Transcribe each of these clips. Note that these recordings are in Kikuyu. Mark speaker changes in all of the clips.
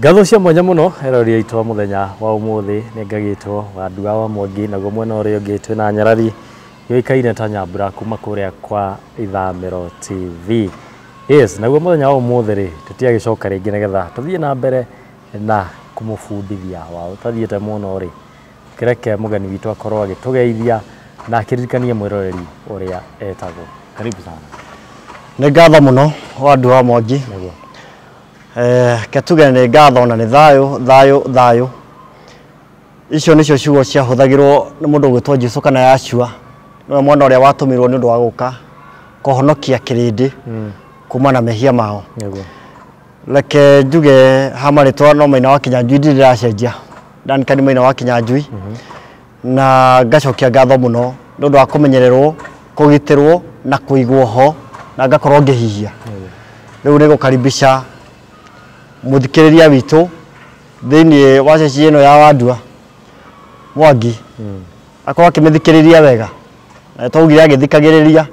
Speaker 1: Ngatho cia mwanya mũno erori aitũ a mũthenya wa ũmũthĩ nĩ ngagĩtwo Wandua wa Mwangi, naguo mwena ũrĩa ũngĩ twĩna nyarari yũĩkaine ta Nyambura kuma kũrĩa kwa Ithamĩro TV. Yes, naguo mũthenya wa ũmũthĩ rĩ tũtiagĩcoka rĩngĩ nĩgetha tũthiĩ na mbere na kũmũbundithia wa ũtathiĩte mũno rĩ, kĩreke mũgeni witũ akorwo agĩtũgeithia na akĩririkanie mwĩroreri ũrĩa etagwo. Karibu sana.
Speaker 2: Nĩ ngatho mũno Wandua wa Mwangi.
Speaker 1: Nĩguo.
Speaker 2: Ke tuge nĩ ngatho na nĩ thayũ thayũ thayũ. Icio nĩcio ciugo ciahũthagĩrwo nĩ mũndũ ũgwĩtwo Jesũ kana Yashua, nĩwe mwana ũrĩa watũmirwo nĩ ũndũ wa gũka kũhonokia kĩrĩndĩ kuma na mehia mao.
Speaker 1: Nĩguo.
Speaker 2: Reke njuge ha marĩtwa no Maina wa Kinyanjui ndirĩ ndĩracenjia, Duncan Maina wa Kinyanjui, na ngacokia ngatho mũno nĩ ũndũ wa kũmenyererwo, kũgitĩrwo na kũigwo ho na ngakorwo ngĩhihia. Rĩu nĩ gũkaribisha mũthikĩrĩria witũ thĩinĩ wa ceci ĩno ya Wandua Mwangi, akorwo akĩmĩthikĩrĩria wega. Na twaugire agĩthikagĩrĩria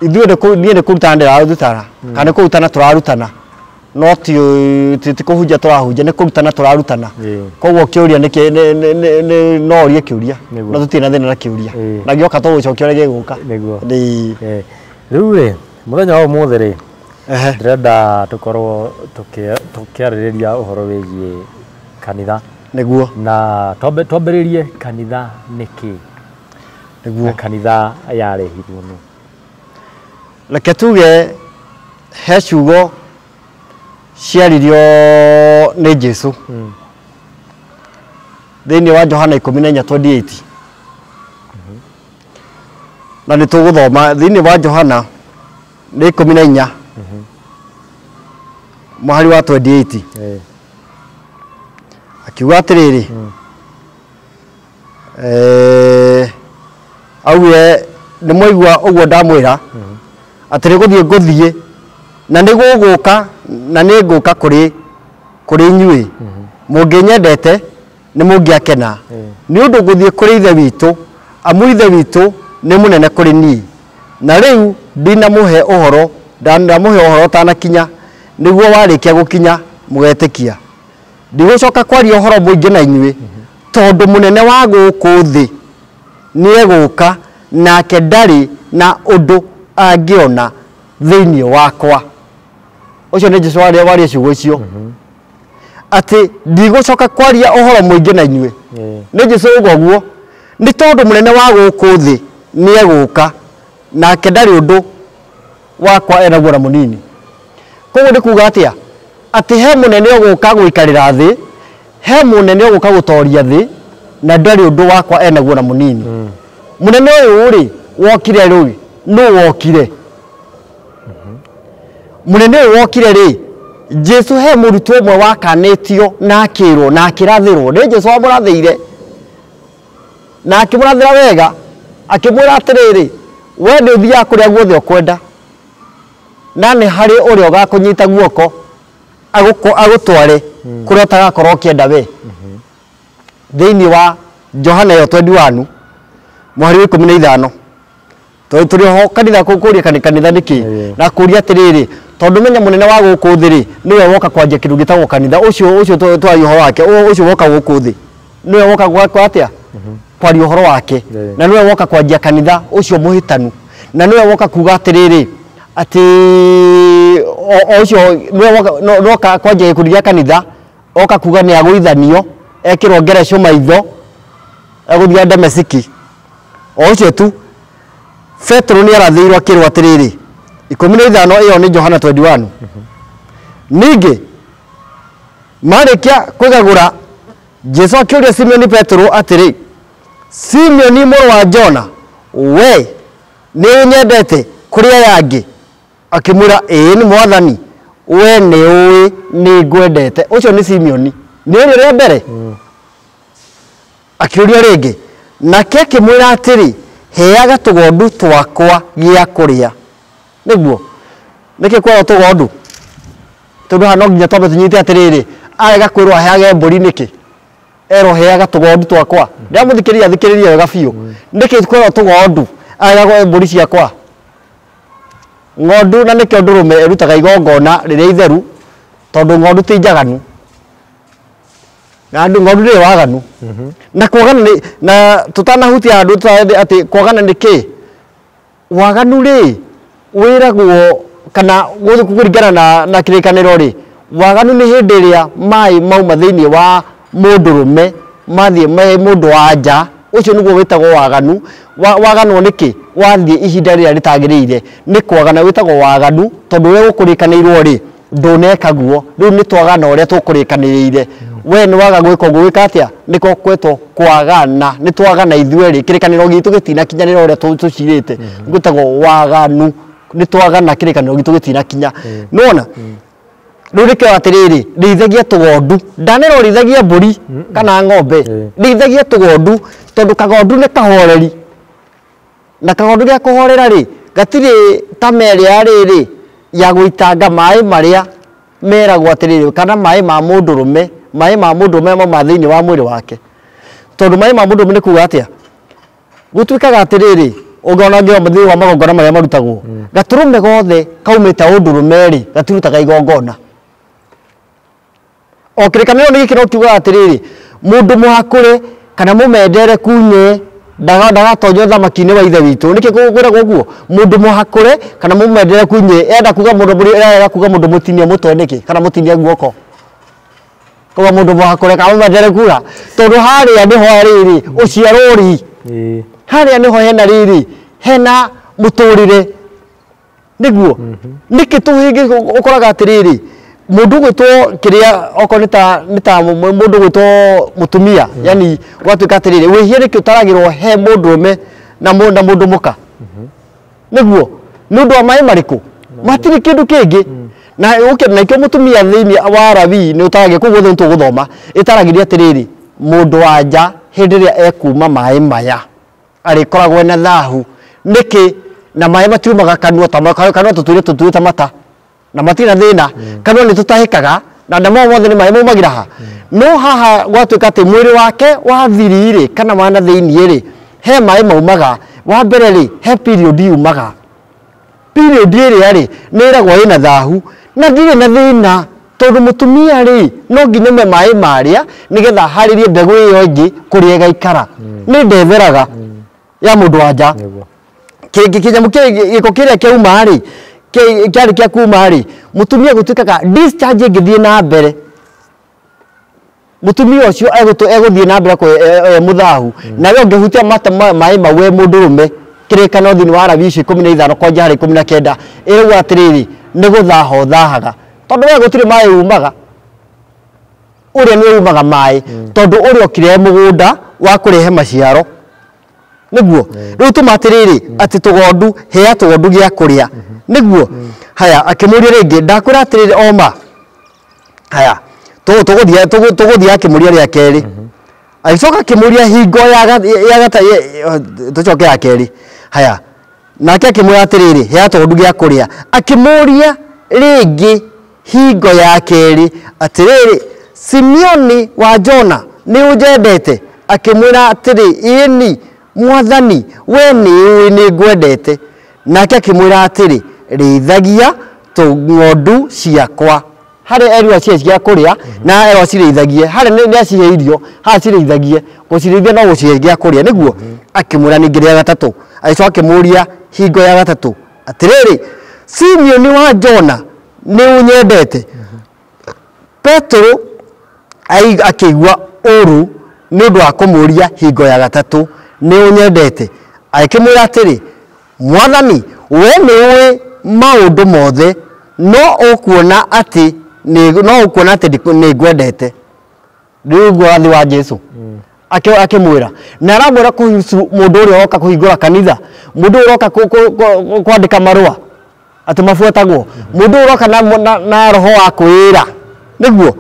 Speaker 2: ithuĩ niĩ nĩ kũrutana ndĩrarutana kana nĩ kũrutana tũrarutana, no ti kũhunjia tũrahunjia, nĩ kũrutana tũrarutana. Koguo kĩũria nĩ no ũrie kĩũria
Speaker 1: Nĩguo.
Speaker 2: na tũtirĩ na thĩna na kĩũria,
Speaker 1: Ĩĩ.
Speaker 2: na gĩoka tũgũcokia ũrĩa gĩgũka.
Speaker 1: Nĩguo.
Speaker 2: Ĩĩ.
Speaker 1: Rĩu rĩ mũthenya wa ũmũthĩ rĩ
Speaker 2: Ehe.
Speaker 1: ndĩrenda tũkorwo tũkĩarĩrĩria ũhoro wĩgiĩ kanitha.
Speaker 2: Nĩguo.
Speaker 1: Na twambĩrĩrie kanitha nĩkĩ?
Speaker 2: Nĩguo.
Speaker 1: Na kanitha yarehirwo nũ?
Speaker 2: Reke tuge he ciugo ciaririo nĩ Jesũ thĩinĩ wa Johana 14:28. Na nĩ tũgũthoma thĩinĩ wa Johana nĩ 14 mũhari wa 28. Akiuga atĩrĩrĩ, augire nĩ mwaigua ũguo ndamwĩra atĩ nĩ gũthiĩ ngũthiĩ na nĩ gũgũka na nĩ ngũka kũrĩ inyuĩ, mũngĩnyendete nĩ mũngĩakena nĩ ũndũ ngũthiĩ kũrĩ Ithe witũ, amu Ithe witũ nĩ mũnene kũrĩ niĩ. Na rĩu ndinamũhe ũhoro, ndamũhe ũhoro ũtanakinya, nĩguo warĩkia gũkinya mũgetĩkia. Ndigũcoka kwaria ũhoro mũingĩ na inyuĩ, tondũ mũnene wa gũkũ thĩ nĩegũka, nake ndarĩ na ũndũ angĩona thĩinĩ wakwa. Ũcio nĩ Jesũ waria ciugo icio, atĩ ndigũcoka kwaria ũhoro mũingĩ na inyuĩ. Nĩ Jesũ uga ũguo, nĩ tondũ mũnene wa gũkũ thĩ nĩegũka, nake ndarĩ ũndũ wakwa enaguo na mũnini. Koguo nĩ kuga atĩa? Atĩ he mũnene ũgũka gũikarĩra thĩ, he mũnene ũgũka gũtoria thĩ, na ndarĩ ũndũ wakwa enaguo na mũnini. Mũnene ũyũ rĩ wokire rĩ, nũ wokire? Mũnene ũyũ wokire rĩ, Jesũ he mũrutwo ũmwe wakanĩtio na akĩrwo na akĩrathĩrwo, nĩ Jesũ wamũrathĩire na akĩmũrathĩra wega, akĩmwĩra atĩrĩrĩ, we nĩ ũthiaga kũrĩa guothe ũkwenda, na nĩ harĩ ũrĩa ũgakũnyita guoko agũtware kũrĩa ũtagakorwo ũkĩenda we. Thĩinĩ wa Johana ĩyo 21 mũhari wa 15, tondũ tũrĩ ho kanitha kũria kanitha nĩkĩ, na kũria atĩrĩrĩ, tondũ menya mũnene wa gũkũ thĩ rĩ nĩwe woka kwanjia kĩndũ gĩtagwo kanitha, ũcio ũcio twaria ũhoro wake, ũcio woka gũkũ thĩ nĩwe woka gwaka atĩa? Kwaria ũhoro wake, na nĩwe woka kwanjia kanitha ũcio mũhĩtanu, na nĩwe woka kuga atĩrĩrĩ atĩ ũcio nĩwe woka kwanjia gĩkundi gĩa kanitha, oka kuga nĩ agũithanio, ekĩrwo ngereco maitho, egũthiĩ Damasiki. O ũcio tu Petero nĩ arathĩirwo akĩrwo atĩrĩrĩ, 15 ĩyo nĩ Johana 21. Ningĩ marĩkia kwĩgagũra, Jesũ akĩũria Simoni Petero atĩrĩ, Simoni mũrũ wa Jona, we nĩ ũnyendete kũrĩ aya angĩ? Akĩmwĩra, ĩĩ nĩ Mwathani, we nĩ ũĩ nĩ ngwendete. Ũcio nĩ Simoni, nĩ ũrĩa rĩa mbere. Akĩũria rĩngĩ, nake akĩmwĩra atĩrĩ, heaga tũgondu twakwa gĩa kũrĩa. Nĩguo nĩkĩ kwerwo tũgondu? Tondũ haha no nginya twambe tũnyite atĩrĩrĩ, arega kwĩrwo aheage mbũri nĩkĩ? Erwo heaga tũgondu twakwa. Ndĩramũthikĩrĩria, thikĩrĩria wega biũ. Nĩkĩ kwerwo tũgondu? Arega kwa mbũri ciakwa. Ng'ondu na nĩkĩo ndũrũme ĩrutaga igongona rĩrĩa itheru, tondũ ng'ondu ti njaganu. Andũ ng'ondu nĩ waganu. Na kwagana nĩ na tutanahutia andũ atĩ kwagana nĩ kĩ? Waganu rĩ wĩragwo kana kũringana na kĩrĩkanĩro rĩ, waganu nĩ hĩndĩ ĩrĩa maĩ mauma thĩinĩ wa mũndũrũme mathiĩ me mũndũ wa nja, ũcio nĩguo wĩtagwo waganu. Waganwo nĩkĩ? Wathiĩ ihinda rĩrĩa rĩtagĩrĩire nĩ kwagana, wĩtagwo waganu tondũ ũrĩa gũkũrĩkanĩirwo rĩ ndũneka guo. Rĩu nĩ twagana ũrĩa tũkũrĩkanĩrĩire. We nĩ waga gwĩka ũguo gwĩka atĩa? Nĩko kwetwo kwagana. Nĩ twagana ithuerĩ, kĩrĩkanĩro gitũ gĩtinakinyanĩra ũrĩa tũcirĩte. Gwĩtagwo waganu. Nĩ twagana kĩrĩkanĩro gitũ gĩtinakinya. Nĩwona? Rĩu nĩkĩo atĩrĩrĩ, rĩithagia tũgondu. Ndanera ũrĩithagia mbũri kana ng'ombe. Rĩithagia tũgondu tondũ kagondu nĩ kahoreri. Na kagondu gĩa kũhorera rĩ, gatirĩ ta merĩa rĩrĩ ya gũitanga maĩ marĩa meragwo atĩrĩrĩ, kana maĩ ma mũndũrũme, maĩ ma mũndũrũme mauma thĩinĩ wa mwĩrĩ wake. Tondũ maĩ ma mũndũrũme nĩ kuga atĩa? Gũtuĩkaga atĩrĩrĩ, ũngĩona thĩinĩ wa magongona marĩa marutagwo, gatũrũme gothe kaumĩte ũndũrũme rĩ, gatirutaga igongona. O kĩrĩkanĩro nĩ gĩkĩro kiugaga atĩrĩrĩ, mũndũ mũhakũre kana mũmendere kunye ndagatonya ũthamaki-inĩ wa ithe witũ. Nĩkĩ kwĩragwo ũguo? Mũndũ mũhakũre kana mũmendere kunye, enda kuga mũndũ enda kuga mũndũ mũtinie mũtwe nĩkĩ? Kana mũtinie guoko? Kuga mũndũ mũhakũre kana mũmendere kura, tondũ harĩa nĩho rĩrĩ ũciarũri, harĩa nĩho hena rĩrĩ hena mũtũrĩre nĩguo. Nĩkĩ tũhĩngĩ ũkoraga atĩrĩrĩ, mũndũ ũgwĩtwo kĩrĩa okorwo nĩ ta mũndũ ũgwĩtwo mũtumia, yani gwatuĩka atĩrĩrĩ wĩhia nĩkĩ ũtaragĩrwo he mũndũrũme na mũndũ mũka nĩguo, nĩ ũndũ wa maĩ marĩkũ? Matirĩ kĩndũ kĩngĩ. Na na ikĩo mũtumia thĩinĩ wa Lawi nĩ ũtaragĩria, koguo thĩ tũgũthoma ĩtaragĩria atĩrĩrĩ, mũndũ wa nja hĩndĩ ĩrĩa ekuma maĩ maya arĩkoragwo ena thahu. Nĩkĩ? Na maĩ matiumaga kanua, ta kanua tũtuire tũtuĩte mata na matirĩ na thĩna, kanua nĩ tũtahĩkaga na namo mothe nĩ maĩ maumagĩra ha. No haha gwatuĩka atĩ mwĩrĩ wake wa thiri rĩ kana wa na thĩinĩ rĩ, he maĩ maumaga. Wa mbere rĩ, he period yumaga. Period ĩrĩa rĩ nĩ ĩragwo ĩna thahu na ndirĩ na thĩna, tondũ mũtumia rĩ no nginya aume maĩ marĩa nĩgetha aharĩrie mbegũ ĩyo ĩngĩ kũrĩa ĩgaikara. Nĩ ndetheraga ya mũndũ wa nja. Kĩnyamũ gĩko kĩrĩa kĩauma rĩ, kĩarĩ kĩa kuma rĩ, mũtumia gũtuĩkaga discharge ĩngĩthiĩ na mbere, mũtumia ũcio egũthiĩ na mbere mũthahu. Nawe ũngĩhutia maĩ mau we mũndũrũme, kĩrĩkanĩro thĩinĩ wa Lawi icio 15 kwanja harĩ 19 ĩrauga atĩrĩrĩ, nĩ gũthaha ũthahaga, tondũ we gũtirĩ maĩ umaga, ũrĩa nĩ umaga maĩ, tondũ ũrĩa okire mũgũnda wa kũrehe maciaro nĩguo. Rĩu tũma atĩrĩrĩ, atĩ tũgondu, hea tũgondu gĩa kũrĩa nĩguo. Haya, akĩmũria rĩngĩ, ndakwĩra atĩrĩrĩ oma. Haya, tũgũthiĩ akĩmũria rĩa kerĩ. Agĩcoka akĩmũria hingo ya tũcoke ya kerĩ. Haya, nake akĩmwĩra atĩrĩrĩ, hea tũgondu gĩa kũrĩa. Akĩmũria rĩngĩ hingo ya kerĩ atĩrĩrĩ, Simeoni wa Jona, nĩ ũnjendete? Akĩmwĩra atĩrĩ, ĩni Mwathani, we nĩ ũĩ nĩ ngwendete. Nake akĩmwĩra atĩrĩ, rĩithagia tũng'ondu ciakwa. Harĩa erwo acihe cia kũrĩa na erwo acirĩithagie, harĩa nĩ acihe irio, haha acirĩithagie, gũcirĩithia no gũcihe gĩa kũrĩa nĩguo. Akĩmwĩra ningĩ rĩa gatatũ, agĩcoka akĩmũria hingo ya gatatũ atĩrĩrĩ, Simeoni wa Jona, nĩ ũnyendete? Petero akĩigua ũru nĩ ũndũ wa kũmũria hingo ya gatatũ, nĩ ũnyendete? Agĩkĩmwĩra atĩrĩ, Mwathani, we nĩ ũĩ maũndũ mothe, no ũkuona atĩ nĩ ngwendete. Rĩu ũguo wathi wa Jesu akĩmwĩra, na aramwĩra kuhusu mũndũ ũrĩa ũroka kũhingũra kanitha, mũndũ ũrĩa ũroka kwandĩka marũa atĩ mabuatagwo, mũndũ ũrĩa ũroka na roho wa kwĩra nĩguo.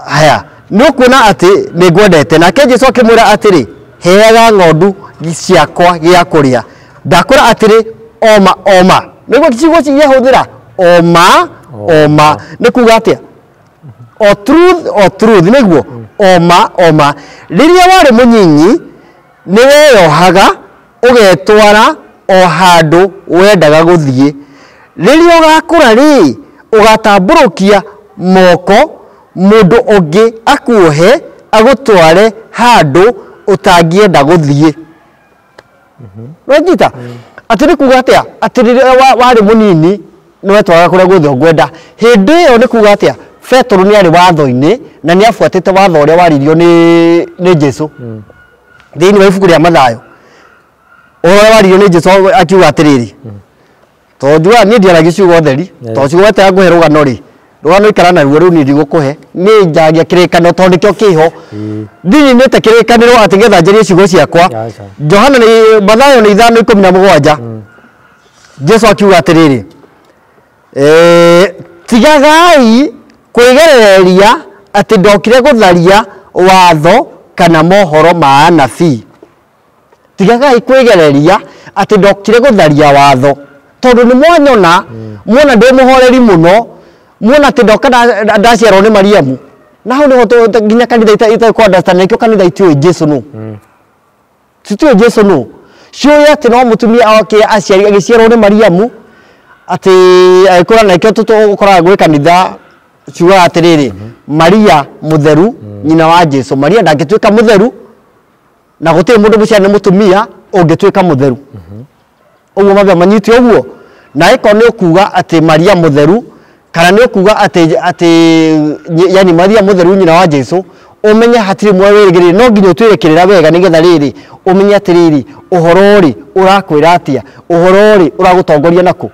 Speaker 2: Haya, nĩ ũkuona atĩ nĩ ngwendete. Nake Jesu akĩmwĩra atĩrĩ, heaga ng'ondu ciakwa gĩa kũrĩa. Ndakwĩra atĩrĩ, oma oma, nĩguo ciugo ciahũthĩra oma oma nĩ kuga atĩa? O truth, o truth, nĩguo oma oma. Rĩrĩa warĩ mũnyinyi nĩ weyohaga ũgetwara o handũ wendaga gũthiĩ. Rĩrĩa ũgakũra rĩ, ũgatambũrũkia moko mũndũ ũngĩ akuohe agũtware handũ ũtangĩenda gũthiĩ. Wanyita? Atĩ nĩ kuga atĩa? Atĩ rĩrĩa warĩ mũnini nĩ wetwaraga kũrĩa guothe ũngwenda. Hĩndĩ ĩyo nĩ kuga atĩa? Petero nĩ arĩ watho-inĩ na nĩ abuatĩte watho ũrĩa waririo nĩ Jesu. Thĩinĩ wa ibuku rĩa Mathayo. Ũhoro waririo nĩ Jesu akiuga atĩrĩrĩ. Tondũ njugaga niĩ ndiaragia ciugo theri, tondũ ciugo wetera ngũhe rũgano rĩ, rũgano ikara naruo rĩu niĩ ndigũkũhe. Niĩ njaragia kĩrĩkanĩro tondũ nĩkĩo kĩho. Ndininĩte kĩrĩkanĩro atĩ nĩgetha njarie ciugo ciakwa. Johana nĩ Mathayo nĩ 5:17. Jesu akiuga atĩrĩrĩ, tigagai kwĩgerereria atĩ ndokire gũtharia watho kana mohoro ma anabii. Tigagai kwĩgereria atĩ ndokire gũtharia watho tondũ nĩ mwanyona muona ndĩ mũhoreri mũno, muona atĩ ndoka ndaciarwo nĩ Mariamu. Na hau nĩho nginya kanitha itarĩ understand nĩkĩo kanitha itiũĩ Jesu nũ. Citiũĩ Jesu nũ. Ciũĩ atĩ no mũtumia oke aciari agĩciarwo nĩ Mariamu atĩ agĩkũra, na nĩkĩo tũkoraga gwĩ kanitha ciugaga atĩrĩrĩ, Maria mũtheru nyina wa Jesu. Maria ndangĩtuĩka mũtheru na gũtirĩ mũndũ mũciare nĩ mũtumia ũngĩtuĩka mũtheru. Ũguo mabia manyite ũguo. Na ĩkorwo nĩ ũkuga atĩ Maria mũtheru kana nĩ ũkuga atĩ yani Maria mũtheru nyina wa Jesu, ũmenye hatirĩ muoyo wĩrĩgĩrĩire, no nginya ũtuĩre kĩrĩra wega nĩgetha rĩrĩ ũmenye atĩrĩrĩ ũhoro rĩ ũrakwĩra atĩa, ũhoro rĩ ũragũtongoria nakũ,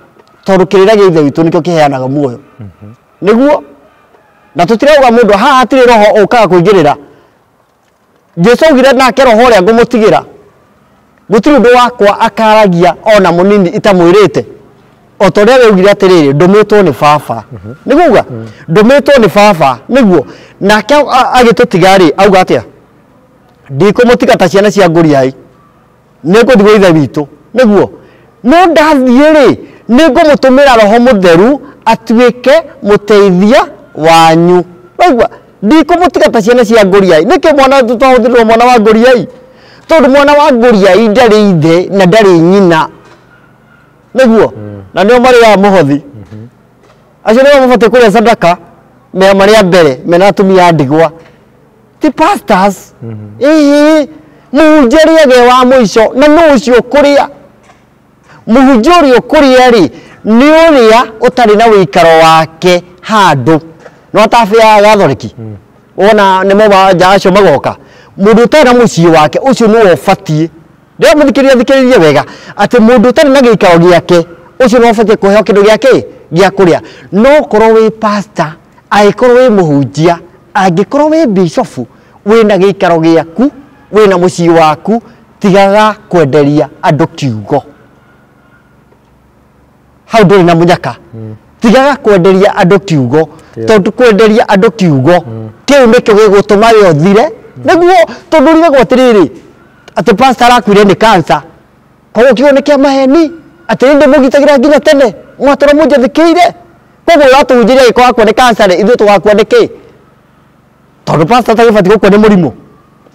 Speaker 2: tondũ kĩrĩra gĩa Ithe witũ nĩkĩo kĩheanaga muoyo. Nĩguo na tũtirauga mũndũ haha hatirĩ roho ũkaga kũingĩrĩra. Jesu augire nake roho ũrĩa ngũmũtigĩra gũtirĩ ũndũ wakwa akaragia ona mũnini itamwĩrĩte. O ta ũrĩa we augire atĩrĩrĩ, ndũmĩtwo nĩ baba. Nĩguo ndũmĩtwo nĩ baba, nĩguo nake agĩtũtiga rĩ auga atĩa? Ndikũmũtiga ta ciana cia ngũriai, nĩngũthiĩ gwĩ Ithe witũ. Nĩguo no ndathiĩ rĩ nĩngũmũtũmĩra roho mũtheru atuĩke mũteithia wanyu. Waigua? Ndikũmũtiga ta ciana cia ngũriai. Nĩkĩ mwana twahũthĩrwo mwana wa ngũriai? Tondũ mwana wa ngũriai ndarĩ ithe na ndarĩ nyina. Nĩguo na nĩo marĩaga mũhothi. Acio nĩo mabatiĩ kũrĩa sadaka me marĩa mbere mena atumia a ndigwa. Ti pastors. Ĩĩ mũhunjia arĩage wa mũico na nũ ũcio ũkũrĩa. Mũhunjia ũrĩa ũkũrĩa rĩ nĩ ũrĩa ũtarĩ na wĩikaro wake handũ. No atabĩa gathoreki. Wona nĩmo nja acio magoka. Mũndũ ũtarĩ na mũciĩ wake ũcio nĩwe ũbatiĩ. Ndĩra mũthikĩrĩria thikĩrĩrie wega atĩ mũndũ ũtarĩ na gĩikaro gĩake ũcio nĩwe ũbatiĩ kũheo kĩndũ gĩake gĩa kũrĩa. No korwo wĩ pastor, angĩkorwo wĩ mũhunjia, angĩkorwo wĩ bishofu, wĩna gĩikaro gĩaku, wĩna mũciĩ waku, tigaga kwenderia andũ kiugo. Hau ndũrĩ na mũnyaka. Tigaga kwenderia andũ kiugo, tondũ kwenderia andũ kiugo kĩu nĩkĩo gĩgũtũma we ũthire. Nĩguo tondũ ũrigagwo atĩrĩrĩ atĩ pastor arakuire nĩ cancer, koguo kiugo nĩ kĩa maheni, atĩ nĩ ndĩmũgitagĩra nginya tene mwatũra mũnjathĩkĩire. Koguo ũratũhunjĩria angĩkorwo akua nĩ cancer rĩ, ithuĩ tũgakua nĩkĩ? Tondũ pastor atagĩbatiĩ gũkua nĩ mũrimũ.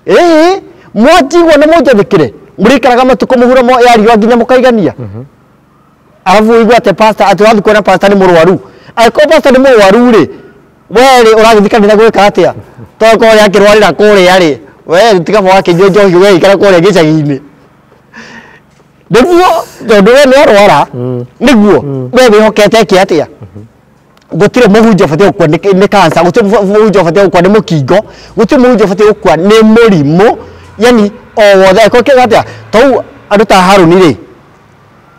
Speaker 2: Ĩĩ mwanjigua na mũnjathĩkĩre mũrĩikaraga matukũ mũhuro ya riũa nginya mũkaigania. Arabu ũigua atĩ pastor atĩ ũrathiĩ kuona pastor nĩ mũrwaru. Angĩkorwo pastor nĩ mũrwaru rĩ, we rĩ ũragĩthiĩ kanitha gwĩka atĩa? Tondũ korwo akĩrwarĩra kũrĩa rĩ, we tiga wakĩnyua njohi we ikara kũrĩa gĩcagi-inĩ. Nĩguo tondũ we nĩ arwara, nĩguo we wĩhokete eke atĩa? Gũtirĩ mũhunjia ũbatiĩ gũkua nĩ cancer, gũtirĩ mũhunjia ũbatiĩ gũkua nĩ mũkingo, gũtirĩ mũhunjia ũbatiĩ gũkua nĩ mũrimũ, yani o wothe. Angĩkorwo kĩuga atĩa? Tou andũ ta Harũni rĩ,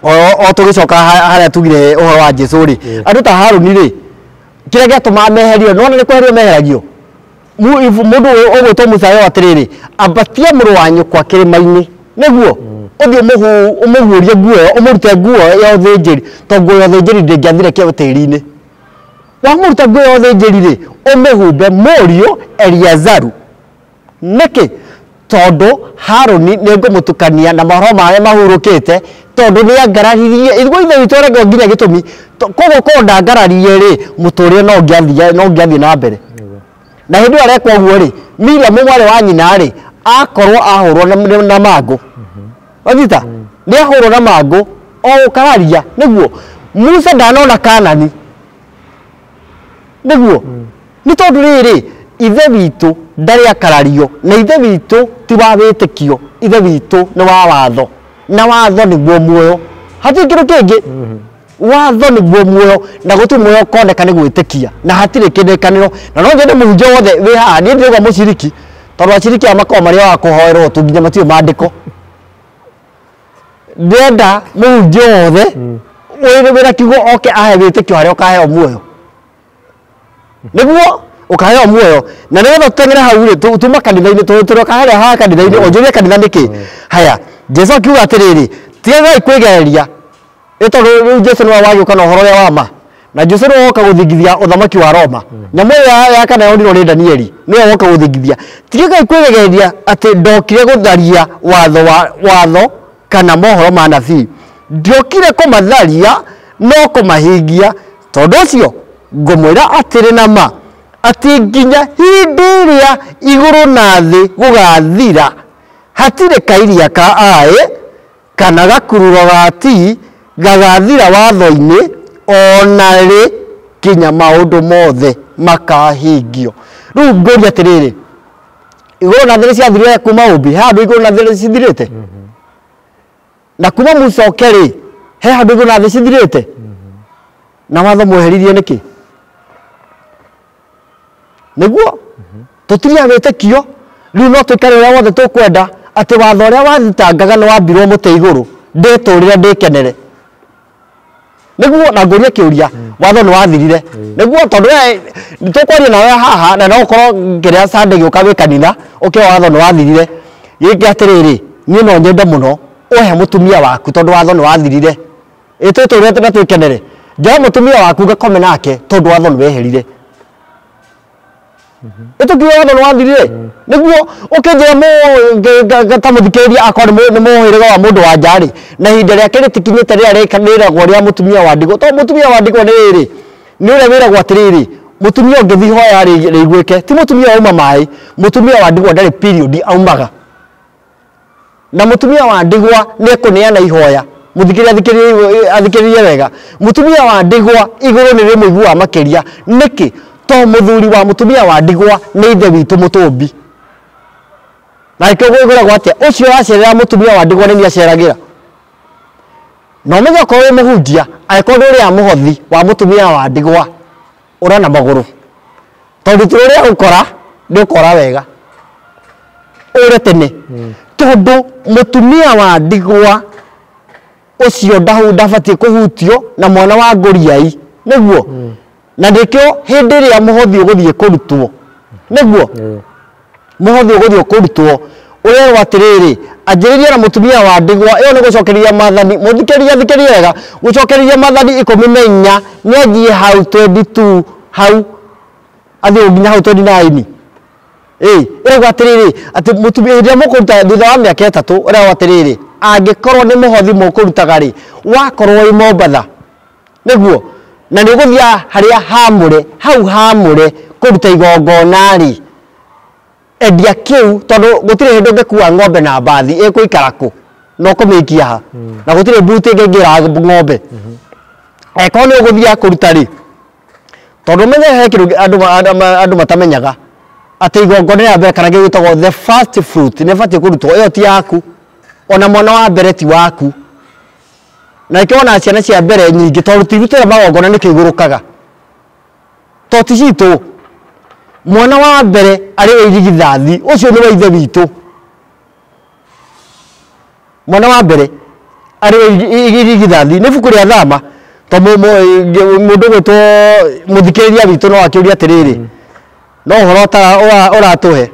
Speaker 2: o tũgĩcoka harĩa tugire ũhoro wa Jesu rĩ, andũ ta Harũni rĩ, kĩrĩa gĩatũmaga meherio, nĩwona nĩ kweherio meheragio. Mũndũ ũgwĩtwo Musa yo atĩrĩrĩ, ambatia mũrũ wa nyũkwa kĩrĩma-inĩ, nĩguo ũthiĩ ũmũguũrie nguo ĩyo, ũmũrute nguo ya ũthĩnjĩri, tondũ nguo ya ũthĩnjĩri ndĩngĩathire kĩo tĩri-inĩ. Wamũruta nguo ya ũthĩnjĩri rĩ, ũmĩhumbe mũriũ Eliazaru. Nĩkĩ? Tondũ Harũni nĩngũmũtukania na mohoro marĩa mahurũkĩte, tondũ nĩangararirie. Ithuĩ Ithe witũ aregwo nginya gĩtũmi. Koguo korwo ndangararirie rĩ, mũtũrĩre no ũngĩathiĩ na mbere. Na hĩndĩ ĩyo arekwo ũguo rĩ, Miriam mwarĩ wa nyina rĩ, akorwo ahũrwo na mangũ. Wanyita? Nĩ ahũrwo na mangũ o ũkararia, nĩguo Musa ndanona Kanani. Nĩguo nĩ tondũ rĩrĩ Ithe witũ ndarĩ akarario na ithe witũ ti wa wĩtĩkio, ithe witũ nĩ wa watho na watho nĩguo muoyo, hatirĩ kĩndũ kĩngĩ. Watho nĩguo muoyo na gũtirĩ muoyo ũkoneka nĩ gwĩtĩkia na hatirĩ kĩrĩkanĩro. Na no nyende mũhunjia wothe wĩ haha, niĩ ndĩrauga mũciriki tondũ aciriki aya makoragwo marĩ o a kũhoerwo tu nginya matiũĩ maandĩko. Ndĩrenda mũhunjia wothe wĩna kiugo oke ahe wĩtĩkio harĩa ũkaheo muoyo, nĩguo ũkaheo muoyo. Na nĩgetha tũteng'ere hau rĩ, tuma kanitha-inĩ, tũroka harĩa haha kanitha-inĩ, ũnjũrie kanitha nĩkĩ. Haya, Jesu akiuga atĩrĩrĩ, tigagai kwĩgereria, ĩ tondũ rĩu Jesu nĩwe wagĩũka na ũhoro ũrĩa wa ma, na Jesu nĩwe woka gũthingithia ũthamaki wa Roma. Nyamũ ĩyo ya kana yonirwo nĩ Danieli, nĩwe woka gũthingithia. Tigagai kwĩgereria atĩ ndokire gũtharia watho wa watho kana mohoro ma nabii, ndiokire kũmatharia no kũmahingia. Tondũ ũcio ngũmwĩra atĩrĩ na ma atĩ nginya hĩndĩ ĩrĩa igũrũ na thĩ gũgathira, hatirĩ kairia ka aĩ kana gakururo ga ti gagathira watho-inĩ ona rĩ nginya maũndũ mothe makahingio. Rĩu ngũria atĩrĩrĩ, igũrũ na thĩ nĩ ciathirire kuma ũmbi, he handũ igũrũ na thĩ cithirĩte? Na kuma Musa oke rĩ, he handũ igũrũ na thĩ cithirĩte? Na watho mweheririe nĩkĩ? Nĩguo tũtirĩ a wĩtĩkio. Rĩu no tũikare ũrĩa wothe tũkwenda, atĩ watho ũrĩa wathitangaga nĩ wambirwo mũtĩ igũrũ, ndĩtũrĩre ndĩkenere. Nĩguo na ngũrie kĩũria, watho nĩ wathirire nĩguo, tondũ we tũkwaria nawe haha na no ũkorwo kĩrĩa Sunday gĩũka wĩ kanitha ũkĩoya watho nĩ wathirire. Gĩkĩ atĩrĩrĩ, niĩ no nyende mũno ũhe mũtumia waku, tondũ watho nĩ wathirire, ĩ twĩtũrĩre na twĩkenere. Njoe mũtumia waku ngakome nake tondũ watho nĩ weherire. Ĩtũkiuga watho nĩ wathirire, nĩguo ũkĩnjĩra ta mũthikĩrĩria akorwo nĩ mũhĩrĩga wa mũndũ wa nja rĩ, na ihinda rĩake rĩtikinyĩte rĩrĩa rĩragwo rĩa mũtumia wa ndigwa. Tondũ mũtumia wa ndigwa nĩ rĩrĩ, nĩ ũrĩa wĩragwo atĩrĩrĩ, mũtumia ũngĩthiĩ hoya rĩiguĩke, ti mũtumia wauma maĩ, mũtumia wa ndigwa ndarĩ period aumaga, na mũtumia wa ndigwa nĩ ekũneana ihoya. Mũthikĩrĩria athikĩrĩrie wega, mũtumia wa ndigwa igũrũ nĩ rĩmũiguaga makĩria. Nĩkĩ? To mũthuri wa mũtumia wa ndigwa nĩ ithe witũ mũtũmbi, na nĩkĩo gwĩragwo atĩa, ũcio wacerera mũtumia wa ndigwa nĩ niĩ aceragĩra. Na ũmenye okorwo wĩ mũhunjia, angĩkorwo nĩ ũrĩa mũhothi wa mũtumia wa ndigwa, ũra na magũrũ, tondũ ti ũrĩa ũkora nĩ ũkora wega, ũre tene, tondũ mũtumia wa ndigwa ũcio ndabatiĩ kũhutio na mwana wa ngũriai, nĩguo. Na nĩkĩo hĩndĩ ĩrĩa mũhothi ũgũthiĩ kũrutwo, nĩguo mũhothi ũgũthiĩ kũrutwo, ũrerwo atĩrĩrĩ, anjĩrĩria na mũtumia wa ndigwa. Ĩyo nĩ gũcokereria maathani, mũthikĩrĩria thikĩrĩria wega, gũcokereria maathani 14, nĩ anjie hau 22, hau athiĩ nginya hau 29. Ĩ ĩrauga atĩrĩrĩ, atĩ mũtumia hĩndĩ ĩrĩa mũkũruta thutha wa mĩaka 3, ĩrauga atĩrĩrĩ, angĩkorwo nĩ mũhothi mũkũrutaga rĩ, wakorwo wĩ Mombatha, nĩguo, na nĩ ũgũthiĩ harĩa hamũre, hau hamũre kũruta igongona rĩ, endia kĩu, tondũ gũtirĩ hĩndĩ ũngĩkua ng'ombe na mbathi ĩkũikara kũ na ũkũmĩikia ha, na gũtirĩ mbuti ĩngĩingĩra ng'ombe. Angĩkorwo nĩ ũgũthiĩ kũruta rĩ, tondũ ũmenye he kĩndũ andũ matamenyaga, atĩ igongona rĩa mbere kana kĩndũ gĩtagwo the first fruit nĩ ĩbatiĩ kũrutwo, ĩyo ti yaku, ona mwana wa mbere ti waku. Na nĩkĩo wonaga ciana cia mbere nyingĩ, tondũ tirutĩra magongona nĩkĩo igũrũkaga, to ti citũ. Mwana wa mbere arĩ we irigithathi, ũcio nĩ wa ithe witũ. Mwana wa mbere arĩ we irigithathi, nĩ ibuku rĩa Thama. To mũndũ ũgwĩtwo mũthikĩrĩria witũ no akĩũria atĩrĩrĩ, no ũhoro ũratũhe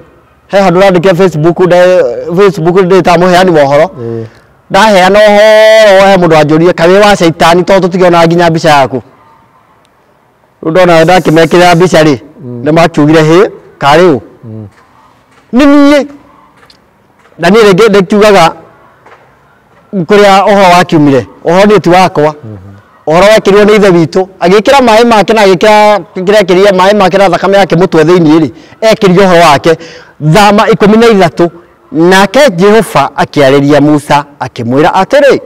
Speaker 2: he handũ ũrandĩkĩra Facebook, Facebook ndĩtaga mũheani wa ũhoro, ndaheana ũhoro he mũndũ wanjũrire kaĩ wa caitani, tondũ tũtikĩonaga nginya mbica yaku. Rĩu ndona ndakĩmekĩrĩra mbica rĩ, nĩ makiugire hĩ karĩ ũ nĩ niĩ. Na niĩ rĩngĩ ndĩkiugaga kũrĩa ũhoro wakiumire, ũhoro niĩ ti wakwa, ũhoro wekĩrirwo nĩ ithe witũ, agĩkĩra maĩ make na agĩkĩra kĩrĩa ekĩrire maĩ make na thakame yake mũtwe thĩinĩ rĩ, ekĩrire ũhoro wake. Thama 13, nake Jehova akĩarĩria Musa akĩmwĩra atĩrĩ,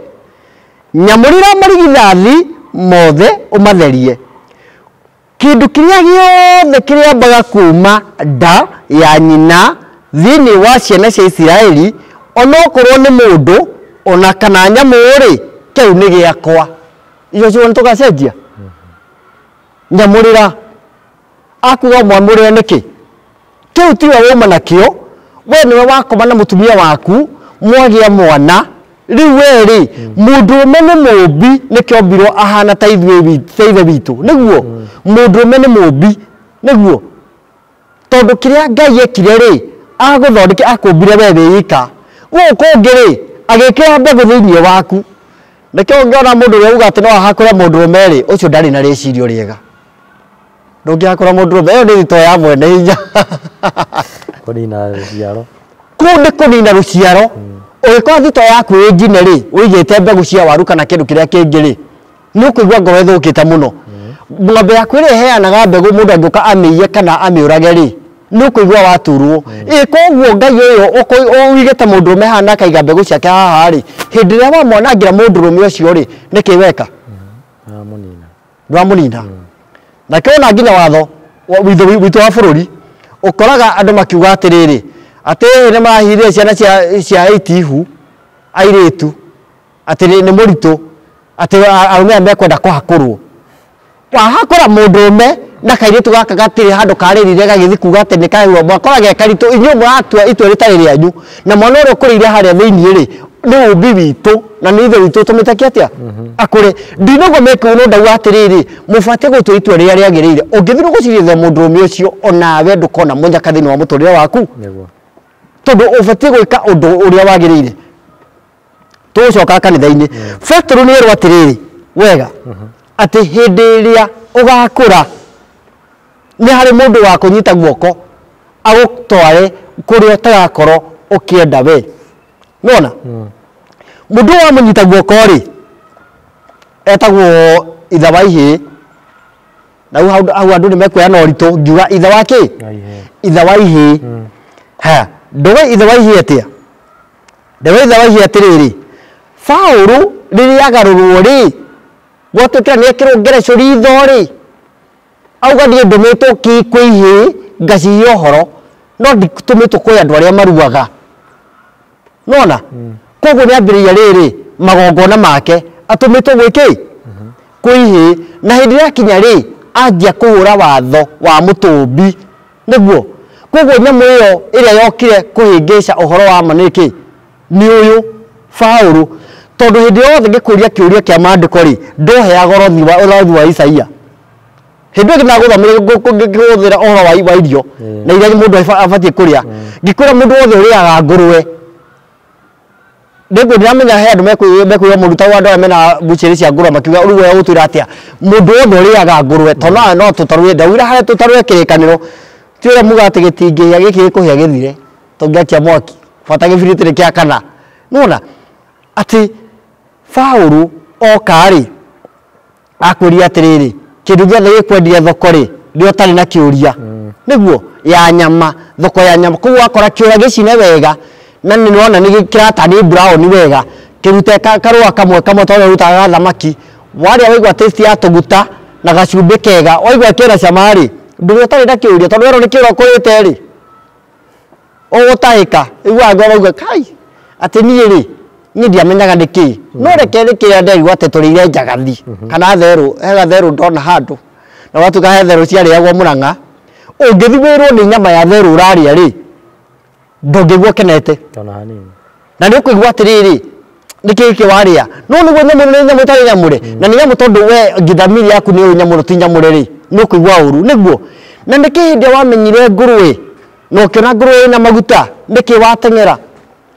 Speaker 2: nyamũrĩra marigithathi mothe ũmatherie, Kĩndũ kĩrĩa gĩothe kĩrĩambaga kuma nda ya nyina thĩinĩ wa ciana cia Isiraeli, onokorwo nĩ mũndũ ona kana nyamũ rĩ, kĩu nĩ gĩakwa. Icio ciugo nĩ tũgacenjia? Nyamũrĩra. Akuga mwamũrĩre nĩkĩ? Kĩu tiwe wauma nakĩo, we nĩwe wakoma na mũtumia waku, mwagĩa mwana. Rĩu we rĩ, mũndũrũme nĩ mũũmbi, nĩkĩo ombirwo ahana ta ithuĩ ta ithe witũ, nĩguo? Mũndũrũme nĩ mũũmbi, nĩguo? Tondũ kĩrĩa Ngai ekire rĩ, agũthondeke akũmbire we wĩ ika. Gũkũ kũngĩ rĩ, agĩkĩra mbegũ thĩinĩ waku. Nĩkĩo ũngĩona mũndũ ũrĩa uga atĩ no ahakũre mũndũrũme rĩ, ũcio ndarĩ na rĩcirio rĩega. Ndũngĩhakũra mũndũrũme, ĩyo nĩ thito ya mwene hinya.
Speaker 1: Kũnina rũciaro.
Speaker 2: Kũu nĩ kũnina rũciaro. Ũgĩkorwo thito yaku ĩ njine rĩ, ũigĩte mbegũ cia waru kana kĩndũ kĩrĩa kĩngĩ rĩ, nĩ ũkũigua ngoro ĩthũkĩte mũno. Ng'ombe yaku ĩrĩa ĩheanaga mbegũ mũndũ angĩũka amĩiye kana amĩũrage rĩ, nĩ ũkũigua waturwo. Ĩ koguo Ngai ũyũ ũigĩte mũndũrũme haha na akaiga mbegũ ciake haha rĩ, hĩndĩ ĩrĩa wamwanangĩra mũndũrũme ũcio rĩ, nĩkĩ weka?
Speaker 1: Ndwamũnina.
Speaker 2: Ndwamũnina. Na kĩo ona nginya watho witũ wa bũrũri ũkoraga andũ makiuga atĩrĩrĩ, atĩ nĩ marahithire ciana cia itihu airĩtu, atĩ nĩ mũritũ, atĩ arũme aya mekwenda kũhakũrwo. Wahakũra mũndũrũme na kairĩtu gaka gatirĩ handũ karĩrire gagĩthiĩ kuga atĩ nĩ kaheo, mwakora ge karitũ, inyuĩ mũratua itua rĩtarĩ rĩanyu, na mwana ũrĩa ũkũrĩire harĩa thĩinĩ rĩ, nĩ ũmbi witũ na nĩ ithe witũ ũtũmĩte kĩ atĩa akũre. Ndinauga meke ũũ, no ndauga atĩrĩrĩ, mũbatiĩ gũtua itua rĩrĩa rĩagĩrĩire. Ũngĩthiĩ gũcirithia mũndũrũme ũcio, onawe ndũkona mũnyaka thĩinĩ wa mũtũrĩre waku, tondũ ũbatiĩ gwĩka ũndũ ũrĩa wagĩrĩire. Tũgũcoka kanitha-inĩ. Petero nĩ erwo atĩrĩrĩ wega, atĩ hĩndĩ ĩrĩa ũgakũra nĩ harĩ mũndũ wa kũnyita guoko agũtware kũrĩa ũtagakorwo ũkĩenda we. Nĩwona? Mũndũ ũyũ wamũnyita guoko rĩ, etagwo ithe wa ihĩĩ. Na hau andũ nĩ mekuoya na ũritũ ngiuga ithe wa kĩ? Ithe wa ihĩĩ. Haya, ndũĩ ithe wa ihĩĩ atĩa? Ndũĩ ithe wa ihĩĩ atĩrĩrĩ, Paũlũ rĩrĩa agarũrwo rĩ, gwatuĩkĩra nĩ ekĩrwo ngereco ritho rĩ, auga niĩ ndũmĩtwo kwĩ ihĩĩ ngacihe ũhoro, no nditũmĩtwo kwĩ andũ arĩa maruaga. Nĩwona? Koguo nĩ ambĩrĩria rĩrĩ magongona make atũmĩtwo gwĩ kĩ? Kwĩ ihĩĩ. Na hĩndĩ ĩrĩa akinya rĩ, anjia kũhũra watho wa mũtũmbi, nĩguo? Koguo nyamũ ĩyo ĩrĩa yokire kũhĩngĩca ũhoro wa ma nĩ kĩ? Nĩ ũyũ Paũlũ. Tondũ hĩndĩ yothe ngĩkũria kĩũria kĩa maandĩko rĩ, ndũheaga ũrothi wa Isaia. Hĩndĩ ĩyo ndagũthomire ngĩhũthĩra ũhoro wa irio na iria mũndũ abatiĩ kũrĩa. Ngĩkwĩra mũndũ wothe ũrĩaga ngũrwe, ndĩngũ ndiramenya he andũ mekũigua mũndũ ta andũ arĩa mena mbucĩrĩ cia ngũrwe makiuga rĩu we ũgũtwĩra atĩa? Mũndũ wothe ũrĩaga ngũrwe, tondũ no tũtarũe, ndaugire harĩa tũtarũe kĩrĩkanĩro, ti ũrĩa muga atĩ gĩtingĩhĩa, gĩkĩ gĩkũhĩa gĩthire, tũngĩakia mwaki, bata gĩbiriti nĩ kĩa kana. Nĩwona? Atĩ Paũlũ oka rĩ, akwĩrire atĩrĩrĩ, kĩndũ gĩothe gĩkwendia thoko rĩ, rĩrĩa ũtarĩ na kĩũria, nĩguo ya nyama, thoko ya nyama. Koguo wakora kĩũra gĩcine wega, na nĩ wona nĩ kĩratani brown wega, kĩrute karũa kamwe kamwe ta ũrĩa ũrutaga thamaki, warĩa waigua taste ya tũguta na gacumbĩ kega, waigua kĩna cama rĩ, ndũrĩa ũtarĩ na kĩũria, tondũ werwo nĩ kĩũra ũkũrĩte rĩ, ũgũtahĩka, iguaga ngoro ũguo, kai, atĩ niĩ rĩ, niĩ ndiamenyaga nĩ kĩ. No reke nĩ kĩrĩa nderigwo atĩ tũrĩire njagathi, kana therũ, he gatherũ ndona handũ, na gwatuĩka he therũ ciarĩagwo Mũrang'a, ũngĩthiĩ wĩrwo nĩ nyama ya therũ ũrarĩa rĩ, ndũngĩigua ũkenete.
Speaker 1: Ona hanini.
Speaker 2: Na nĩ ũkũigua atĩrĩrĩ, nĩ kĩĩ gĩkĩ warĩa? No nĩguo nyamũ nĩ nyamũ ĩtarĩ nyamũre, na nĩ nyamũ tondũ we ngithamiri yaku nĩ ũĩ nyamũ ti nyamũre rĩ, nĩ ũkũigua ũru, nĩguo? Na nĩkĩ hĩndĩ ĩrĩa wamenyire ngũrwe, na ũkĩona ngũrwe ĩna maguta, nĩkĩ wateng'era?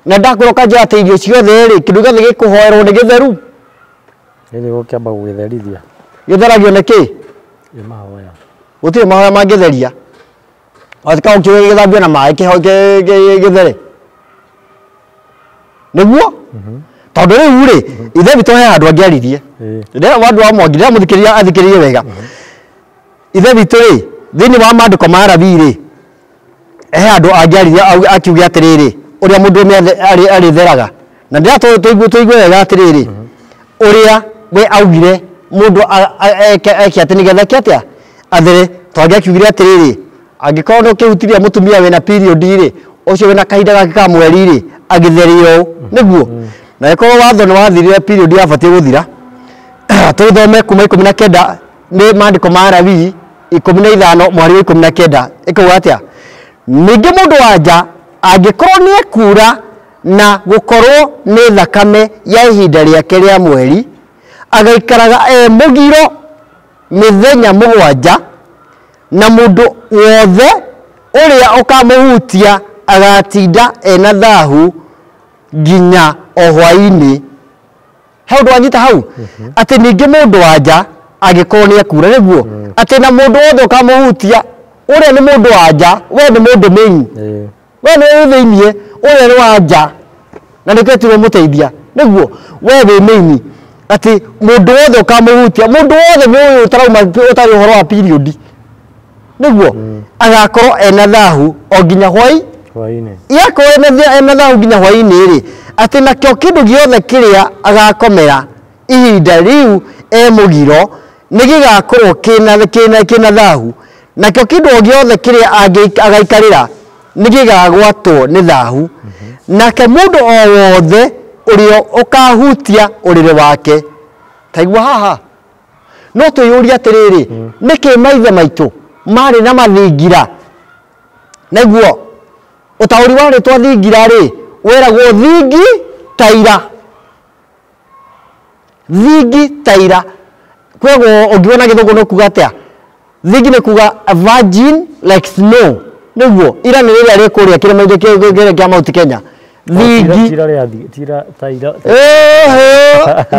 Speaker 2: Na ndakwĩra ũkanjĩra atĩ irio ciothe rĩ, kĩndũ gĩothe gĩkũhoerwo nĩ gĩtheru.
Speaker 1: Gĩthiĩ gũkĩamba gũgĩtherithia.
Speaker 2: Gĩtheragio nĩ kĩ?
Speaker 1: Nĩ mahoya.
Speaker 2: Gũtirĩ mahoya mangĩtheria. Watuĩka ũkĩũĩ gĩthambio na maĩ gĩthere. Nĩguo? Tondũ rĩu rĩ, ithe witũ he handũ angĩaririe. Rĩrĩa andũ a Mwangi, ndĩramũthikĩrĩria athikĩrĩrie wega. Ithe witũ rĩ, thĩinĩ wa maandĩko ma Arabii rĩ, he handũ angĩaririe akiuge atĩrĩrĩ, ũrĩa mũndũrũme arĩtheraga. Na ndĩra tũigue wega atĩrĩrĩ, ũrĩa we augire mũndũ eke atĩ nĩgetha eke atĩa? Athere twangĩakiugire atĩrĩrĩ, angĩkorwo nĩ ũkĩhutirie mũtumia wĩna period rĩ, ũcio wĩna kahinda gake ka mweri rĩ, agĩtherio ũũ nĩguo. Na ĩkorwo watho nĩ wathirire, period yabatiĩ gũthira. Tũthome kuma 19, nĩ maandĩko ma Alawii 15 mweri wa 19, ĩkauga atĩa? Ningĩ mũndũ wa nja angĩkorwo nĩ ekura na gũkorwo nĩ thakame ya ihinda rĩake rĩa mweri, agaikaraga e mũgiro mĩthenya 7, na mũndũ wothe ũrĩa ũkamũhutia agatinda ena thahu nginya o hwaĩ-inĩ. He ũndũ wanyita hau? Atĩ ningĩ mũndũ wa nja angĩkorwo nĩ ekura nĩguo, atĩ na mũndũ wothe ũkamũhutia, ũrĩa nĩ mũndũ wa nja, we nĩ mũndũ main, we nĩ wĩ thĩiniĩ, ũrĩa nĩ wa nja na nĩkĩo etirwo mũteithia nĩguo, we wĩ main, atĩ mũndũ wothe ũkamũhutia, mũndũ wothe nĩ ũyũ ũtarauma ũtarĩ ũhoro wa period nĩguo, agakorwo ena thahu o nginya hwaĩ
Speaker 1: hwaĩ-inĩ.
Speaker 2: Yakorwo ena thahu nginya hwaĩ-inĩ rĩ, atĩ nakĩo kĩndũ gĩothe kĩrĩa agakomera ihinda rĩu e mũgiro nĩ gĩgakorwo kĩna thahu, nakĩo kĩndũ o gĩothe kĩrĩa agaikarĩra nĩ gĩgagwatwo nĩ thahu. Nake mũndũ o wothe ũrĩa ũkahutia ũrĩrĩ wake, taigua haha, no twĩyũrie atĩrĩrĩ, nĩkĩ maithe maitũ marĩ na mathingira? Nĩguo ũtaũri wa rĩtwa thingira rĩ, weragwo thingi taira, thingi taira. Koguo ũngĩona gĩthũngũ nĩ kuga atĩa? Thingi nĩ kuga a virgin like snow nĩguo, ira nĩ rĩrĩa rĩ kũrĩa kĩrĩma-inĩ kĩrĩa kĩa Mount Kenya. Thingi
Speaker 1: tira rĩa tira taira,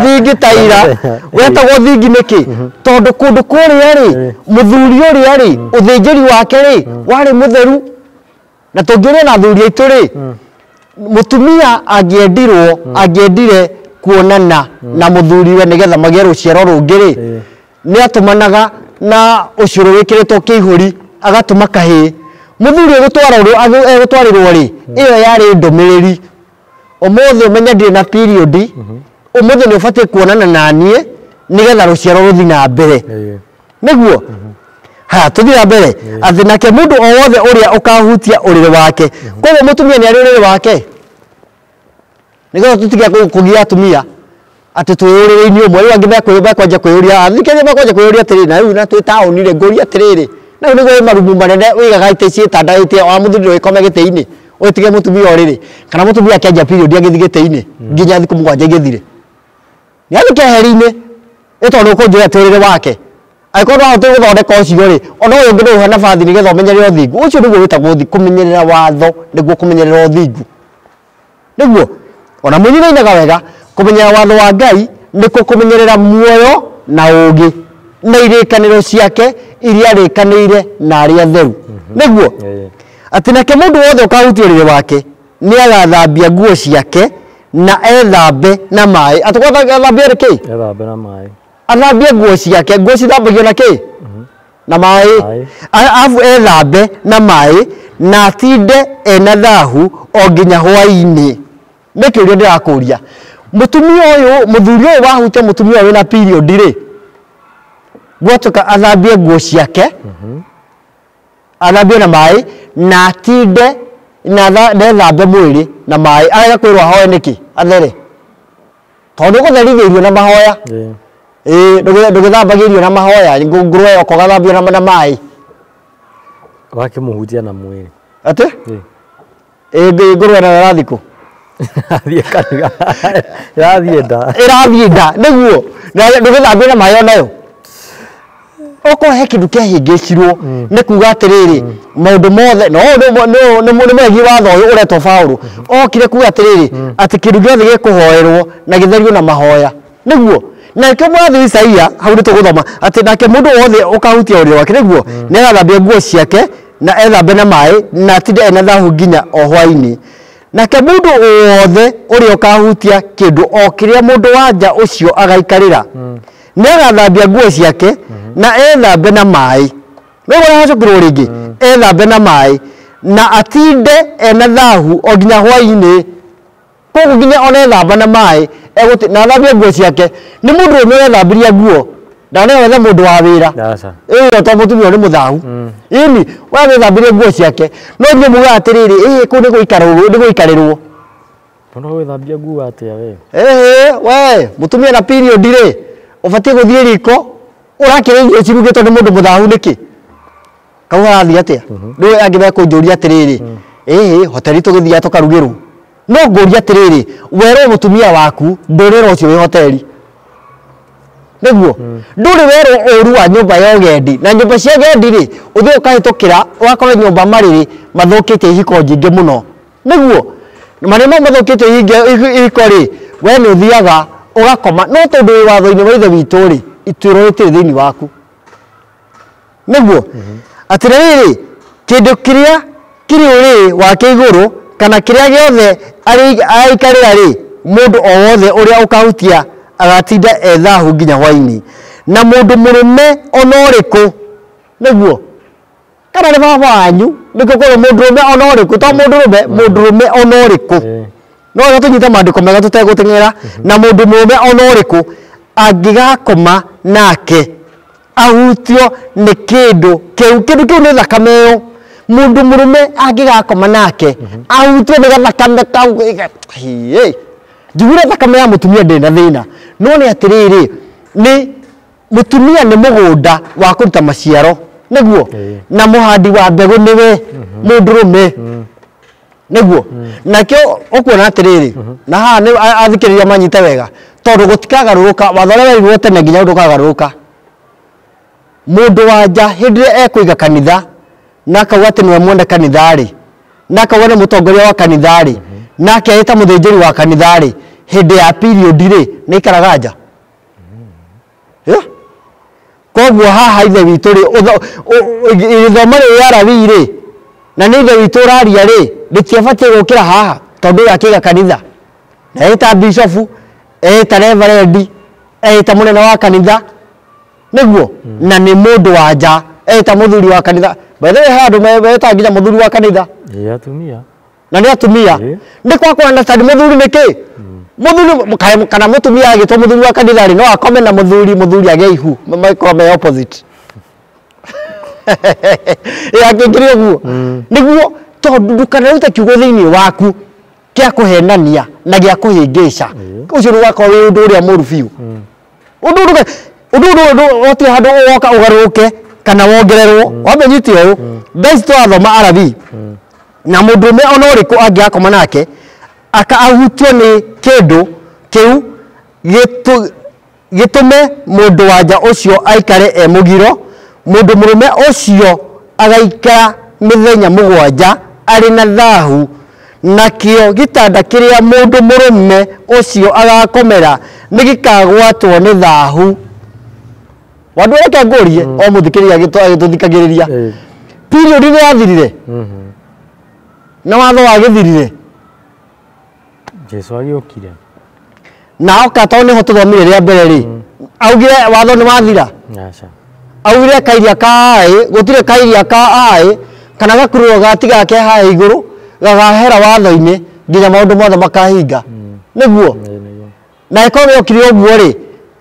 Speaker 2: thingi taira wetagwo thingi nĩkĩ? Tondũ kũndũ kũrĩa rĩ, mũthuri ũrĩa rĩ, ũthĩnjĩri wake rĩ warĩ mũtheru. Na tũngĩũria na athuri aitũ rĩ, mũtumia angĩendirwo, angĩendire kuonana na mũthuriwe nĩgetha magĩe rũciaro rũngĩ rĩ, nĩ atũmanaga na ũcũrũ wĩkĩrĩtwo kĩihũri, agatũma kahĩĩ. Mũthuri egũtwarĩrwo rĩ, ĩyo yarĩ ndũmĩrĩri, ũmũthĩ ũmenye ndirĩ na period, ũmũthĩ nĩ ũbatiĩ kuonana na niĩ nĩgetha rũciaro rũthiĩ na mbere nĩguo. Haya, tũthiĩ na mbere. Atĩ nake mũndũ o wothe ũrĩa ũkahutia ũrĩrĩ wake, koguo mũtumia nĩ arĩ ũrĩrĩ wake, nĩgetha tũtige kũgia atumia atĩ twĩ ũrĩrĩ-inĩ ũmwe. Rĩu angĩ mekwanja kwĩyũria, athikĩrĩria mekwanja kwĩyũria atĩrĩrĩ, na rĩu na twĩ taũni rĩ, ngũria atĩrĩrĩ, na rĩu nĩguo wĩ marumu manene wĩigaga itĩ ciĩtandaĩte, wa mũthuri ndũgĩkome gĩtĩ-inĩ ũtige mũtumia ũrĩrĩ, kana mũtumia akĩanjia period agĩthiĩ gĩtĩ-inĩ nginya thikũ 7 igĩthire, nĩ athiĩ keheri-inĩ, ĩ tondũ ũkũnjĩra atĩ ũrĩrĩ wake angĩkorwo ndwahota gũthondeka ũcio rĩ, ona ũyũ ũngĩ nĩũhe nabathi nĩgetha ũmenyerere ũthingu. Ũcio nĩguo wĩtagwo ũthingu, kũmenyerera watho nĩguo kũmenyerera ũthingu nĩguo. Ona mũini nĩainaga wega, kũmenyerera watho wa Ngai nĩkuo kũmenyerera muoyo na ũũgĩ na irĩkanĩro ciake iria arĩkanĩire na arĩa atheru nĩguo. Atĩ nake mũndũ wothe ũkahutia ũrĩrĩ wake nĩ agathambia nguo ciake na ethambe na maĩ. Atĩ athambie kĩ?
Speaker 1: Ethambe na maĩ.
Speaker 2: Athambie nguo ciake, nguo cithambagio na kĩ? Na maĩ. Arabu ethambe na maĩ na atinde ena thahu o nginya hwaĩ-inĩ. Nĩ kĩũria ndĩrakũria, mũtumia ũyũ, mũthuri ũyũ wahutia mũtumia ũyũ wĩna period rĩ, gwatuĩka athambie nguo ciake, athambie na maĩ na atinde na ethambe mwĩrĩ na maĩ, arega kwĩrwo ahoe nĩkĩ? Athere, tondũ gũtherithia irio na mahoya. Ĩĩ, ndũgĩthambagia irio na mahoya, ngũrwe yoka ũgathambia na maĩ.
Speaker 1: Wakĩmũhutia na mwĩrĩ.
Speaker 2: Atĩ? Ĩĩ, ngũrwe nayo ĩrathiĩ kũ?
Speaker 1: Ĩrathiĩ kanitha. Ĩrathiĩ nda.
Speaker 2: Ĩrathiĩ nda, nĩguo. Na ndũgĩthambia na maĩ onayo. Okorwo he kĩndũ kĩahĩngĩcirwo nĩ kuga atĩrĩrĩ, maũndũ mothe, no nĩ mũregi watho ũyũ ũretwo Paũlũ, okire kuga atĩrĩrĩ, atĩ kĩndũ gĩothe gĩkũhoerwo na gĩtherio na mahoya nĩguo. Na nĩkĩo mũrathi Isaia hau nĩ tũgũthoma atĩ nake mũndũ wothe ũkahutia ũrĩrĩ wake nĩguo nĩ agathambia nguo ciake na ethambe na maĩ na atinde ena thahu nginya o hwaĩ-inĩ. Nake mũndũ wothe ũrĩa ũkahutia kĩndũ o kĩrĩa mũndũ wa nja ũcio agaikarĩra nĩ agathambia nguo ciake na ethambe na maĩ. Nĩguo hacokirwo rĩngĩ, ethambe na maĩ na atinde ena thahu o nginya hwaĩ-inĩ. Koguo nginya ona ethamba na maĩ na athambie nguo ciake, nĩ mũndũ ũmwe wethambirie nguo Ndanera wethe mũndũ wa wĩra.
Speaker 1: Aca.
Speaker 2: Ĩĩ to mũtumia nĩ mũthahu. Ĩni we wĩthambirie nguo ciake no inyuĩ mugaga atĩrĩrĩ, ĩĩ kũu nĩ gũikarwo, nĩ gũikarĩrwo.
Speaker 1: Mũno gwĩthambia nguo atĩa we?
Speaker 2: Ĩĩ we mũtumia na period rĩ, ũbatiĩ gũthiĩ riko ũrakĩrĩa irio cirugĩtwo nĩ mũndũ mũthahu nĩkĩ? Kau harathiĩ atĩa? Rĩu angĩ mekũnjũria atĩrĩrĩ, ĩĩ hoteri tũgĩthiaga tũkarugĩrwo. No ngũria atĩrĩrĩ, werwo mũtumia waku ndũrĩra ũcio wĩ hoteri. Nĩguo ndũrĩ werwo ũru wa nyũmba ya ũgendi, na nyũmba cia gendi rĩ, ũthiĩ ũkahĩtũkĩra ũgakora nyũmba marĩrĩ mathũkĩtie ihiko nyingĩ mũno. Nĩguo marĩa mau mathũkĩtie ihiko rĩ, we nĩ ũthiaga ũgakoma, no tondũ wĩ watho-inĩ wa ithe witũ rĩ, ituĩro rĩtirĩ thĩinĩ waku. Nĩguo atĩrĩrĩ, kĩndũ kĩrĩa kĩrĩ ũrĩrĩ wake igũrũ kana kĩrĩa gĩothe araikarĩra rĩ, mũndũ o wothe ũrĩa ũkahutia agatinda e thahu nginya hwaĩ-inĩ. Na mũndũ mũrũme ona ũrĩkũ, nĩguo kana nĩ baba wanyu, nĩkĩo kwĩrwo mũndũrũme ona ũrĩkũ, to mũndũrũme, mũndũrũme ona ũrĩkũ. No rĩu tũnyite maandĩko mega tũtegũteng'era. Na mũndũ mũrũme ona ũrĩkũ angĩgakoma nake ahutio nĩ kĩndũ kĩu, kĩndũ kĩu nĩ thakame ĩyo. Mũndũ mũrũme angĩgakoma nake ahutio nĩ gathakame kau, njiguire thakame ya mũtumia ndĩrĩ na thĩna, no nĩ atĩrĩrĩ, nĩ mũtumia nĩ mũgũnda wa kũruta maciaro, nĩguo na mũhandi wa mbegũ nĩwe mũndũrũme, nĩguo nakĩo ũkuona atĩrĩrĩ, na haha nĩ athikĩrĩria manyite wega, tondũ gũtikagarũrũka watho ũrĩa werirwo tene nginya ndũkagarũrũka. Mũndũ wa nja hĩndĩ ĩrĩa ekũiga kanitha na akauga atĩ nĩwe mwene kanitha rĩ, na akauga nĩ mũtongoria wa kanitha rĩ, na akeĩta mũthĩnjĩri wa kanitha rĩ, hĩndĩ ya period rĩ, nĩ aikaraga nja. Koguo haha ithe witũ rĩ, gĩthomo rĩrĩ Lawi rĩ, na nĩ ithe witũ ũraria rĩ, rĩtiabatiĩ gũkĩra haha, tondũ ũyũ akĩiga kanitha na eĩta bishofu, eĩta reverend, eĩta mũnene wa kanitha, nĩguo na nĩ mũndũ wa nja, eĩta mũthuri wa kanitha. By the way, he andũ metaga nginya mũthuri wa kanitha.
Speaker 1: Ĩĩ atumia.
Speaker 2: Na nĩ atumia. Nĩ kwa kũ understand mũthuri nĩ kĩ? Mũthuri kana mũtumia agĩtwo mũthuri wa kanitha rĩ, no akome na mũthuri, mũthuri agĩe ihu, makorwo me opposite. Ĩĩ angĩkĩrĩ ũguo. Nĩguo tondũ ndũkanarute kiugo thĩinĩ waku kĩa kũhenania na gĩa kũhĩngĩca. Ũcio nĩ ũgakorwo wĩ ũndũ ũrĩa mũũru biũ. Ũndũ ũndũ ũtirĩ handũ ũgoka ũgarũrũke kana wongererwo. Wambe nyite ũũ. Thaa ici tũrathoma Arabii. Na mũndũrũme ona ũrĩkũ angĩgakoma nake aka ahutio nĩ kĩndũ kĩu gĩtũme mũndũ wa nja ũcio aikare e mũgiro, mũndũ mũrũme ũcio agaikara mĩthenya 7 arĩ na thahu, nakĩo gĩtanda kĩrĩa mũndũ mũrũme ũcio agakomera nĩ gĩkagwatwo nĩ thahu. Wandũ reke ngũrie o mũthikĩrĩria agĩtũthikagĩrĩria. Period nĩ yathirire na watho wagĩthirire.
Speaker 1: Jesu agĩũkire.
Speaker 2: Na oka tondũ nĩho tũthomire rĩa mbere rĩ, augire watho nĩ wathira.
Speaker 1: Aca.
Speaker 2: Augire kairia ka aĩ, gũtirĩ kairia ka aĩ kana gakururo gatiga ke haha igũrũ gagahera watho-inĩ nginya maũndũ mothe makahinga. Nĩguo. Na ĩkorwo yokire ũguo rĩ,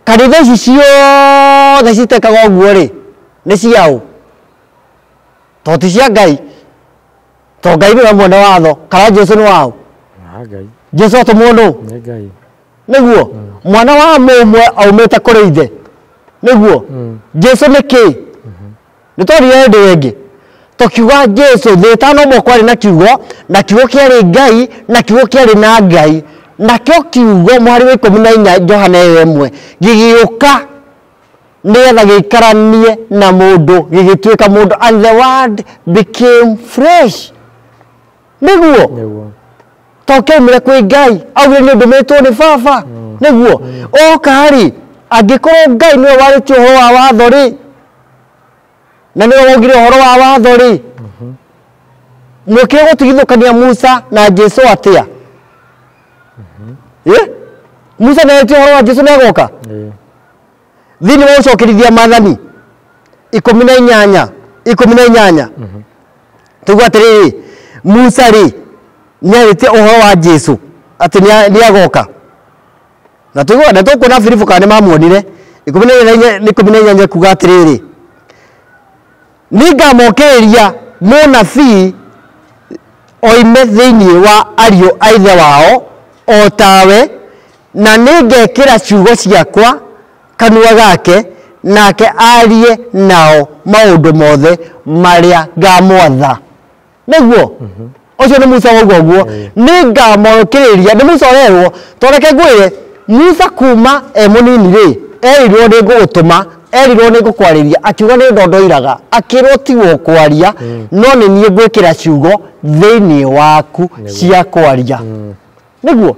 Speaker 2: kanitha ici ciothe citekaga ũguo rĩ, nĩ ciaũ? To ti cia Ngai. To Ngai nĩwe mwene watho, kana Jesu nĩ waũ?
Speaker 1: Ngai.
Speaker 2: Jesu atũmwo nũ?
Speaker 1: Nĩ Ngai.
Speaker 2: Nĩguo mwana wa mũmwe aumĩte kũrĩ ithe. Nĩguo Jesu nĩ kĩ? Nĩ twarire hĩndĩ ĩngĩ tũkiuga Jesu thĩ ĩtanombwo kwarĩ na kiugo, na kiugo kĩarĩ Ngai, na kiugo kĩarĩ na Ngai, nakĩo kiugo mũhari wa 14 Johana ĩyo 1 gĩgĩũka nĩgetha gĩikaranie na mũndũ, gĩgĩtuĩka mũndũ, and the word became flesh. Nĩguo to kĩaumire kwĩ Ngai, augire nĩ ndũmĩtwo nĩ baba. Nĩguo oka rĩ, angĩkorwo Ngai nĩwe warĩtie ũhoro wa watho rĩ, na nĩwe waugire ũhoro wa watho rĩ, mwĩkĩre gũtigithũkania Musa na Jesu atĩa? Musa nĩarĩtie ũhoro wa Jesu nĩagoka thĩinĩ wa gũcokerithia maathani 18 18 tuguo atĩrĩrĩ, Musa rĩ nĩarĩtie ũhoro wa Jesu atĩ nĩagoka, na tũigua na tũkuona Filipu kana nĩmamuonire 18 kuga atĩrĩrĩ, nĩngamokĩrĩria mũnabii oime thĩinĩ wa ariũ a ithe wao o tawe, na nĩngekĩra ciugo ciakwa kanua gake, nake arie nao maũndũ mothe marĩa ngamwatha. Nĩguo ũcio nĩ Musa wauga ũguo, nĩngamokĩrĩria. Nĩ Musa ũrerwo, tondũ reke ngwĩre, Musa kuma e mũnini rĩ, erirwo nĩ ngũgũtũma, erirwo nĩ ngũkwarĩria, akiuga nĩ ndondoiraga, akĩrwo tiwe ũkwaria, no nĩ niĩ ngwĩkĩra ciugo thĩinĩ waku cia kwaria. Nĩguo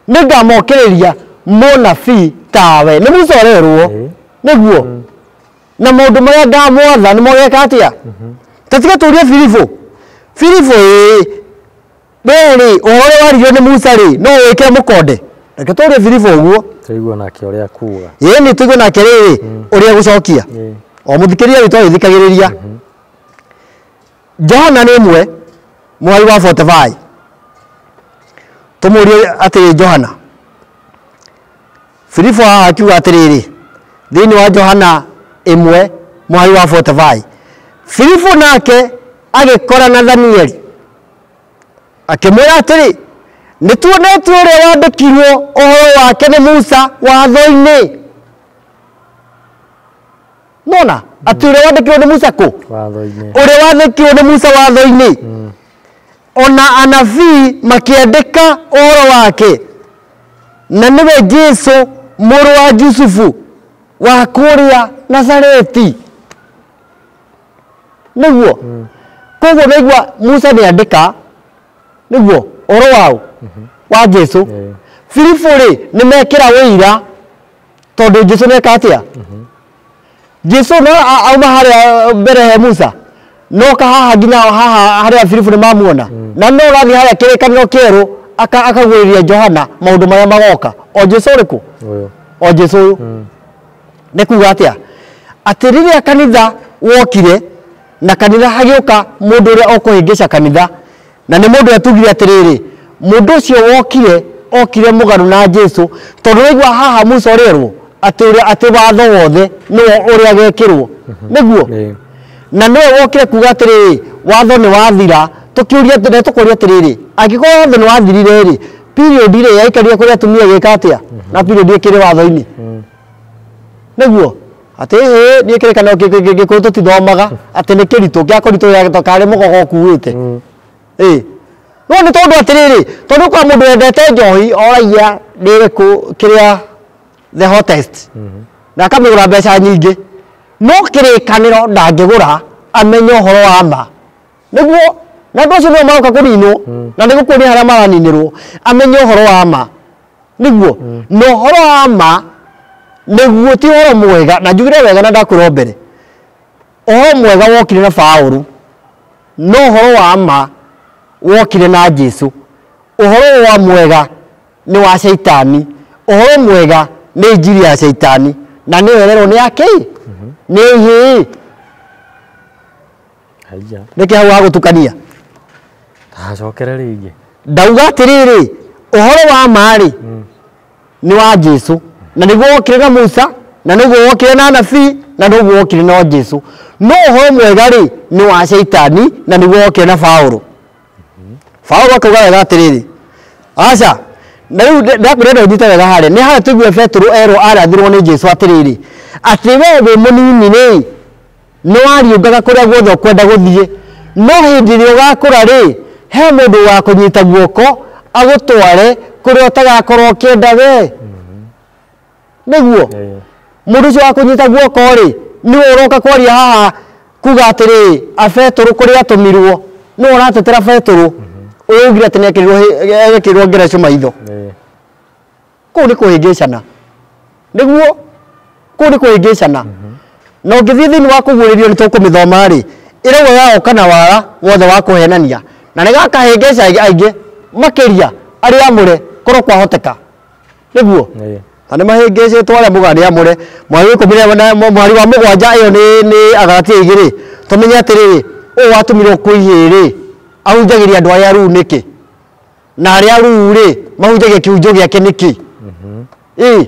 Speaker 2: nĩngamokĩrĩria mũnabii tawe. Nĩ Musa ũrerwo. Nĩguo na maũndũ marĩa ngamwatha nĩ mogeka atĩa? Tũtige tũrie Filipo. Filipo ĩĩ, we rĩ, ũhoro ũrĩa waririo nĩ Musa rĩ, no wĩkĩre mũkonde? Reke tũrie Filipo ũguo.
Speaker 1: Tũigue nake ũrĩa kuga.
Speaker 2: Ĩĩ nĩ tũigue nake rĩrĩ ũrĩa gũcokia. O mũthikĩrĩria witũ agĩthikagĩrĩria. Johana nĩ ĩmwe mũhari wa 45. Tũmũrie atĩrĩ Johana. Filipo haha akiuga atĩrĩrĩ, thĩinĩ wa Johana 1 mũhari wa 45. Filipo nake agĩkora Nathanieli akĩmwĩra atĩrĩ, nĩ tuonete ũrĩa wandĩkirwo ũhoro wake nĩ Musa watho-inĩ. Nona atĩ ũrĩa wandĩkirwo nĩ Musa kũ?
Speaker 1: Watho-inĩ.
Speaker 2: Ũrĩa wandĩkirwo nĩ Musa watho-inĩ. Ona anabii makĩandĩka ũhoro wake, na nĩwe Jesu mũrũ wa Jusufu wa kũrĩa Nazareti. Nĩguo koguo naigua Musa nĩ andĩka nĩguo ũhoro wao wa Jesu. Filipo rĩ, nĩ mekĩra ũira tondũ Jesu nĩeka atĩa? Jesu no auma harĩa mbere he Musa, no ka haha nginya haha harĩa Filipo nĩ mamuona, na no ũrathiĩ harĩa kĩrĩkanĩro kĩerũ akagũrĩria Johana maũndũ marĩa magoka. O Jesu ũrĩkũ? O Jesu ũyũ. Nĩ kuga atĩa? Atĩ rĩrĩa kanitha wokire, na kanitha hagĩũka mũndũ ũrĩa ũkũhĩngĩca kanitha, na nĩ mũndũ atugire atĩrĩrĩ, mũndũ ũcio wokire okire mũgarũ na Jesu, tondũ waigua haha Musa ũrerwo atĩ ũrĩa atĩ watho wothe nĩwe ũrĩa gekĩrwo. Nĩguo na nĩwe wokire kuga atĩrĩrĩ, watho nĩ wathira. Tũkĩũria nĩ tũkũria atĩrĩrĩ, angĩkorwo watho nĩ wathirire rĩ, period rĩ yaikarire kũrĩa atumia gĩka atĩa? Na period ĩkĩrĩ watho-inĩ. Nĩguo atĩ ĩ niĩ kĩrĩkanĩro gĩkũyũ tũtithomaga atĩ nĩ kĩritũ kĩa kũritũ karĩ mũgogo ũkuĩte. Ĩ no nĩ tondũ atĩrĩrĩ, tondũ kwa mũndũ wendete njohi oragia nĩ ĩrĩkũ kĩrĩa the hottest, na akamĩgũra mbeca nyingĩ, no kĩrĩkanĩro ndangĩgũra amenye ũhoro wa ma. Nĩguo na andũ acio nĩo maroka kũninwo, na nĩ gũkuonia harĩa maraninĩrwo, amenye ũhoro wa ma. Nĩguo na ũhoro wa ma nĩguo ti ũhoro mwega, na njugire wega na ndakwĩra mbere, ũhoro mwega wokire na Paũlũ, no ũhoro wa ma wokire na Jesu. Ũhoro wa mwega nĩ wa Shaitani, ũhoro mwega nĩ injiri ya Shaitani, na nĩyo ĩrerwo nĩ yakĩ? Nĩ ihĩĩ. Nĩkĩ hau hagũtukania?
Speaker 1: Acokere rĩngĩ.
Speaker 2: Ndauga atĩrĩrĩ, ũhoro wa ma rĩ nĩ wa Jesu, na nĩguo wokire na Musa, na nĩguo wokire na anabii, na nĩguo wokire na Jesu. No ũhoro mwega rĩ nĩ wa Shaitani, na nĩguo wokire na Paũlũ. Paũlũ akauga wega atĩrĩrĩ, aca na rĩu ndakwĩra ũnyite wega harĩa nĩ harĩa tũigue Petero erwo arathirwo nĩ Jesu atĩrĩrĩ, atĩ we wĩ mũnini rĩ nĩ wariũngaga kũrĩa guothe ũkwenda gũthiĩ, no hĩndĩ ĩrĩa ũgakũra rĩ, he mũndũ wa kũnyita guoko agũtware kũrĩa ũtagakorwo ũkĩenda we. Nĩguo mũndũ ũcio wa kũnyita guoko rĩ nĩwe ũroka kwaria haha kuga atĩrĩrĩ, a Petero kũrĩa atũmirwo, nĩwe ũratetera Petero ũyũ ugire atĩ nĩekĩrirwo ngereco maitho. Kũu nĩ kũhĩngĩcana. Nĩguo kũu nĩ kũhĩngĩcana. Na ũngĩthiĩ thĩinĩ wa kũguũrĩrio nĩ tũkũmĩthoma rĩ, ĩrauga yaoka na wara wothe wa kũhenania, na nĩgakahĩngĩca aingĩ makĩria arĩa amũre korwo kwahoteka. Nĩguo na nĩ mahĩngĩcĩtwo arĩa muga nĩ amũre. Mweri wa 10 mweri wa 7 ĩyo nĩ Agalatia 2 tũmenye atĩrĩrĩ, ũyũ watũmirwo kwĩ ihĩĩ rĩ ahunjagĩria andũ arĩa aruu nĩkĩ, na arĩa aruu rĩ mahunjagia kĩhunjio gĩake nĩkĩ? Ĩ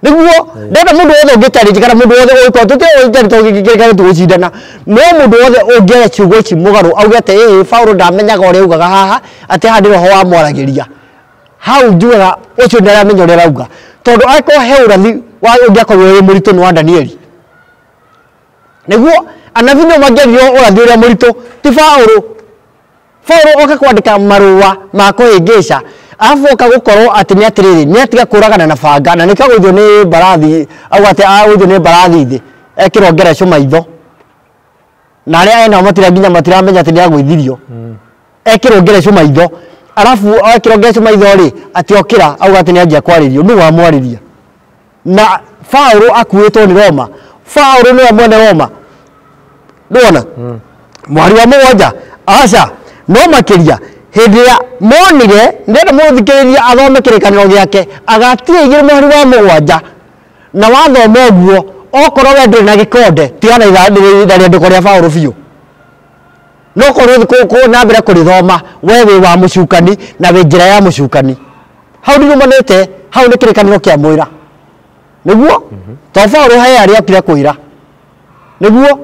Speaker 2: Nĩguo ndenda mũndũ wothe ũngĩtarĩria kana mũndũ wothe ũgĩkorwo tũtirĩ tũgĩkĩrĩka tũgũcindana, no mũndũ wothe ũngĩaria ciugo ici mũgarũ auge atĩ ĩĩ Paũlũ ndamenyaga ũrĩa augaga haha, atĩ haha nĩ roho wamwaragĩria, hau njugaga ũcio ndaramenya ũrĩa arauga, tondũ angĩkorwo he ũrathi wa ũngĩakorirwo wĩ mũritũ nĩ wa Danieli. Nĩguo anabii nĩo mangĩaririe ũrathi ũrĩa mũritũ, ti Paũlũ. Paũlũ oka kwandĩka marũa ma kũhĩngĩca, arabu oka gũkorwo atĩ nĩ atĩrĩrĩ, nĩ atiga kũragana na banga, na nĩkĩo agũithio nĩ mbarathi, auga atĩ agũithio nĩ mbarathi thĩ, ekĩrwo ngerecũ maitho, na arĩa enao matira nginya matiramenya atĩ nĩ agũithirio. Ekĩrwo ngerecũ maitho, arabu ekĩrwo ngerecũ maitho rĩ, atĩ okĩra auga atĩ nĩ anjia kwarĩrio, nũ wamwarĩria? Na Paũlũ akuĩtwo nĩ Roma, Paũlũ nĩwe mwene Roma, nĩwona? Mwari wa 7 aca, no makĩria hĩndĩ ĩrĩa monire, ndĩrenda mũthikĩrĩria athome kĩrĩkanĩro gĩake, Galatia 2 mweri wa 7, na wathoma ũguo, okorwo we ndũrĩ na gĩkonde, tigana na rĩandĩko rĩa Paũlũ biũ. No korwo na mbere kũrĩthoma, we wĩ wa mũcukani na wĩ njĩra ya mũcukani. Hau ndirumanĩte, hau nĩ kĩrĩkanĩro kĩa mwĩra. Nĩguo? To Paũlũ he arĩa okire kwĩra. Nĩguo?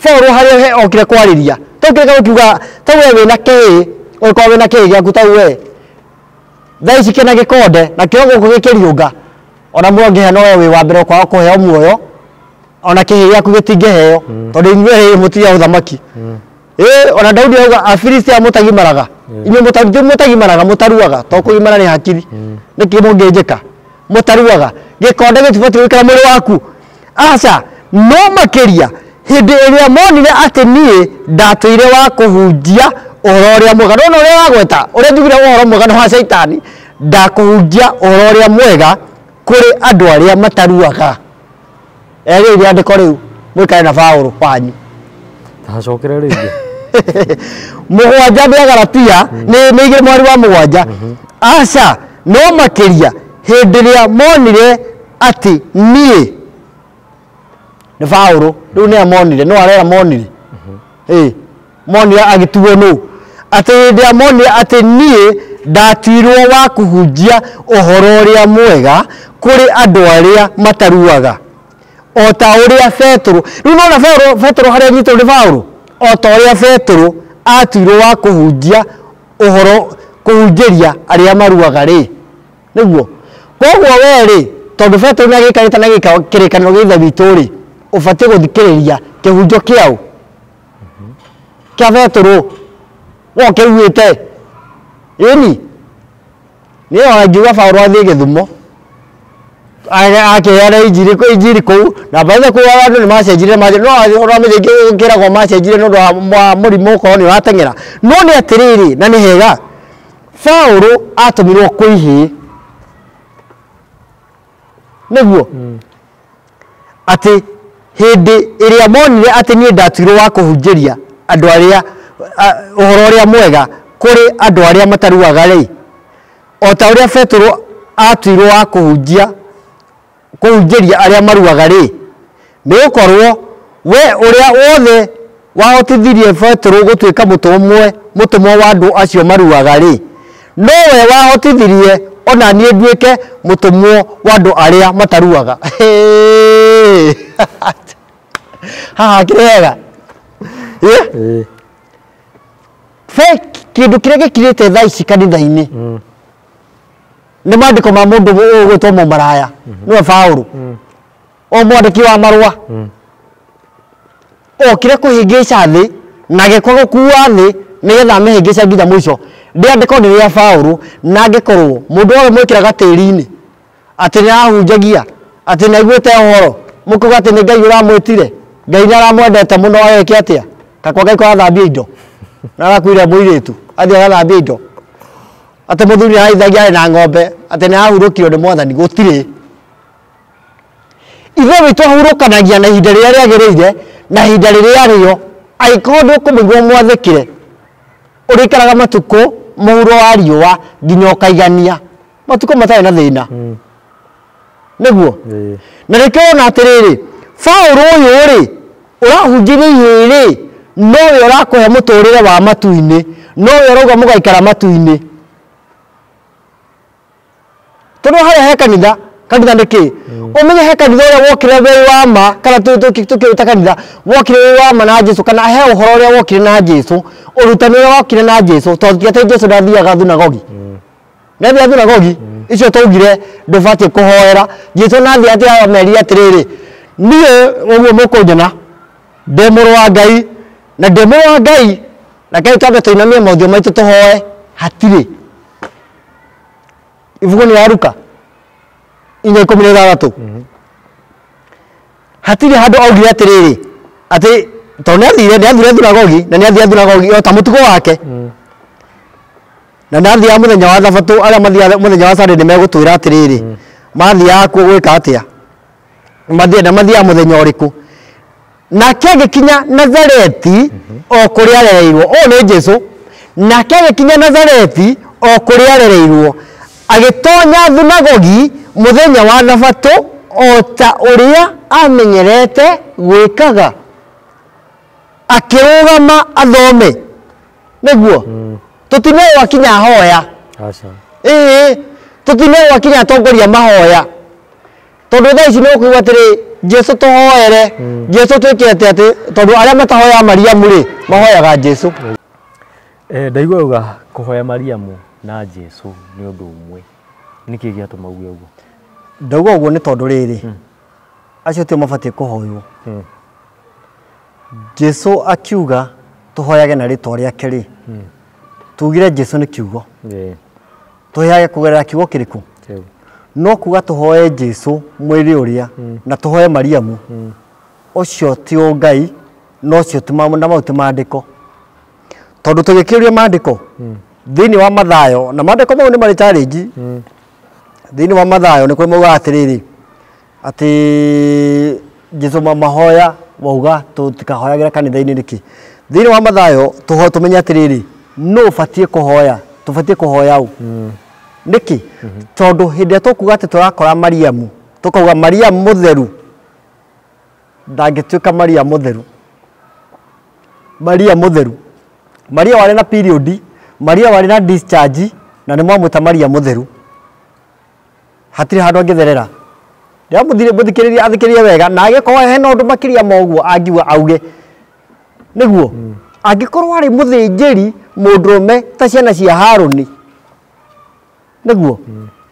Speaker 2: Paũlũ harĩa okire kwarĩria. To kĩrĩkanĩro kiuga, ta we wĩna kĩĩ, ũngĩkorwo wĩna kĩĩ gĩaku ta we. Thaa ici kĩna gĩkonde, na kĩo gũkũ gĩkĩriũnga. Ona muoyo ũngĩheo no we wĩ wa mbere kwaga kũheo muoyo, ona kĩhĩ gĩaku gĩtingĩheo, tondũ inyuĩ mũtirĩ a ũthamaki. Ona Daudi auga Afilisti aya mũtagimaraga. Inyuĩ mũtagimaraga, mũtaruaga, to kũgimara nĩ hakiri. Nĩkĩ mũngĩnjĩka? Mũtaruaga. Gĩkonde gĩtibatiĩ gũikara mwĩrĩ waku. Aca, no makĩria hĩndĩ ĩrĩa monire atĩ niĩ ndatũire wa kũhunjia ũhoro ũrĩa mwega. Nĩwona ũrĩa wagweta, ũrĩa njugire ũhoro mwega nĩ wa Caitani, ndakũhunjia ũhoro ũrĩa mwega kũrĩ andũ arĩa mataruaga. Erĩ rĩandĩko rĩu mũikare na Paũlũ wanyu.
Speaker 1: Tacokere rĩngĩ.
Speaker 2: 7 nĩ Galatia, nĩ 2 mweri wa 7. Aca, no makĩria hĩndĩ ĩrĩa monire atĩ niĩ nĩ Paũlũ, rĩu nĩ amonire, no arera monire. Monire agĩtuo nũ? Atĩ hĩndĩ ĩrĩa monire atĩ niĩ ndatuirwo wa kũhunjia ũhoro ũrĩa mwega kũrĩ andũ arĩa mataruaga, o ta ũrĩa Petero, rĩu nĩwona Petero harĩa anyitwo nĩ Paũlũ, o ta ũrĩa Petero atuirwo wa kũhunjia ũhoro, kũhunjĩria arĩa maruaga rĩ, nĩguo. Koguo we rĩ, tondũ Petero nĩ agĩikarĩte na kĩrĩkanĩro gĩa Ithe witũ rĩ, ũbatiĩ gũthikĩrĩria kĩhunjo kĩaũ? Kĩa Petero, we ũkĩiguĩte? Ĩni, niĩ ona ingiuga Paũlũ athiĩ Gĩthumo, akĩheana injiri kũu, na baithe kũu andũ nĩ macenjirie, no ũramenya ingĩ ũkĩragwo macenjirie nĩ ũndũ wa mũrimũ ũkorwo nĩ ũrateng'era. No nĩ atĩrĩrĩ, na nĩ hega, Paũlũ atũmirwo kwĩ ihĩĩ. Nĩguo? Atĩ hĩndĩ ĩrĩa monire atĩ niĩ ndatuirwo wa kũhunjĩria andũ arĩa, ũhoro ũrĩa mwega kũrĩ andũ arĩa mataruaga rĩ, o ta ũrĩa Petero atuirwo wa kũhunjĩria arĩa maruaga rĩ, nĩgũkorwo we ũrĩa wothe wahotithirie Petero gũtuĩka mũtũmwo wa andũ acio maruaga rĩ, nowe wahotithirie ona niĩ nduĩke mũtũmwo wa andũ arĩa mataruaga. Haha kĩrĩ hega. Kĩndũ kĩrĩa gĩkirĩte thaa ici kanitha-inĩ nĩ maandĩko ma mũndũ ũgwĩtwo mũmaraya, nĩwe Paũlũ, o mwandĩki wa marũa, okire kũhĩngĩca thĩ na agĩũka gũkua thĩ nĩgetha amĩhĩngĩce nginya mũico. Rĩandĩko nĩ rĩa Paũlũ, na angĩkorwo mũndũ wothe mwĩkĩraga tĩri-inĩ atĩ nĩ arahunjagia, atĩ nĩ aiguĩte ũhoro, mũkauga atĩ nĩ Ngai ũramwĩtire, Ngai nĩ aramwendete mũno, ageke atĩa? Kakwa Ngai kũrathambia indo, na arakuire mũirĩtu athiĩ agathambia indo, atĩ mũthuri nĩ ararĩithagia arĩ na ng'ombe, atĩ nĩ arahurũkirio nĩ Mwathani. Gũtirĩ. Ithe witũ ahurũkanagia na ihinda rĩrĩa rĩagĩrĩire na ihinda rĩrĩa rĩo, angĩkorwo ndũkũmũigua ũmwathĩkĩre, ũrĩikaraga matukũ mũhuro wa riũa nginya ũkaigania, matukũ matarĩ na thĩna. Nĩguo? Na nĩkĩo wona atĩrĩrĩ, Paũlũ ũyũ rĩ, ũrahunjĩria ihĩĩ rĩ, nowe ũrakũhe mũtũrĩre wa matu-inĩ, nowe ũrauga mũgaikara matu-inĩ. Tondũ harĩa he kanitha, Kanitha nĩ kĩ? Ũmenye he kanitha ũrĩa wokire wĩ wa ma, kana tũkĩũta kanitha wokire wĩ wa ma na Jesu, kana he ũhoro ũrĩa wokire na Jesu, ũrutani ũrĩa wokire na Jesu, tondũ ti atĩ Jesu ndathiaga thunagogi. Ndathiaga thunagogi icio twaugire ndũbatiĩ kũhoera. Jesu nathiĩ atĩ amerie atĩrĩrĩ, niĩ ũguo mũkũnyona ndĩ mũrũ wa Ngai, na ndĩ mũrũ wa Ngai, na Ngai twambe tũinamie mothiũ maitũ tũhoe, hatirĩ. Ibuku nĩ ya Luka 4:16. Hatirĩ handũ augire atĩrĩrĩ, atĩ tondũ nĩathire thunagogi, na nĩathire thunagogi o ta mũtugo wake. Na nĩathiaga mũthenya wa Thabatũ, arĩa mathiaga mũthenya wa Sunday nĩmegũtwĩra atĩrĩrĩ, mathiaga kuo gwĩka atĩa? Na mathiaga mũthenya ũrĩkũ? Nake agĩkinya Nazareti o kũrĩa arereirwo. Ũyũ nĩ Jesu. Nake agĩkinya Nazareti o kũrĩa arereirwo, agĩtonya thunagogi mũthenya wa Thabatũ o ta ũrĩa amenyerete gwĩkaga, akĩrũgama athome. Nĩguo tũtinewo akinya hoya. Ĩĩ, tũtinewo akinya atongoria mahoya, tondũ thaa ici nĩ ũkũigua atĩrĩ, Jesu tũhoere, Jesu twĩke atĩ atĩ, tondũ arĩa matahoyaga Mariamu rĩ, mahoyaga Jesu.
Speaker 1: Ndaigua uga kũhoya Mariamu na Jesu nĩ ũndũ ũmwe. Nĩkĩ gĩatũma uge ũguo?
Speaker 2: Ndauga ũguo nĩ tondũ rĩrĩ, acio tio mabatiĩ kũhoywo. Jesu akiuga tũhoyage na rĩtwa rĩake rĩ, tugire Jesu nĩ kiugo. Tũhoyage kũgerera kiugo kĩrĩkũ? No kuga tũhoe Jesu mwĩrĩ ũrĩa na tũhoe Mariamu, ũcio ti ũngai, na ũcio ti na mau ti maandĩko. Tondũ tũgĩkĩũria maandĩko thĩinĩ wa Mathayo, na maandĩko mau nĩ marĩ challenge. Thĩinĩ wa Mathayo nĩ kũrĩ maugaga atĩrĩrĩ, atĩ Jesu mahoya wauga tũtikahoyagĩra kanitha-inĩ nĩkĩ? Thĩinĩ wa Mathayo tũmenye atĩrĩrĩ, nũ ũbatiĩ kũhoya? Tũbatiĩ kũhoya ũ? Nĩkĩ? Tondũ hĩndĩ ĩrĩa tũkuga atĩ tũrakora Mariamu, tũkauga Mariamu mũtheru, ndangĩtuĩka Maria mũtheru. Maria mũtheru, Maria warĩ na period, Maria warĩ na discharge, na nĩ mwamwĩta Maria mũtheru. Hatirĩ handũ angĩtherera. Ndĩramũthikĩrĩria athikĩrĩrie wega, na angĩkorwo hena ũndũ makĩria ma ũguo angiuga auge. Nĩguo angĩkorwo arĩ mũthĩnjĩri mũndũrũme ta ciana cia Harũni, nĩguo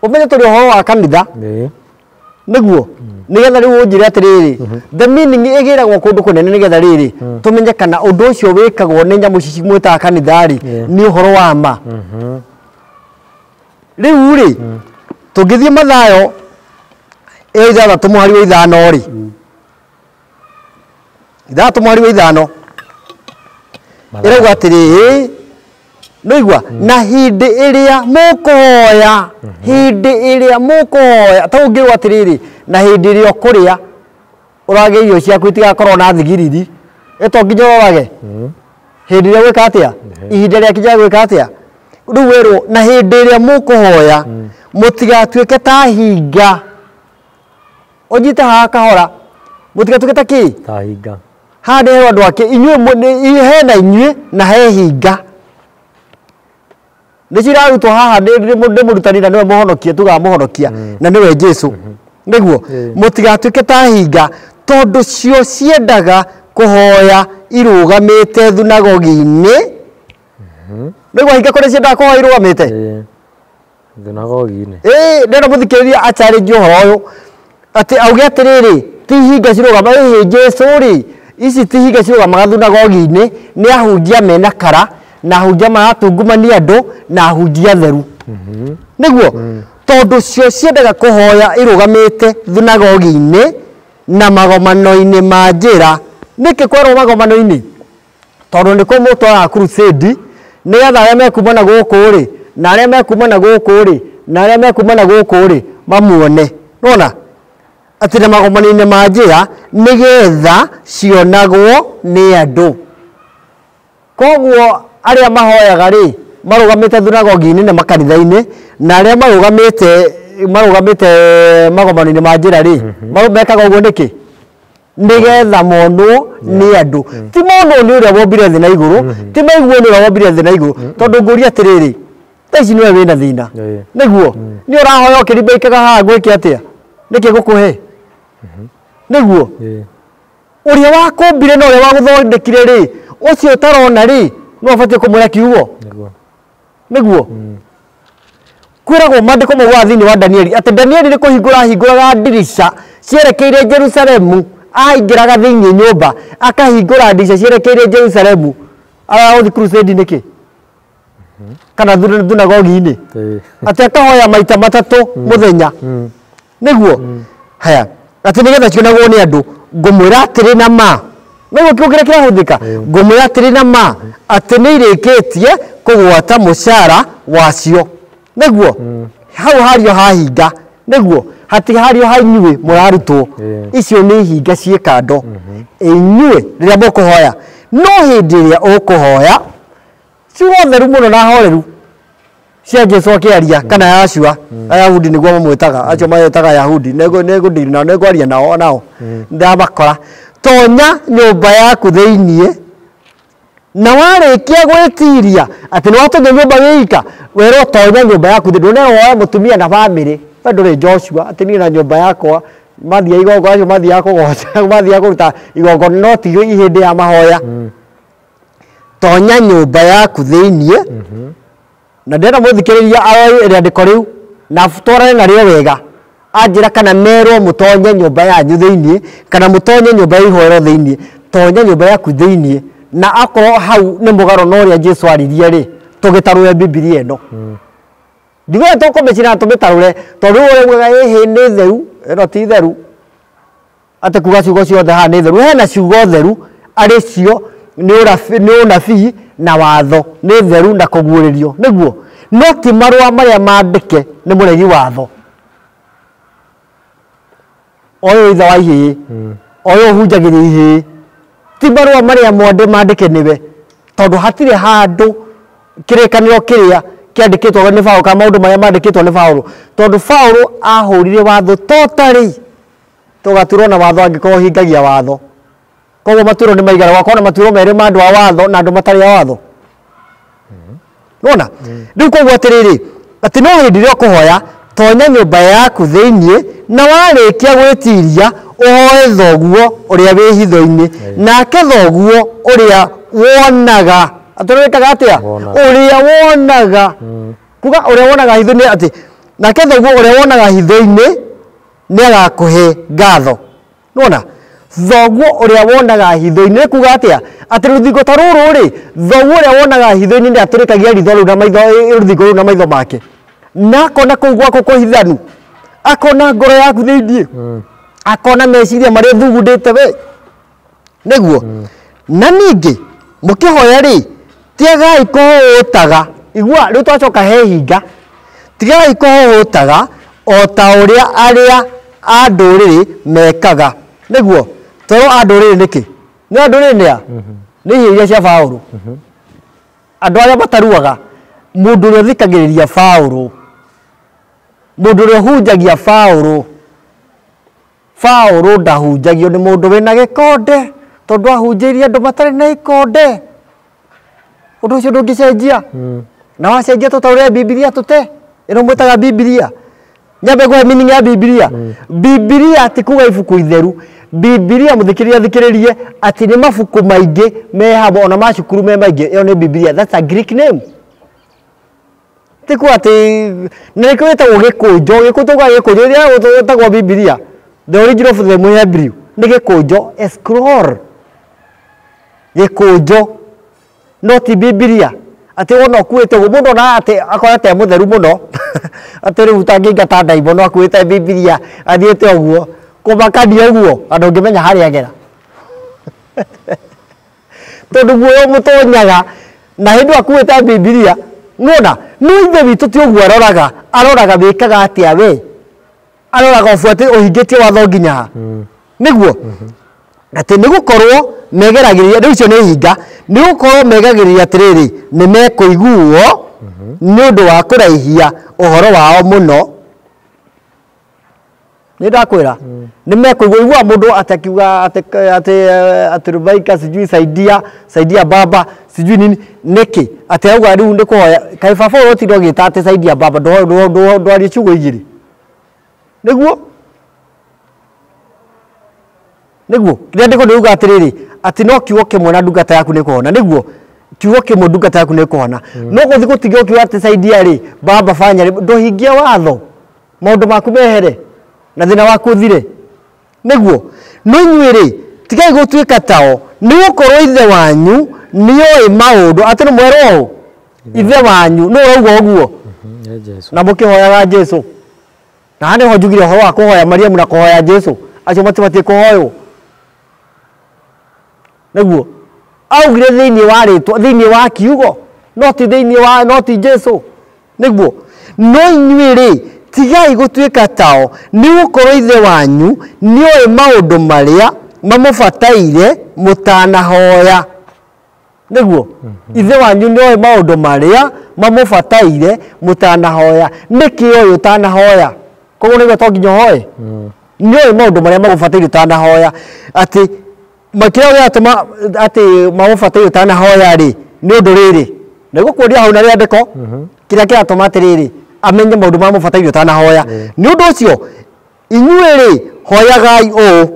Speaker 2: ũmenye tũrĩ ũhoro wa kanitha, nĩguo nĩgetha rĩu ũnjĩre atĩrĩrĩ, the meaning ĩgĩragwo kũndũ kũnene, nĩgetha rĩrĩ tũmenye kana ũndũ ũcio wĩkagwo nĩ nyamũ ici mwĩtaga kanitha rĩ, nĩ ũhoro wa ma. Rĩu rĩ, tũngĩthiĩ Mathayo ĩyo 6:5 rĩ, 6:5 ĩrauga atĩrĩ, nĩigua, na hĩndĩ ĩrĩa mũkũhoya, hĩndĩ ĩrĩa mũkũhoya, ta ũngĩrwo atĩrĩrĩ, na hĩndĩ ĩrĩa ũkũrĩa ũrage irio ciaku itigakorwo na thigiriri, ĩ to nginya ũrorage hĩndĩ ĩrĩa gwĩka atĩa, ihinda rĩakinya gwĩka atĩa. Rĩu werwo na hĩndĩ ĩrĩa mũkũhoya mũtigatuĩke ta hinga. Ũnyite haha kahora, mũtigatuĩke ta kĩ?
Speaker 1: Ta hinga.
Speaker 2: Haha nĩ he andũ ake, inyuĩ hena inyuĩ na he hinga. Nĩ cirarutwo haha nĩ mũrutani na nĩwe mũhonokia, tugaga mũhonokia na nĩwe Jesu. Nĩguo mũtigatuĩke ta hinga, tondũ cio ciendaga kũhoya irũgamĩte thunagogi-inĩ. Nĩguo hinga kũrĩa ciendaga kũhoya irũgamĩte?
Speaker 1: Thunagogi-inĩ.
Speaker 2: Ĩĩ, ndĩrenda mũthikĩrĩria acharĩnjie ũhoro ũyũ, atĩ auge atĩrĩrĩ, ti hinga cirũgama, ĩhĩ Jesu rĩ, ici ti hinga cirũgamaga thunagogi-inĩ, nĩ ahunjia mena kara, na ahunjia maratungumania andũ, na ahunjia theru. Nĩguo tondũ cio ciendaga kũhoya irũgamĩte thunagogi-inĩ na magomano-inĩ ma njĩra. Nĩkĩ kwerwo magomano-inĩ? Tondũ nĩkuo mũtwaraga crusade, nĩgetha arĩa mekuma na gũkũ rĩ, na arĩa mekuma na gũkũ rĩ, na arĩa mekuma na gũkũ rĩ, mamuone. Nĩwona? Atĩ na magomano-inĩ ma njĩra, nĩgetha cionagwo nĩ andũ. Koguo arĩa mahoyaga rĩ, marũgamĩte thunagogi-inĩ na makanitha-inĩ, na arĩa marũgamĩte magomano-inĩ ma njĩra rĩ, mekaga ũguo nĩkĩ? Nĩgetha monwo nĩ andũ. Ti monwo nĩ ũrĩa wombire thĩ na igũrũ, ti maiguo nĩ ũrĩa wombire thĩ na igũrũ. Tondũ ngũria atĩrĩrĩ, thaa ici nĩwe wĩna thĩna. Nĩguo nĩ ũrahoya ũkĩrimbaikaga haha ngwĩke atĩa? Nĩkĩ gũkũhe? Nĩguo ũrĩa wakũmbire na ũrĩa wagũthondekire rĩ, ũcio ũtarona rĩ, no ũbatiĩ kũmwĩra kiugo. Nĩguo kwĩragwo maandĩko maugaga thĩinĩ wa Danieli atĩ Danieli nĩ kũhingũra ahingũraga ndirica cierekeire Jerusalemu, aingĩraga thĩinĩ nyũmba akahingũra ndirica cierekeire Jerusalemu. Aragũthiĩ crusade nĩkĩ? Kana thunagogi-inĩ? Atĩ akahoya maita matatũ mũthenya. Nĩguo haya atĩ nĩgetha cionagwo nĩ andũ. Ngũmwĩra atĩrĩ na ma, nĩguo kiugo kĩrĩa kĩrahũthĩka, ngũmwĩra atĩrĩ na ma atĩ nĩ irĩkĩtie kũgwata mũcara wacio. Nĩguo hau hario hahinga, nĩguo hatihario ha inyuĩ mũrarutwo. Icio nĩ ihinga ciĩ kando inyuĩ rĩrĩa mũkũhoya. No hĩndĩ ĩrĩa ũkũhoya, ciugo theru mũno na horeru cia Jesu akĩaria kana Yahshua, Ayahudi nĩguo mamwĩtaga, acio maretaga Ayahudi, nĩngũndiri nao, nĩngwaria nao nao ndamakora. Tonya nyũmba yaku thĩiniĩ, na warĩkia gwĩtiria atĩ nĩ watonya nyũmba wĩika, werwo tonya nyũmba yaku thĩiniĩ, ndũnerwo woe mũtumia na bamĩrĩ. We ndũrĩ Joshua atĩ niĩ na nyũmba yakwa mathiĩ igongona, acio mathiaga kũgoca, mathiaga kũruta igongona, no ti hĩndĩ ya mahoya. Tonya nyũmba yaku thĩiniĩ, na ndĩrenda mũthikĩrĩria aroe rĩandĩko rĩu na twarane narĩo wega, anjĩra kana merwo mũtonye nyũmba yanyu thĩiniĩ kana mũtonye nyũmba ya ihoero thĩiniĩ. Tonya nyũmba yaku thĩiniĩ, na akorwo hau nĩ mũgarũ na ũrĩa Jesu aririe rĩ, tũgĩtarũre Bibilia ĩno. Ndigoya tũkũmĩcina tũmĩtarũre, tondũ rĩu ũrĩa ugaga ĩhĩ nĩ theru, ĩno ti theru, atĩ kuga ciugo ciothe haha nĩ theru. Hena ciugo theru arĩ cio nĩ ũnabii na watho, nĩ theru na kũguũrĩrio. Nĩguo no ti marũa marĩa mandĩke nĩ mũregi watho ũyũ ithe wa ihĩĩ, ũyũ ũhunjagĩria ihĩĩ, ti marũa marĩa mandĩke nĩwe, tondũ hatirĩ handũ kĩrĩkanĩro kĩrĩa kĩandĩkĩtwo nĩ Paũlũ kana maũndũ marĩa mandĩkĩtwo nĩ Paũlũ, tondũ Paũlũ ahũrire watho totally. Tũgaturwo na watho angĩkorwo ũhingagia watho. Koguo matuĩro nĩ maigana, gwakorwo na matuĩro merĩ ma andũ a watho na andũ matarĩ a watho. Nĩwona? Rĩu koguo atĩrĩrĩ, atĩ no hĩndĩ ĩrĩa ũkũhoya, tonya nyũmba yaku thĩiniĩ, na warĩkia gwĩtiria ũhoe thoguo ũrĩa wĩ hitho-inĩ, nake thoguo ũrĩa wonaga, atĩ wĩkaga atĩa? Ũrĩa wonaga, kuga ũrĩa wonaga hitho-inĩ, atĩ nake thoguo ũrĩa wonaga hitho-inĩ nĩ agakũhe ngatho. Nĩwona? Thoguo ũrĩa wonaga hitho-inĩ nĩ kuga atĩa? Atĩ rũthingo ta rũrũ rĩ, thoguo ũrĩa wonaga hitho-inĩ nĩ atũrĩkagia ritho rĩu na maitho, rũthingo rũu na maitho make, na akona kũu gwaku kũhithanu, akona ngoro yaku thĩiniĩ, akona meciria marĩa ũthugundĩte we. Nĩguo na ningĩ mũkĩhoya rĩ, tiagai kũhũhũtaga. Igua rĩu twacoka he hinga, tigai kũhũhũtaga o ta ũrĩa arĩa a ndũrĩrĩ mekaga. Nĩguo twerwo a ndũrĩrĩ nĩkĩ? Nĩ a ndũrĩrĩ nĩ a? Nĩ ihĩĩ iria cia Paũlũ, andũ arĩa mataruaga. Mũndũ ũrĩa ũthikagĩrĩria Paũlũ, mũndũ ũrĩa ũhunjagia Paũlũ, Paũlũ ndahunjagio nĩ mũndũ wĩna gĩkonde, tondũ ahunjĩirie andũ matarĩ na ikonde. Ũndũ ũcio ndũngĩcenjia. Na wacenjia tũtaũrĩre Bibilia tũte ĩno mwĩtaga Bibilia. Nyambe ngũhe meaning ya Bibilia. Bibilia ti kuga ibuku itheru. Bibilia mũthikĩrĩria thikĩrĩrie atĩ nĩ mabuku maingĩ me hamwe, ona ma cukuru me maingĩ. Ĩyo nĩ Bibilia, that's a Greek name. Ti kuga atĩ nĩ nĩkĩo gĩtagwo gĩkũnjo, gĩkũnjo gĩkũnjo gĩrĩa gĩtagwo Bibilia. The origin of the Hebrew nĩ gĩkũnjo, a scroll. Gĩkũnjo no ti Bibilia. Atĩ wona ũkuĩte ũguo, mũndũ onaga atĩ akorwo te mũtheru mũno, atĩ rĩu ũtangĩingata ndaimono akuĩte Bibilia athiĩte ũguo, kũmakania ũguo, andũ ũngĩmenya harĩa agera. Tondũ muoyo mũtonyaga na hĩndĩ ĩyo akuĩte Bibilia, nĩwona? No ithe witũ ti ũguo aroraga, aroraga wĩkaga atĩa we, aroraga ũbuatĩ ũhingĩtie watho nginya ha. Nĩguo atĩ nĩ gũkorwo megeragĩria, rĩu icio nĩ hinga, nĩ gũkorwo megagĩrĩria atĩrĩrĩ, nĩ mekũiguo nĩ ũndũ wa kũraihia ũhoro wao mũno. Nĩ ndakwĩra nĩ mekũigua, igua mũndũ atakiuga atĩ atĩ atĩ Rubaika sijui saidia saidia baba sijui nini, nĩkĩ atĩ auga rĩu nĩ kũhoya, kaĩ baba ũyũ ũtinda ũgĩta atĩ saidia baba, ndwarie ciugo igĩrĩ. Nĩguo Nĩguo rĩandĩko rĩuga atĩrĩrĩ atĩ no kiugo kĩmwe na ndungata yaku nĩ kũhona. Nĩguo kiugo kĩmwe ndungata yaku nĩ kũhona. No gũthiĩ gũtiga ũkiuga atĩ saidia rĩ baba fanya rĩ ndũhingie watho maũndũ maku mehere na thĩna waku ũthire. Nĩguo no inyuĩ rĩ tigai gũtuĩka tao nĩ gũkorwo ithe wanyu nĩoĩ maũndũ atĩ nĩ mwerwo ũũ ithe wanyu nĩ ũrauga ũguo na mũkĩhoyaga Jesu na haha nĩho njugire ũhoro wa kũhoya Mariamu na kũhoya Jesu acio matibatiĩ kũhoywo. Nĩguo augire thĩinĩ wa rĩtwa thĩinĩ wa kiugo no ti thĩinĩ wa no ti Jesu. Nĩguo no inyuĩ rĩ tigai gũtuĩka tao nĩ gũkorwo ithe wanyu nĩoĩ maũndũ marĩa mamũbataire mũtanahoya. Nĩguo ithe wanyu nĩoĩ maũndũ marĩa mamũbataire mũtanahoya. Nĩkĩ oĩ ũtanahoya? Koguo nĩguo to nginya ũhoe. Nĩoĩ maũndũ marĩa magũbataire ũtanahoya atĩ kĩrĩa gĩatũma atĩ mamũbataire ũtanahoya rĩ nĩ ũndũ rĩrĩ nĩgũkuonia hau na rĩandĩko kĩrĩa kĩratũma atĩrĩrĩ amenye maũndũ marĩa mamũbataire ũtanahoya. Nĩ ũndũ ũcio inyuĩ rĩ hoyagai ũũ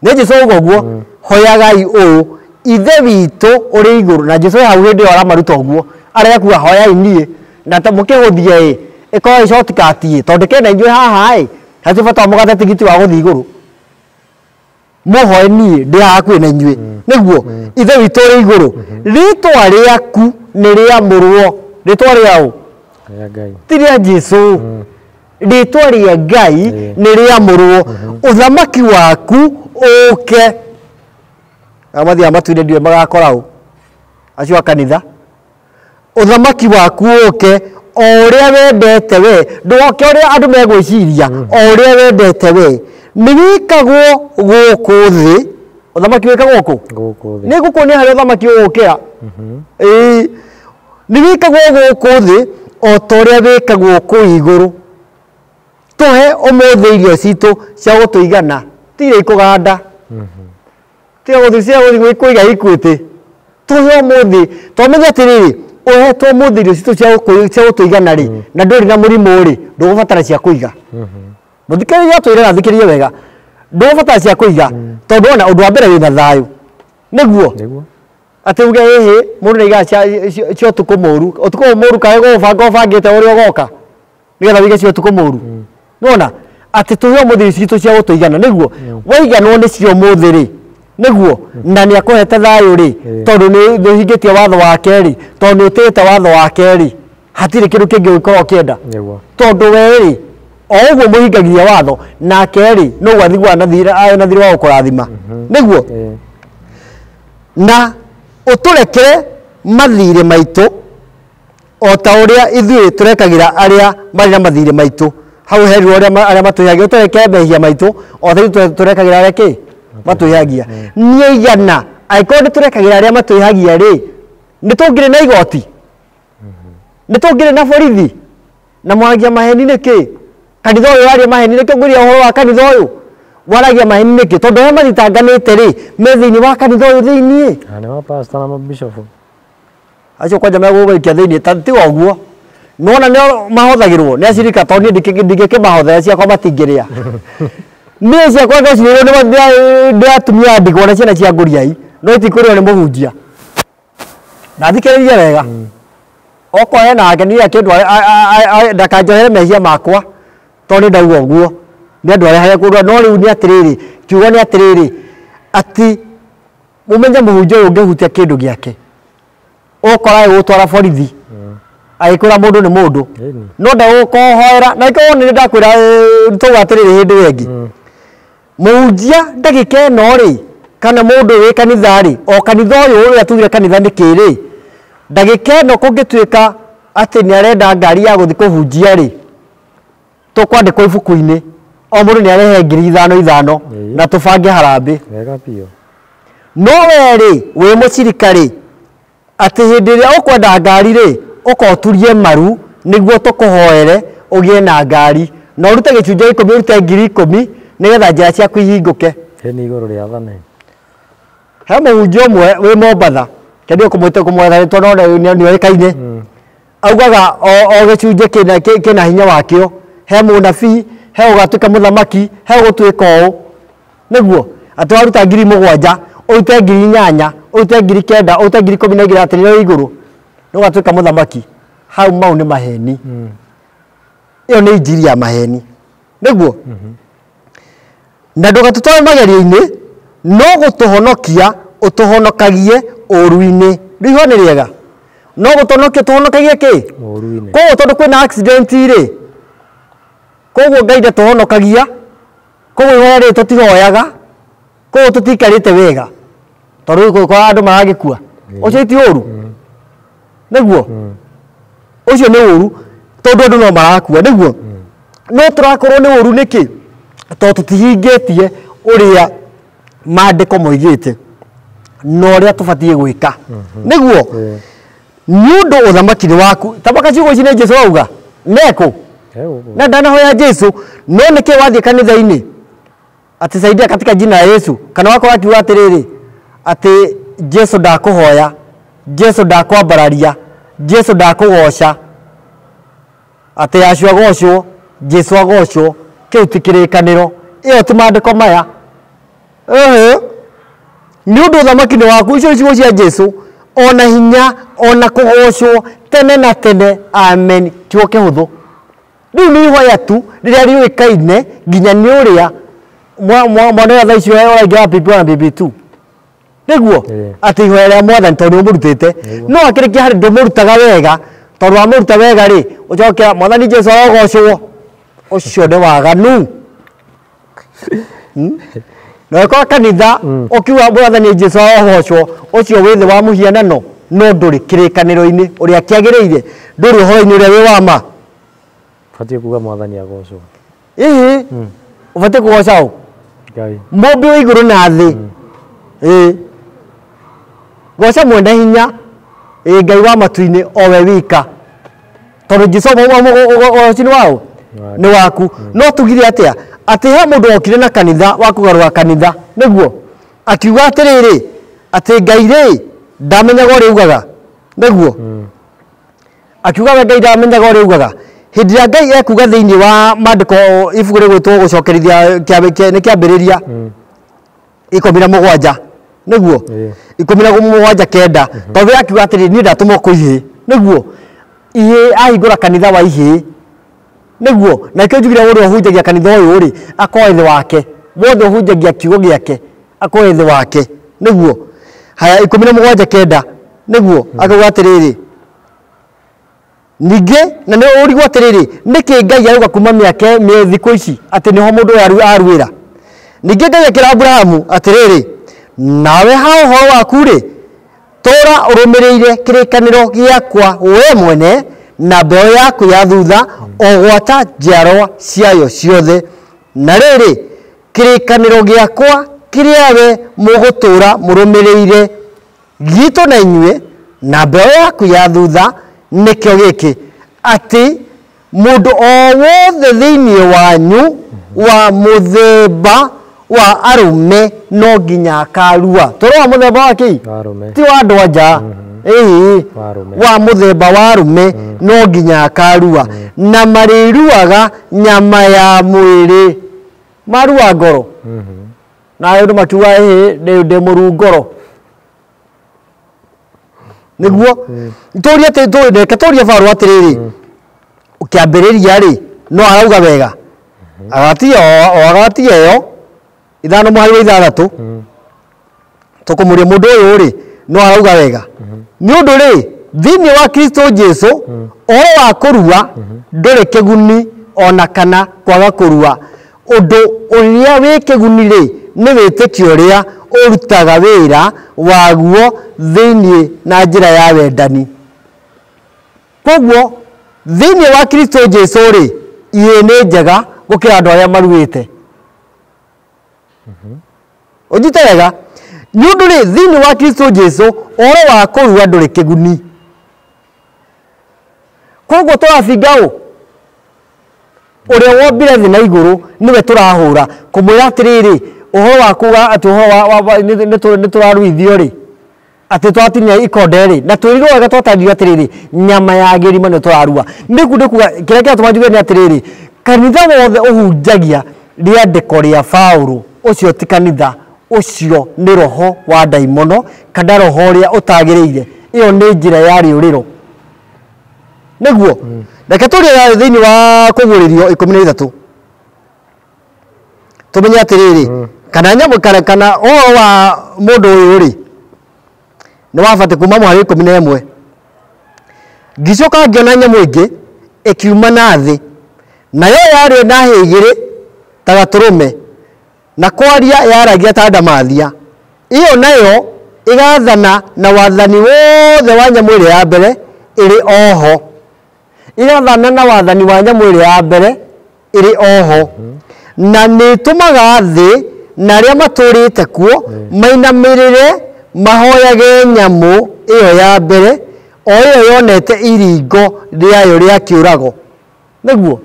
Speaker 2: nĩ Jesu auga ũguo hoyagai ũũ ithe witũ ũrĩ igũrũ. Na Jesu hau hĩndĩ ĩyo aramaruta ũguo arĩa kuga hoyai niĩ na ta mũkĩhũthie ĩ ĩkorwo ĩ shortcut ĩ tondũ kena inyuĩ haha ĩ hatirĩ bata wa mũgate tigiti wa gũthiĩ igũrũ mũhoe niĩ ndĩ haha hakuhĩ na inyuĩ. Nĩguo ithe witũ ũrĩ igũrũ rĩtwa rĩaku nĩ rĩamũrwo. Rĩtwa rĩa ũ? Ti rĩa Jesu. Rĩtwa rĩa Ngai nĩ rĩamũrwo. Ũthamaki waku ũke. Arĩa mathiaga matu-inĩ ndiũĩ magakora ũ acio a kanitha. Ũthamaki waku ũke o ũrĩa wendete we ndũgoke ũrĩa andũ megwĩciria o ũrĩa wendete we nĩ wĩkagwo gũkũ thĩ. Ũthamaki wĩkagwo kũ?
Speaker 1: Gũkũ thĩ.
Speaker 2: Nĩ ngũkuonia harĩa ũthamaki ũgũkĩra. Ĩĩ nĩ wĩkagwo gũkũ thĩ o ta ũrĩa wĩkagwo kũu igũrũ. Tũhe ũmũthĩ irio citũ cia gũtũigana ti iria ikũganda tiga gũthiĩ cia gũthiĩ kũiga Equity. Tũhe ũmũthĩ twamenya atĩrĩrĩ ũhetwo ũmũthĩ irio citũ cia gũtũigana rĩ na ndũrĩ na mũrimũ rĩ ndũgũbatara cia kũiga. Mũthikĩrĩria atwĩre na thikĩrĩrie wega ndũgũbatara cia kũiga tondũ ona ũndũ wa mbere wĩna thayũ. Nĩguo atĩ uge ĩhĩ mũndũ nĩaigaga cia ũtukũ mũru ũtukũ ũyũ mũru kaĩ gũbanga ũbangĩte ũrĩa ũgoka nĩgetha wĩige cia ũtukũ mũru. Nĩwona atĩ tũhe ũmũthĩ irio citũ cia gũtũigana. Nĩguo waiganwo nĩcio ũmũthĩ rĩ nĩguo na nĩ akũhete thayũ rĩ tondũ nĩ ũhingĩtie watho wake rĩ tondũ nĩ ũtĩĩte watho wake rĩ hatirĩ kĩndũ kĩngĩ ũngĩkorwo ũkĩenda tondũ we rĩ o ũguo mũhingagia watho nake rĩ noguo athiguaga na thirĩ wa gũkũrathima. Nĩguo na ũtũrekere mathirĩ maitũ o ta ũrĩa ithuĩ tũrekagĩra arĩa marĩ na mathirĩ maitũ. Hau herirwo arĩa matwĩhagia ũtũrekere mehia maitũ o ta ithuĩ tũrekagĩra arĩa kĩ matwĩhagia. Nĩ igana angĩkorwo nĩ tũrekagĩra arĩa matwĩhagia rĩ nĩ tũngĩrĩ na igoti nĩ tũngĩrĩ na borithi na mwaragia maheni nĩkĩ? Kanitha ũyũ waria maheni nĩkĩ? Ngũria ũhoro wa kanitha ũyũ waragia maheni nĩkĩ? Tondũ arĩa mathitanganĩte rĩ me thĩinĩ wa kanitha ũyũ thĩiniĩ.
Speaker 1: Na nĩ mapasta na mabishofu
Speaker 2: acio kwanja megũgũikia thĩiniĩ ta tiga ũguo nĩwona nĩo mahothagĩrwo nĩ acirika tondũ niĩ ndingĩkĩmahothera ciakwa matingĩrĩa. Niĩ ciakwa ndacirĩirwo nĩ atumia a ndigwa na ciana cia ngũriai no itikũrĩo nĩ mũhunjia. Na thikĩrĩrie wega okorwo hena angenia kĩndũ ndakanjohere mehia makwa tondũ nĩ ndauga ũguo nĩ andũ arĩa harĩa kũndũ. No rĩu nĩ atĩrĩrĩ kiugo nĩ atĩrĩrĩ atĩ mũmenye mũhunjia ũyũ ũngĩhutia kĩndũ gĩake ũgũkora agĩgũtwara borithi agĩkwĩra mũndũ nĩ mũndũ no ndegũkũhoera na ĩkorwo nĩ ndakwĩra tauga atĩrĩrĩ hĩndĩ ĩyo ĩngĩ mũhunjia ndagĩka ĩno rĩ kana mũndũ wĩ kanitha rĩ o kanitha ũyũ ũrĩa tugire kanitha nĩ kĩ rĩ ndagĩka ĩno kũngĩtuĩka atĩ nĩ arenda ngari ya gũthiĩ kũhunjia rĩ tũkwandĩkwo ibuku-inĩ o mũndũ nĩ arehe 5,000 5,000 na tũbange harambĩ.
Speaker 1: Wega biũ.
Speaker 2: No we rĩ wĩ mũcirika rĩ atĩ hĩndĩ ĩrĩa ũkwenda ngari rĩ ũkoturie maru nĩguo tũkũhoere ũgĩe na ngari na ũrute gĩcunjĩ 10 ũrute 10,000 nĩgetha njĩra ciaku ihingũke.
Speaker 1: Nĩ igũrũ rĩa thane.
Speaker 2: He mũhunjia ũmwe wĩ Mombatha kendio kũmwĩta kũmwetha rĩtwa no nĩ oĩkaine augaga o gĩcunjĩ kĩna hinya wakĩo. He mũnabii he ũgatuĩka mũthamaki he ũgũtuĩka ũũ. Nĩguo atĩ waruta 7,000 ũrute 8,000 ũrute 9,000 ũrute 12,000 atĩ nĩyo igũrũ nĩ ũgatuĩka mũthamaki. Hau mau nĩ maheni. Ĩyo nĩ injiri ya maheni. Nĩguo na ndũgatũtware magerio-inĩ no gũtũhonokia ũtũhonokagie ũũru-inĩ. Rĩu iho nĩ rĩega no gũtũhonokia tũhonokagie kĩ?
Speaker 1: Ũũru-inĩ.
Speaker 2: Koguo tondũ kwĩna accident rĩ, koguo Ngai ndatũhonokagia, koguo ihoya rĩrĩ tũtihoyaga, koguo tũtiikarĩte wega tondũ rĩu kwa andũ maragĩkua. Ũcio ti ũũru? Nĩguo ũcio nĩ ũũru tondũ andũ no marakua. Nĩguo no tũrakorwo nĩ ũũru nĩkĩ? Tondũ tũtihingĩtie ũrĩa maandĩko moigĩte na ũrĩa tũbatiĩ gwĩka. Nĩguo nĩ ũndũ ũthamaki nĩ waku. Tamaka ciugo ici nĩ Jesu auga nekũ na ndanahoya Jesu, no nĩkĩ wathiĩ kanitha-inĩ atĩ saidia katika jina la Yesu, kana wakorwo akiuga atĩrĩrĩ atĩ Jesu ndakũhoya, Jesu ndakwambararia, Jesu ndakũgoca, atĩ Yahshua agocwo, Jesu agocwo, kĩu ti kĩrĩkanĩro. Ĩyo ti maandĩko maya. Ĩhĩ nĩ ũndũ ũthamaki nĩ waku. Icio ciugo cia Jesu, ona hinya ona kũgocwo tene na tene, amen. Kiugo kĩhũthũ. Rĩu nĩ ihoya tu rĩrĩa rĩũĩkaine nginya nĩ ũrĩa mwana ũrĩa thaa icio ũraingĩra PP1 na PP2. Nĩguo atĩ ihoya rĩa mwathani tondũ nĩ ũmũrutĩte, no akĩrĩkia harĩ ndũmũrutaga wega, tondũ wamũruta wega rĩ ũcoke mwathani Jesu arogocwo, ũcio nĩ waganu. Na ũgĩkora kanitha ũkiuga mwathani Jesu arogocwo, ũcio wĩ thĩ wa mũhianano, no ndũrĩ kĩrĩkanĩro-inĩ ũrĩa kĩagĩrĩire, ndũrĩ ũhoro-inĩ ũrĩa wĩ wa ma.
Speaker 1: Batiĩ kuga mwathani agocwo.
Speaker 2: Ĩhĩ ũbatiĩ kũgoca ũ?
Speaker 1: Ngai.
Speaker 2: Mũmbi wa igũrũ na thĩ. Ĩĩ goca mwene hinya, ĩĩ Ngai wa matu-inĩ o we wika, tondũ Jesu ũgoci nĩ waũ? Nĩ waku. No tugire atĩa? Atĩ he mũndũ wokire na kanitha wa kũgarũra kanitha, nĩguo akiuga atĩrĩrĩ atĩ Ngai rĩ ndamenyaga ũrĩa ugaga. Nĩguo akiuga we Ngai ndamenyaga ũrĩa ugaga. Hĩndĩ ĩrĩa Ngai ekuga thĩinĩ wa maandĩko ibuku rĩgwĩtwo gũcokerithia nĩ kĩambĩrĩria 17, nĩguo 17:9, tondũ akiuga atĩrĩ niĩ ndatũmwo kwĩ ihĩĩ. Nĩguo ihĩĩ ahingũra kanitha wa ihĩĩ. Nĩguo na kĩo njugire ũrĩa ũhunjagia kanitha ũyũ rĩ akorwo thĩ wake, wothe ũhunjagia kiugo gĩake akorwo thĩ wake. Nĩguo haya 17:9, nĩguo akauga atĩrĩrĩ ningĩ na nĩ ũrigwo atĩrĩrĩ nĩkĩ Ngai arauga kuma mĩaka thikũ ici atĩ nĩho mũndũ ũyũ aruĩra. Ningĩ Ngai akĩra Abrahamu atĩrĩrĩ nawe ha ũhoro waku rĩ tũra ũrũmĩrĩire kĩrĩkanĩro gĩakwa we mwene na mbeũ yaku ya thutha o gwata njiarwa ciayo ciothe, na rĩrĩ kĩrĩkanĩro gĩakwa kĩrĩa we mũgũtũra mũrũmĩrĩire gitũ na inyuĩ na mbeũ yaku ya thutha nĩkĩo gĩkĩ atĩ mũndũ o wothe thĩinĩ wanyu wa mũthemba wa arũme no nginya akarua. Tũrĩ wa mũthemba wa kĩ? Ti wa andũ a nja. Ĩĩ wa mũthemba wa arũme no nginya akarua, na marĩruaga nyama ya mwĩrĩ. Marua ngoro na andũ makiuga ĩhĩ ndĩ mũru ngoro. Nĩguo tũrie atĩ reke tũrie Farũ atĩrĩrĩ ũkĩambĩrĩria rĩ no arauga wega agatia o agatia ĩyo 5:6 tũkũmũria mũndũ ũyũ rĩ no arauga wega nĩ ũndũ rĩ thĩinĩ wa Kristo Jesu ũhoro wa kũrua ndũrĩ kĩguni ona kana kwaga kũrua. Ũndũ ũrĩa wĩ kĩguni rĩ nĩ wĩtĩkio ũrĩa ũrutaga wĩra waguo thĩinĩ na njĩra ya wendani. Koguo thĩinĩ wa Kristo Jesu rĩ ihĩĩ nĩ njega gũkĩra andũ arĩa maruĩte. Ũnjite wega nĩ ũndũ rĩ thĩinĩ wa Kristo Jesu ũhoro wa kũrua ndũrĩ kĩguni. Koguo tũrabinga ũ ũrĩa wombire thĩ na igũrũ nĩwe tũrahũra kũmwĩra atĩrĩrĩ ũhoro wa kuga atĩ ũhoro wa nĩ tũraruithio rĩ atĩ twatinia ikonde rĩ na twĩrirwo wega twataririo atĩrĩrĩ nyama ya gĩrima nĩ tũrarua. Nĩku ndĩkuga kĩrĩa kĩratũma njuge nĩ atĩrĩrĩ kanitha wothe ũhunjagia rĩandĩko rĩa Paũlũ Ũcio ti kanitha, ũcio nĩ roho wa ndaimono kana roho ũrĩa ũtagĩrĩire. Ĩyo nĩ njĩra ya rĩũrĩro. Nĩguo reke tũrĩe thĩinĩ wa kũguũrĩrio 13 tũmenye atĩrĩrĩ, kana nyamũ kana ũhoro wa mũndũ ũyũ rĩ nĩ wabatiĩ kuma mũhari 11. Ngĩcoka ngĩona nyamũ ĩngĩ ĩkiuma na thĩ, nayo yarĩ na hĩa igĩrĩ ta gatũrũme, na kwaria yaragia ta ndamathia. Ĩyo nayo ĩgathana na wathani wothe wa nyamũ ĩrĩa ya mbere ĩrĩ oho. Ĩgathana na wathani wa nyamũ ĩrĩa ya mbere ĩrĩ oho. Na nĩ ĩtũmaga thĩ na arĩa matũũrĩte kuo mainamĩrĩre mahoyage nyamũ ĩyo ya mbere, o ĩyo yonete iringo rĩayo rĩa kĩũrago. Nĩguo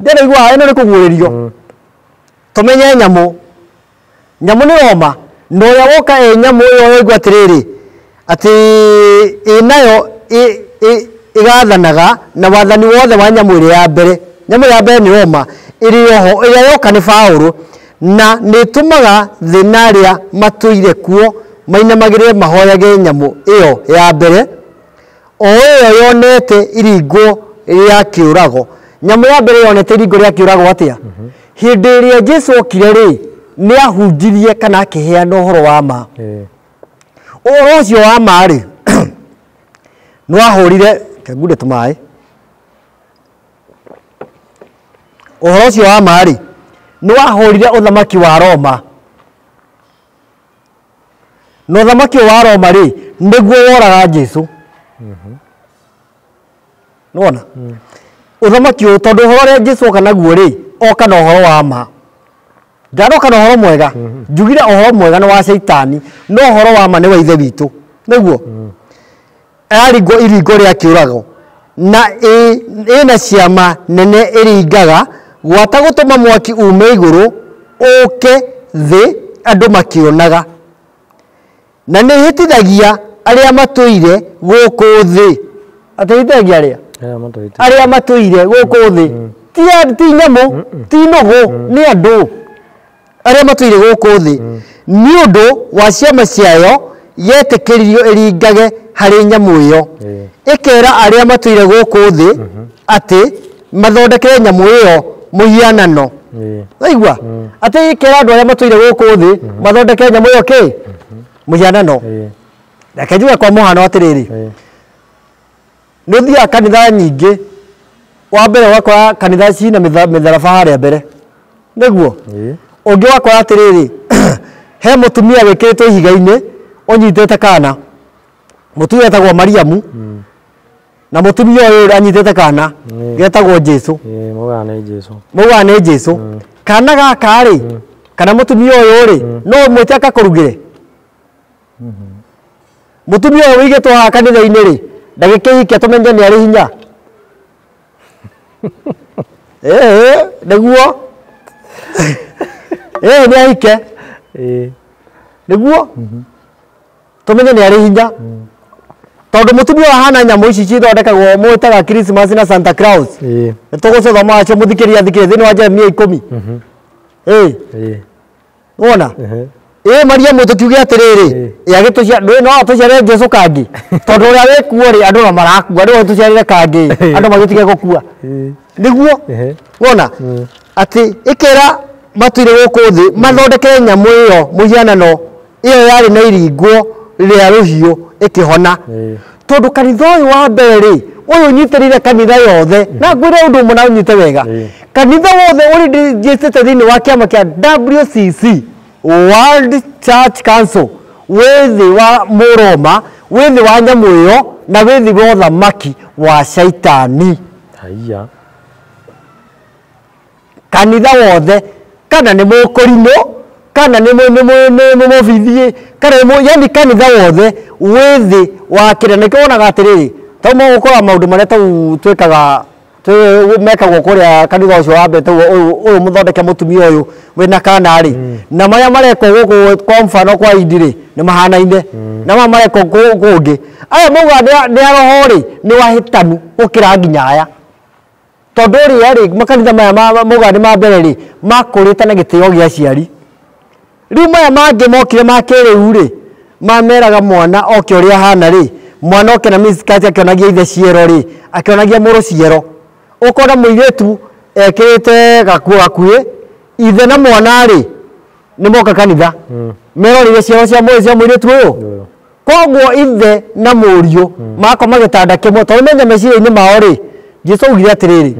Speaker 2: ndĩraigua ĩno nĩ kũguũrĩrio. Tũmenye nyamũ. Nyamũ nĩ Roma, na ũrĩa woka ĩ nyamũ ĩyo yaigua atĩrĩrĩ, atĩ ĩ nayo ĩgathanaga na wathani wothe wa nyamũ ĩrĩa ya mbere. Nyamũ ya mbere nĩ Roma, ĩrĩ oho, ĩrĩa yoka nĩ Paũlũ, na nĩ ĩtũmaga thĩ na arĩa matũire kuo mainamagĩrĩre mahoyage nyamũ ĩyo ya mbere, o ĩyo yonete iringo rĩa kĩũrago. Nyamũ ya mbere yonete iringo rĩa kĩũrago atĩa? Hĩndĩ ĩrĩa Jesũ okire rĩ, nĩ ahunjirie kana akĩheana ũhoro wa ma. Ũhoro ũcio wa ma rĩ, nĩ wahũrire, reke ngunde tũmaĩ. Ũhoro ũcio wa ma rĩ, nĩ wahũrire ũthamaki wa Roma. Na ũthamaki wa Roma rĩ, nĩguo woraga Jesũ. Nĩwona? Ũthamaki ũyũ, tondũ ũhoro ũrĩa Jesũ oka naguo rĩ, oka na ũhoro wa ma. Ndanoka na ũhoro mwega. Njugire ũhoro mwega nĩ wa Caitani, no ũhoro wa ma nĩ wa Ithe witũ. Nĩguo? Araringwo iringo rĩa kĩũrago, na ĩna ciama nene ĩringaga, gwata gũtũma mwaki ume igũrũ ũke thĩ andũ makĩonaga. Na nĩ ĩhĩtithagia arĩa matũire gũkũ thĩ. Atĩ ĩhĩtithagia arĩa? Arĩa matũire gũkũ thĩ. Ti nyamũ, ti nũgũ, nĩ andũ. Arĩa matũire gũkũ thĩ. Nĩ ũndũ wa ciama ciayo yetĩkĩririo ĩringage harĩ nyamũ ĩyo. Ĩkera arĩa matũire gũkũ thĩ atĩ mathondekere nyamũ ĩyo mũhianano. Waigua? Atĩ ĩkera andũ arĩa matũire gũkũ thĩ mathondekere nyamũ ĩyo kĩ? Mũhianano. Reke njuge kwa mũhano atĩrĩrĩ, nĩ ũthiaga kanitha nyingĩ, wa mbere ũgakora kanitha cina mĩtharaba harĩa mbere. Nĩguo? Ũngĩ ũgakora atĩrĩrĩ, he mũtumia wĩkĩrĩtwo ihiga-inĩ ũnyitĩte kana. Mũtumia etagwo Mariamu, na mũtumia ũyũ anyitĩte kana getagwo Jesũ.
Speaker 1: Maugaga nĩ Jesũ.
Speaker 2: Maugaga nĩ Jesũ. Kana gaka rĩ, kana mũtumia ũyũ rĩ, no ũmwĩte akakũrugĩre? Mũtumia ũyũ wĩigĩtwo haha kanitha-inĩ rĩ, ndagĩkĩhikia tũmenye nĩ arĩ hinya. Nĩguo. Nĩ ahike. Nĩguo. Tũmenye nĩ arĩ hinya. Tondũ mũtumia ũyũ ahana nyamũ ici cithondekagwo mwĩtaga Christmas na Santa Claus. Nĩ tũgũcithoma wacio mũthikĩria athikĩrĩria thĩinĩ wa Jeremia 10. Wona? Mariamu tũkiuge atĩrĩrĩ, no atũciarĩre Jesũ kangĩ. Tondũ ũrĩa wĩkuo rĩ, andũ no marakua, rĩu atũciarĩre kangĩ, andũ magĩtige gũkua. Nĩguo? Wona? Atĩ ĩkera matũire gũkũ thĩ mathondekere nyamũ ĩyo mũhianano ĩyo yarĩ na iringwo rĩa rũhiũ ĩkĩhona. Tondũ kanitha ũyũ wa mbere rĩ, ũyũ ũnyitĩrĩire kanitha yothe, na ngwĩre ũndũ ũmwe na ũnyite wega. Kanitha wothe ũrĩ njĩtĩte thĩinĩ wa kĩama kĩa WCC, World Church Council, wĩ thĩ wa Mũroma, wĩ thĩ wa nyamũ ĩyo, na wĩ thĩ wa ũthamaki wa Caitani.
Speaker 1: Haiya.
Speaker 2: Kanitha wothe, kana nĩ mũkũrimũ, kana nĩ mũbithie, kana nĩ yani kanitha wothe wĩ thĩ wa kĩrĩa. Nĩkĩo wonaga atĩrĩrĩ, tau mũgũkora maũndũ marĩa tau twĩkaga, mekagwo kũrĩa kanitha ũcio wa mbere, tau ũyũ mũthondeke mũtumia ũyũ wĩna kana rĩ, na marĩa marekwo gũkũ kwa mfano kwa Indi rĩ, nĩ mahanaine, na maya marekwo kũngĩ. Aya maugaga nĩ aroho rĩ, nĩ wahĩtanu gũkĩra nginya aya. Tondũ ũrĩa rĩ, makanitha maya maugaga nĩ ma mbere rĩ, makũrĩte na gĩtĩo gĩa aciari. Rĩu maya mangĩ mokire ma kĩrĩu rĩ, mameraga mwana oke ũrĩa ahana rĩ, mwana oke na miniskirt akĩonagia ithe ciero rĩ, akĩonagia mũrũ ciero. Ũkona mũirĩtu ekĩrĩte gakuo gakuhĩ, ithe na mwana rĩ, nĩ moka kanitha. Meroreire ciero cia mũirĩtu ũyũ. Koguo ithe na mũriũ makoma gĩtanda kĩmwe, tondũ menya meciria-inĩ mao rĩ, Jesũ augire atĩrĩrĩ,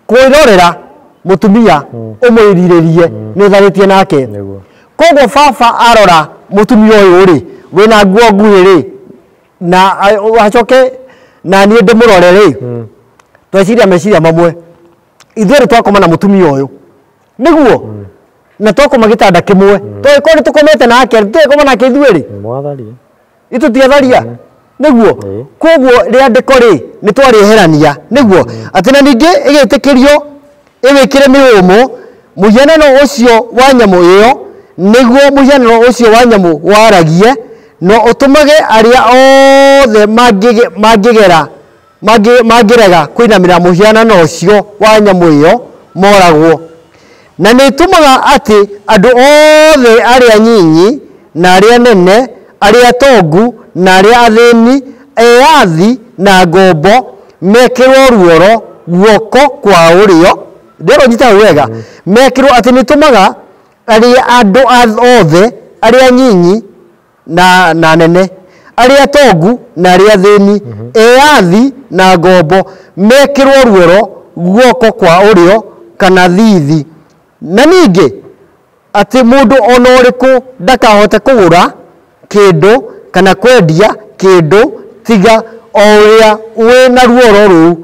Speaker 2: kwĩrorera mũtumia ũmwĩrirĩrie nĩ ũtharĩtie nake. Koguo baba arora mũtumia ũyũ rĩ, wĩna nguo nguhĩ rĩ, na acoke na niĩ ndĩmũrore rĩ, tweciria meciria mamwe. Ithuĩ nĩ twakoma na mũtumia ũyũ. Nĩguo? Na twakoma gĩtanda kĩmwe. Tũgĩkorwo nĩ tũkomete nake, tũgĩkoma nake ithuĩ rĩ.
Speaker 1: Mwatharia.
Speaker 2: Itutiatharia. Nĩguo? Koguo rĩandĩko rĩ, nĩ twarĩeherania. Nĩguo? Atĩ na ningĩ ĩgĩtĩkĩrio ĩwĩkĩre mĩhũmũ, mũhianano ũcio wa nyamũ ĩyo, nĩguo mũhianano ũcio wa nyamũ waragie, no ũtũmage arĩa othe mangĩrega kũinamĩra mũhianano ũcio wa nyamũ ĩyo moragwo. Na nĩ ĩtũmaga atĩ andũ othe arĩa nyinyi na arĩa nene, arĩa tongu na arĩa athĩni, eyathi na ngombo, mekĩrwo ruoro guoko kwa ũrĩo. Ndĩrona nyita wega. Mekĩrwo atĩ nĩ ĩtũmaga arĩa andũ othe arĩa nyinyi na nene, arĩa tongu na arĩa athĩni, eyathi na ngombo, mekĩrwo ruoro guoko kwa ũrĩo kana thithi. Na ningĩ atĩ mũndũ ona ũrĩkũ ndakahote kũgũra kĩndũ kana kwendia kĩndũ tiga o ũrĩa wĩna ruoro rũu,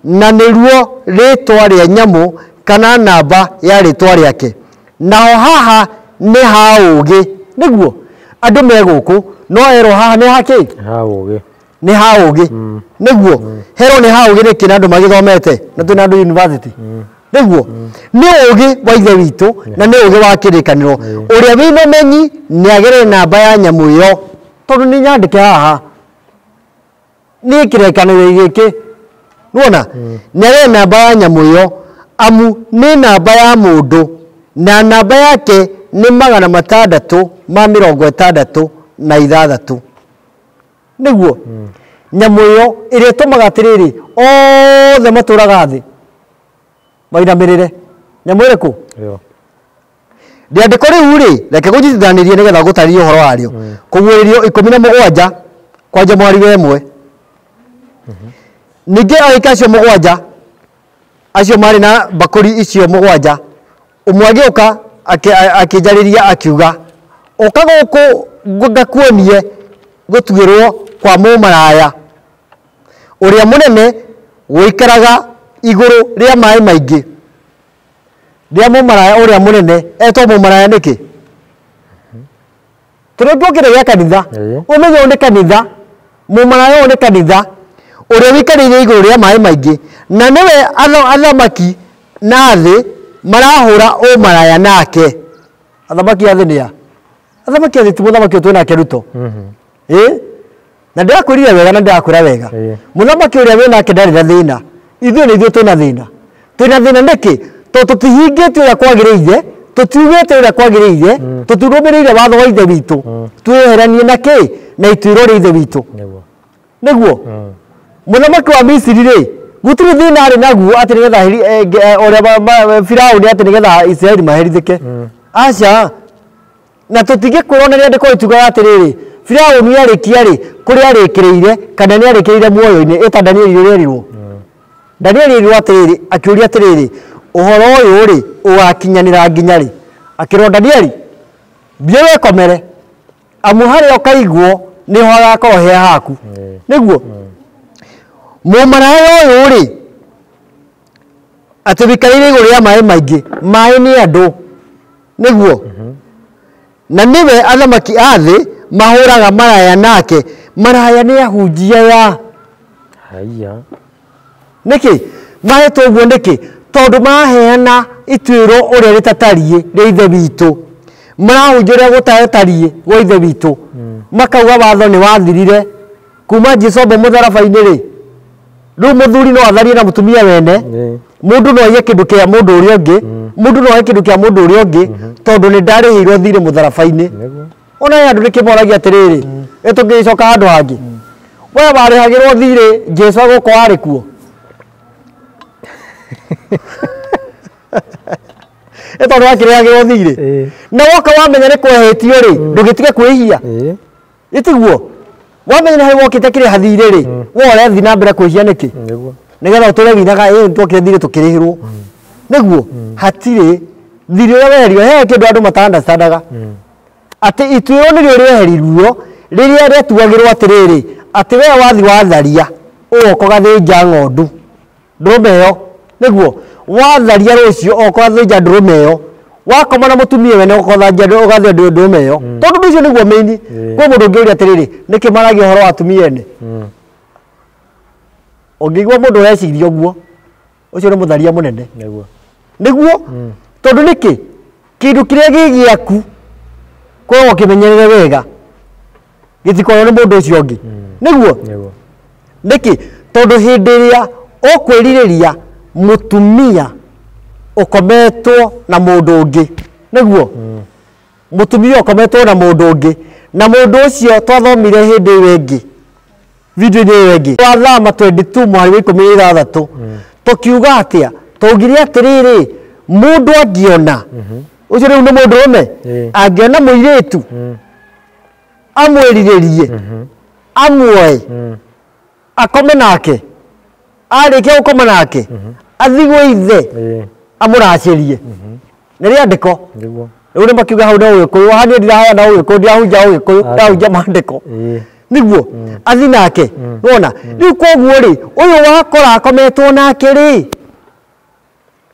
Speaker 2: na nĩruo rĩtwa rĩa nyamũ kana namba ya rĩtwa rĩake. Naho haha nĩ ha ũũgĩ. Nĩguo andũ me gũkũ no erwo haha nĩ ha kĩ?
Speaker 1: Ha ũũgĩ.
Speaker 2: Nĩ ha ũũgĩ. Nĩguo herwo nĩ ha ũũgĩ nĩkĩ na andũ magĩthomete na twĩna andũ university. Nĩguo nĩ ũũgĩ wa ithe witũ na nĩ ũũgĩ wa kĩrĩkanĩro. Ũrĩa wĩna ũmenyi nĩ agere namba ya nyamũ ĩyo, tondũ nĩ nyandĩke haha nĩ kĩrĩkanĩro gĩkĩ. Nĩwona? Nĩ agere namba ya nyamũ ĩyo, amu nĩ namba ya mũndũ, na namba yake nĩ 666. Nĩguo nyamũ ĩyo ĩrĩa ĩtũmaga atĩrĩrĩ othe matũraga thĩ mainamĩrĩre. Nyamũ ĩrĩkũ? Rĩandĩko rĩu rĩ, reke ngũnyitithanĩrie nĩgetha ngũtarĩrie ũhoro warĩo. Kũguũrĩrio 17 kwanja mwari wa 1. Ningĩ araika acio mũgwanja, acio marĩ na mbakũri icio mũgwanja, ũmwe agĩũka akĩnjarĩria akiuga, ũka gũkũ ngakuonie gũtuĩrwo kwa mũmaraya ũrĩa mũnene ũikaraga igũrũ rĩa maĩ maingĩ. Rĩa mũmaraya ũrĩa mũnene etwo mũmaraya nĩkĩ? Tondũ ngũkĩre gĩa kanitha, ũmenye ũyũ nĩ kanitha, mũmaraya ũyũ nĩ kanitha ũrĩa ũikarĩire igũrũ rĩa maĩ maingĩ, na nĩwe athamaki na thĩ marahũra ũmaraya nake. Athamaki a thĩ nĩ a? Athamaki a thĩ ti mũthamaki ũyũ twĩnake Ruto. Na ndĩrakwĩrire wega na ndĩrakwĩra wega. Mũthamaki ũrĩa wĩnake ndarĩ na thĩna. Ithuĩ nĩ ithuĩ twĩna thĩna. Twĩna thĩna nĩkĩ? Tondũ tũtihingĩtie ũrĩa kwagĩrĩire, tũtiugĩte ũrĩa kwagĩrĩire, tũtirũmĩrĩire watho wa ithe witũ. Twĩyeheranie na kĩ? Na ituĩro rĩa ithe witũ. Nĩguo mũthamaki wa Misiri rĩ, gũtirĩ thĩna arĩ naguo atĩ nĩgetha ũrĩa Firaũni atĩ nĩgetha Isiraeli maherithĩke. Aca. Na tũtingĩkwĩrwo na rĩandĩko rĩtiugaga atĩrĩrĩ, Firaũni arĩkia rĩ, kũrĩa arĩkĩrĩire kana nĩ arĩkĩrĩire muoyo-inĩ, ĩta Danieli ũrĩa erirwo. Danieli erirwo atĩrĩrĩ, akĩũria atĩrĩrĩ, ũhoro ũyũ rĩ, ũgakinyanĩra nginya rĩ? Akĩrwo Danieli, thiĩ wĩkomere, amu harĩa ũkaigwo nĩho hagakorwo he haku. Nĩguo mũmaraya ũyũ rĩ, atĩ wĩikarĩire igũrũ rĩa maĩ maingĩ, maĩ nĩ andũ. Nĩguo na nĩwe athamaki a thĩ mahũraga maraya nake. Maraya nĩ ahunjia ya.
Speaker 1: Haiya.
Speaker 2: Nĩkĩ mahetwo ũguo? Nĩkĩ? Tondũ maraheana ituĩro ũrĩa rĩtatariĩ rĩa ithe witũ, marahunjia ũrĩa gũtatariĩ gwa ithe witũ. Makauga watho nĩ wathirire kuma Jesũ amba mũtharaba-inĩ rĩ, rĩu mũthuri no atharie na mũtumia wene, mũndũ no aiye kĩndũ kĩa mũndũ ũrĩa ũngĩ. Mũndũ no oe kĩndũ kĩa mũndũ ũrĩa ũngĩ tondũ nĩ ndarĩhĩirwo thirĩ mũtharaba-inĩ. Ona andũ nĩkĩmoragia atĩrĩrĩ, ĩ tũngĩgĩcoka handũ hangĩ, we warĩhagĩrwo thirĩ Jesu agũkorwo arĩ kuo? Ĩ tondũ wakĩrĩhagĩrwo thirĩ na woka wamenya nĩ kwehĩtio rĩ, ndũgĩtige kwĩhia. Ĩtiguo wamenya nĩ harĩ wokĩte kĩrĩha thirĩ rĩ, we ũrathiĩ na mbere kwĩhia nĩkĩ? Nĩgetha ũtũre winaga ĩ twokire thirĩ tũkĩrĩhĩrwo. Nĩguo hatirĩ thirĩ ũrĩa weherio, he kĩndũ andũ mata-understandaga atĩ ituĩro nĩrĩo rĩeheririo rĩrĩa rĩatuagĩrwo atĩrĩrĩ, atĩ we wathi watharia ũgoka ũgathĩnja ng'ondu ndũrũme ĩyo. Nĩguo watharia rũciũ oka ũgathĩnja ndũrũme ĩyo, wakoma na mũtumia wene ũgoka ũgathĩnja ndũrũme ĩyo, tondũ ũndũ ũcio nĩguo main. Kwĩ mũndũ ũngĩũria atĩrĩrĩ, nĩkĩ maragia ũhoro wa atumia ene? Ũngĩigua mũndũ ũreciria ũguo, ũcio nĩ mũtharia mũnene. Nĩguo tondũ nĩkĩ kĩndũ kĩrĩa gĩ gĩaku korwo ũkĩmenyerere wega gĩtikorwo nĩ mũndũ ũcio ũngĩ. Nĩguo nĩkĩ? Tondũ hĩndĩ ĩrĩa ũkwĩrirĩria mũtumia ũkometwo na mũndũ ũngĩ, nĩguo mũtumia ũkometwo na mũndũ ũngĩ, na mũndũ ũcio twathomire hĩndĩ ĩyo ĩngĩ video-inĩ ĩyo ĩngĩ twathama 22 mũhari wa 16, tũkiuga atĩa? Twaugire atĩrĩrĩ, mũndũ angĩona ũcio rĩu nĩ mũndũrũme, angĩona mũirĩtu amwĩrirĩrie, amuoe, akome nake, arĩkia gũkoma nake athigwo ithe amũracĩrie, nĩ rĩandĩko. Rĩu nĩ makiuga hau na ũgĩkũyũ, haha niĩ ndirahaya na ũgĩkũyũ, ndirahunja ũgĩkũyũ, ndahunja maandĩko. Nĩguo athi nake, nĩwona rĩu koguo rĩ, ũyũ wakora akometwo nake rĩ,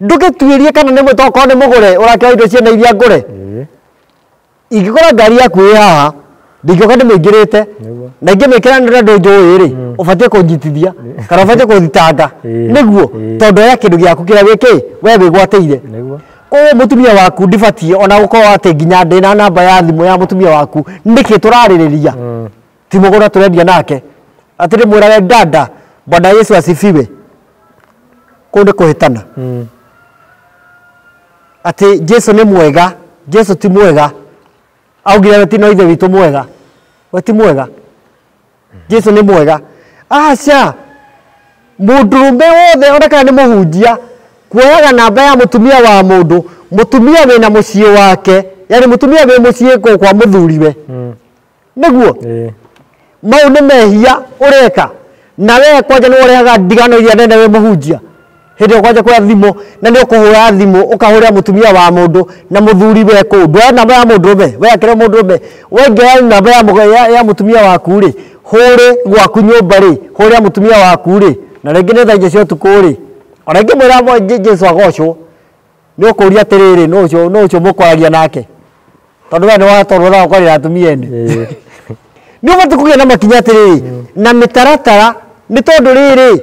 Speaker 2: ndũgĩtuĩrie kana nĩ tokorwo nĩ mũgũre ũrakĩoya indo ciene iria ngũre. Ingĩkora ngari yaku ĩ haha, ndingĩũka ndĩmĩingĩrĩte na ingĩmĩkĩra nĩ ũrĩa njũĩ rĩ, ũbatiĩ kũnjitithia kana ũbatiĩ kũthitanga. Nĩguo tondũ oya kĩndũ gĩaku kĩrĩa gĩkĩ we wĩgwatĩire. Koguo mũtumia waku ndibatiĩ ona gũkorwo atĩ nginya ndĩna namba ya thimũ ya mũtumia waku, nĩkĩ tũrarĩrĩria? Ti mũgũnda tũrendia nake, atĩ ndĩmwĩrage dada, Bwana Yesu asifiwe. Kũu nĩ kũhĩtana. Atĩ Jesu nĩ mwega, Jesu ti mwega, augire we ti no ithe witũ mwega, we ti mwega, Jesu nĩ mwega. Aca, mũndũrũme wothe ona kana nĩ mũhunjia kuoyaga namba ya mũtumia wa mũndũ, mũtumia wĩna mũciĩ wake, yani mũtumia wĩ mũciĩ kũu kwa mũthuriwe. Nĩguo mau nĩ mehia ũreka, na we kwanja nĩ ũrehaga ndigano iria nene wĩ mũhunjia. Hĩndĩ ĩyo kwanja kuoya thimũ na nĩ ũkũhũra thimũ ũkahũrĩra mũtumia wa mũndũ na mũthuri we kũu, ndwoya namba ya mũndũrũme, we akĩrĩ mũndũrũme, we ngĩoya namba ya mũtumia waku rĩ, hũre gwaku nyũmba rĩ, hũrĩra mũtumia waku rĩ, na rĩngĩ nĩ thaa inya cia ũtukũ rĩ, ona ingĩmwĩra Jesu agocwo, nĩ ũkũria atĩrĩrĩ, nũ ũcio mũkwaragia nake? Tondũ we nĩ watwarwo na ũkwarĩra atumia ene. Nĩ ũbatiĩ kũgĩa na makinya atĩrĩrĩ, na mĩtaratara, nĩ tondũ rĩrĩ,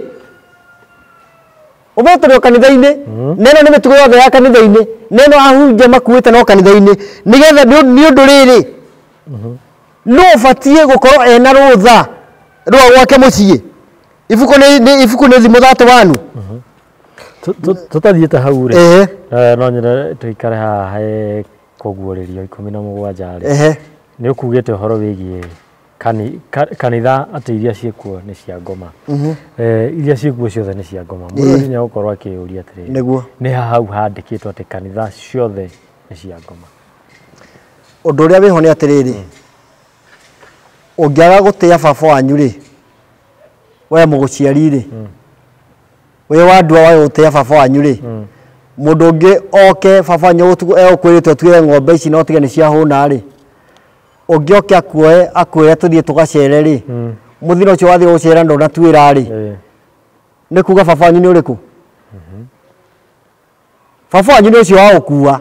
Speaker 2: ũmetũrĩ o kanitha-inĩ, na ĩno nĩ mĩtugo yothe ya kanitha-inĩ, na ĩno ahunjia makuĩte no kanitha-inĩ, nĩgetha nĩ ũndũ rĩrĩ, nũ ũbatiĩ gũkorwo ena rũtha rwa gwake mũciĩ? Ibuku nĩ thimũ 31.
Speaker 1: Tũtathiĩte hau rĩ, no nyende tũikare haha he kũguũrĩrio 17 rĩ, nĩ ũkugĩte ũhoro wĩgiĩ kanitha atĩ iria ciĩkuo nĩ cia ngoma. Iria ciĩkuo ciothe nĩ cia ngoma. Mũndũ nginya gũkorwo akĩũria atĩrĩrĩ, nĩ hau handĩkĩtwo atĩ kanitha ciothe nĩ cia ngoma?
Speaker 2: Ũndũ ũrĩa wĩho nĩ atĩrĩrĩ, ũngĩaga gũtĩa baba wanyu rĩ, we mũgũciari rĩ, we wandua wae gũtĩa baba wanyu rĩ, mũndũ ũngĩ oke baba wanyu egũkwĩrĩte ũtuĩre ng'ombe ici no tige nĩ ciahũna rĩ, ũngĩoke akuoe akwĩre tũthiĩ tũgacere rĩ, mũthino ũcio wathiĩ gũcera ndũnatuĩra rĩ, nĩ kuga baba wanyu nĩ ũrĩkũ? Baba wanyu nĩ ũcio wa gũkua,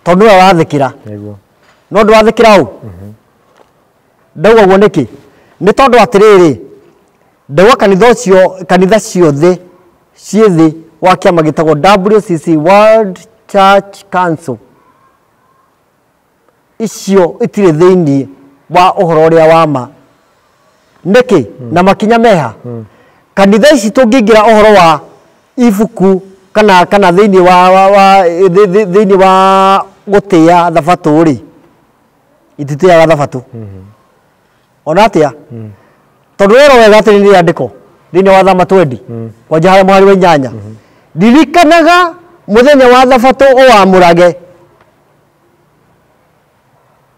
Speaker 2: tondũ nĩwe wathĩkĩra. No ndwathĩkĩra ũ? Ndauga ũguo nĩkĩ? Nĩ tondũ atĩrĩrĩ, ndauga kanitha ũcio, kanitha ciothe ciĩ thĩ wa kĩama gĩtagwo WCC, World Church Council, icio itirĩ thĩinĩ wa ũhoro ũrĩa wa ma. Nĩkĩ? Na makinya meha. Kanitha ici tũngĩingĩra ũhoro wa ibuku kana thĩinĩ wa thĩinĩ wa gũtĩa thabatũ rĩ, ititĩaga thabatũ. Ona atĩa? Tondũ wero wega atĩ nĩ rĩandĩko thĩinĩ wa Thama 20 kwanja harĩa mũhari wa 8, ririkanaga mũthenya wa thabatũ ũwamũrage,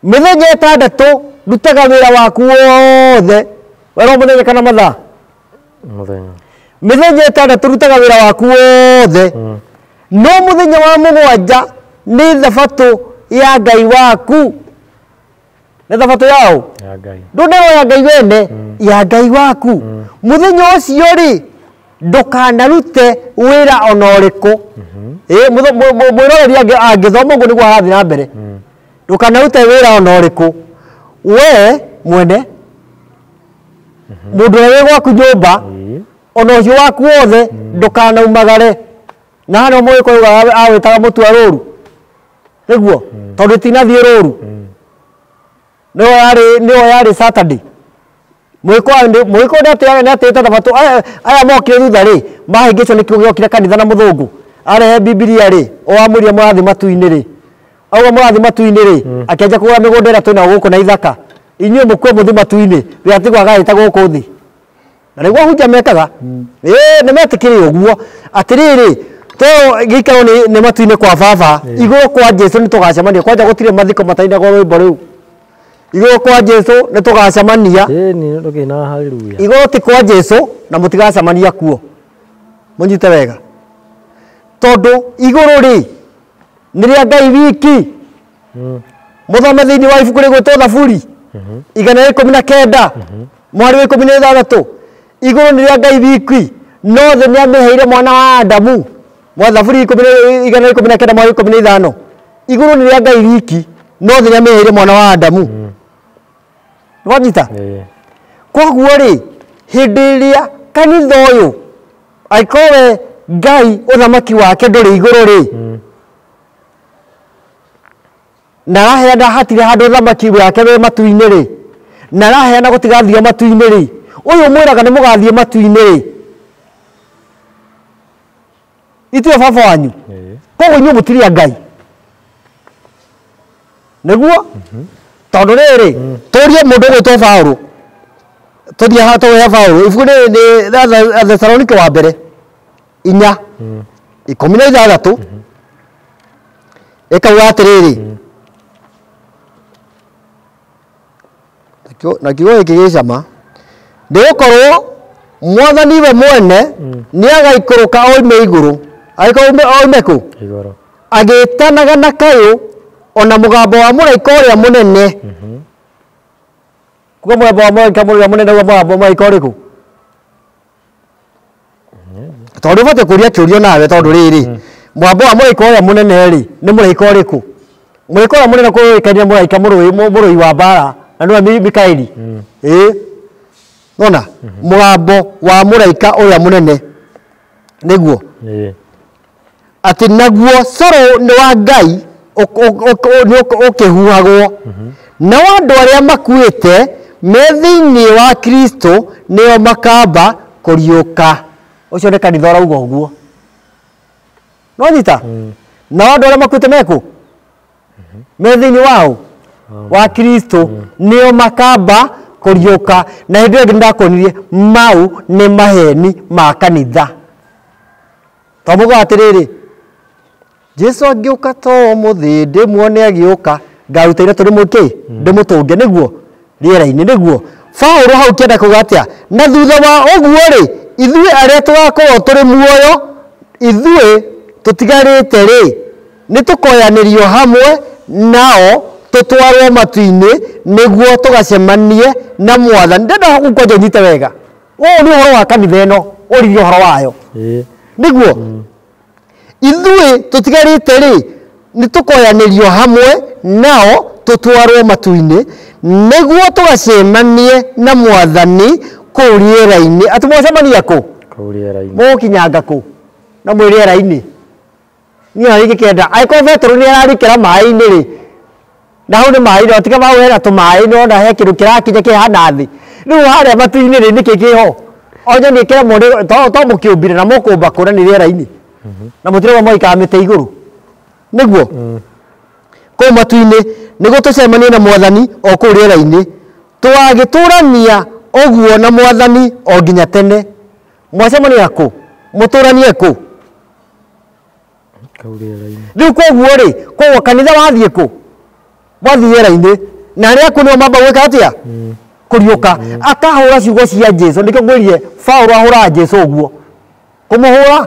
Speaker 2: mĩthenya 6 rutaga wĩra waku wothe. Werwo mũthenya kana mathaa?
Speaker 1: Mũthenya.
Speaker 2: Mĩthenya 6 rutaga wĩra waku wothe, no mũthenya wa 7 nĩ thabatũ ya Ngai waku. Nĩ thabatũ yao?
Speaker 1: Ya Ngai.
Speaker 2: Ndũnerwo ya Ngai wene, ya Ngai waku. Mũthenya ũcio rĩ, ndũkanarute wĩra ona ũrĩkũ. Mwĩroreri angĩthoma ũguo nĩguo arathiĩ na mbere. Ndũkanarute wĩra ona ũrĩkũ. We mwene, mũndũ ũrĩa wĩ gwaku nyũmba, ona ũcio waku wothe, ndũkanaumagare. Na haha nĩho Mũgĩkũyũ awĩtaga mũtua rũru. Nĩguo? Tondũ itinathiĩ rũru. Nĩyo yarĩ Saturday. Mũgĩkũyũ nĩatĩĩte thabatũ. Aya mokire thutha rĩ, mahĩngĩcwo nĩkĩo gĩokire kanitha na mũthũngũ. Arehe Bibilia rĩ, o amwĩrire mũrathiĩ matu-inĩ rĩ. Auga mũrathiĩ matu-inĩ rĩ, akĩanjia kũgũra mĩgũnda ĩrĩa twĩnayo gũkũ na ithaka. Inyuĩ mũkue mũthiĩ matu-inĩ, wĩra tiguo agaĩta gũkũ thĩ. Na nĩguo ahunjia mekaga. Nĩ metĩkĩrire ũguo. Atĩrĩrĩ, to gĩikaro nĩ matu-inĩ kwa baba, igũrũ kwa Jesũ nĩ tũgacemania. Kwanja gũtirĩ mathiko matainagwo rwĩmbo rũu. Igũrũ kwa Jesũ nĩ tũgacemania.
Speaker 1: Ĩni ndũkĩinaga haleluya.
Speaker 2: Igũrũ ti kwa Jesũ na mũtigacemania kuo. Mũnyite wega. Tondũ igũrũ rĩ, nĩ rĩa Ngai wiki. Mũthome thĩinĩ wa ibuku rĩgwĩtwo Thaburi 119 mũhari wa 16. Igũrũ nĩ rĩa Ngai wiki, no thĩ nĩ amĩheire mwana wa Adamu. Mwa Thaburi 119 mũhari wa 15. Igũrũ nĩ rĩa Ngai wiki, no thĩ nĩ amĩheire mwana wa Adamu. Nĩwanyita? Koguo rĩ, hĩndĩ ĩrĩa kanitha ũyũ angĩkorwo we Ngai ũthamaki wake ndũrĩ igũrũ rĩ, na araheana hatirĩ handũ ũthamaki wake wĩ matu-inĩ rĩ, na araheana gũtigathio matu-inĩ rĩ, ũyũ mwĩraga nĩ mũgathiĩ matu-inĩ rĩ, itiwe baba wanyu. Koguo inyuĩ mũtirĩ a Ngai. Nĩguo? Tondũ rĩrĩ, tũrie mũndũ ũgwĩtwo Paũlũ. Tũthiĩ haha tũhe Paũlũ. Ibuku nĩ Thesalonike wa mbere 4 16 ĩkauga atĩrĩrĩ, na kiugo gĩkĩ gĩ cama, nĩgũkorwo Mwathani we mwene nĩagaikũrũka oime igũrũ. Agĩkorwo oime kũ?
Speaker 1: Igũrũ.
Speaker 2: Agĩtanaga na kayũ ona mũgambo wa mũraika ũrĩa mũnene. Kuga mũgambo wa mũraika ũrĩa mũnene, uga mũgambo wa mũraika ũrĩkũ? Tondũ ũbatiĩ kũria kĩũria nawe, tondũ rĩrĩ, mũgambo wa mũraika ũrĩa mũnene rĩ, nĩ mũraika ũrĩkũ? Mũraika ũrĩa mũnene kũũĩkaine mũraika mũrũi wa mbara, na nĩwe Mikaeli. Nona mũgambo wa mũraika ũrĩa mũnene nĩguo atĩ naguo coro nĩ wa Ngai ũkĩhuhagwo, nao andũ arĩa makuĩte me thĩinĩ wa Kristo nĩo makamba kũriũka. Ũcio nĩ kanitha ũrauga ũguo. Nĩwanyita? Nao andũ arĩa makuĩte mekũ? Me thĩinĩ wao wa Kristo nĩo makamba kũriũka. Na hĩndĩ ĩyo ĩngĩ nĩndakuonirie mau nĩ maheni ma kanitha. Tondũ atĩrĩrĩ, Jesu angĩũka to ũmũthĩ ndĩmuone agĩũka, ngaruta iratũ ndĩmũkĩ ndĩmũtũnge nĩguo rĩera-inĩ nĩguo. Paũlũ hau kĩenda kuga atĩa? Na thutha wa ũguo rĩ, ithuĩ arĩa tũgakorwo tũrĩ muoyo, ithuĩ tũtigarĩte rĩ, nĩ tũkoyanĩrio hamwe nao tũtwarwo matu-inĩ nĩguo tũgacemanie na Mwathani. Ndĩrenda gũkwanja ũnyite wega. Ũyũ nĩ ũhoro wa kanitha ĩno, ũririe ũhoro wayo. Nĩguo ithuĩ tũtigarĩte rĩ, nĩ tũkoyanĩrio hamwe nao tũtwarwo matu-inĩ nĩguo tũgacemanie na Mwathani kũu rĩera-inĩ. Atĩ mwacemania kũ?
Speaker 1: Kũu rĩera-inĩ.
Speaker 2: Mũgũkinyanga kũ? Na mwĩ rĩera-inĩ. Niĩ ona ingĩkenda, angĩkorwo Petero nĩ ararikĩra maĩ-inĩ rĩ, na hau nĩ maĩ-inĩ, o tiga hau hena tũmaĩ, nĩwona he kĩndũ kĩrakinya kĩhana thĩ. Rĩu harĩa matu-inĩ rĩ, nĩkĩ kĩho? O nyoni ĩkĩremwo nĩ, to mũkĩũmbire na mũkũmba kũ na nĩ rĩera-inĩ. Na mũtirĩ moikaga mĩtĩ igũrũ. Nĩguo kũu matu-inĩ nĩguo tũcemanie na mwathani o kũu rĩera-inĩ, twagĩtũrania ũguo na mwathani o nginya tene. Mwacemania kũ? Mũtũranie kũ?
Speaker 1: Kau rĩera-inĩ.
Speaker 2: Rĩu koguo rĩ, koguo kanitha wathiĩ kũ? Wathiĩ rĩera-inĩ. Na arĩa akuũ nĩo mamba gwĩka atĩa? Kũriũka. Akahũra ciugo cia Jesu. Nĩkĩo ngwĩrire Paũlũ ahũraga Jesu ũguo. Kũmũhũra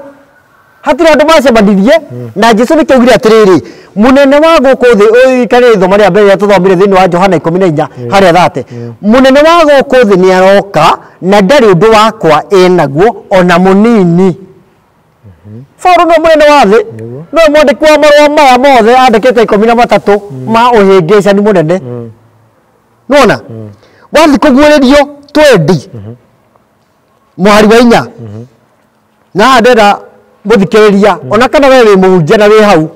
Speaker 2: hatirĩ andũ macemanirie na Jesu. Nĩkĩo augire atĩrĩrĩ, mũnene wa gũkũ thĩ, ũririkane ithomo rĩa mbere rĩrĩa tũthomire thĩinĩ wa Johana 14 harĩa 30, mũnene wa gũkũ thĩ nĩ aroka na ndarĩ ũndũ wakwa ĩnaguo ona mũnini. Paũlũ nĩwe mũnene wa thĩ, nĩwe mwandĩki wa marũa maya mothe andĩkĩte 13 ma ũhĩngĩcani mũnene. Nĩwona wathiĩ kũguũrĩrio 20 mũhari wa 4, na haha ndĩrenda mũthikĩrĩria, ona kana we wĩ mũhunjia na wĩ hau,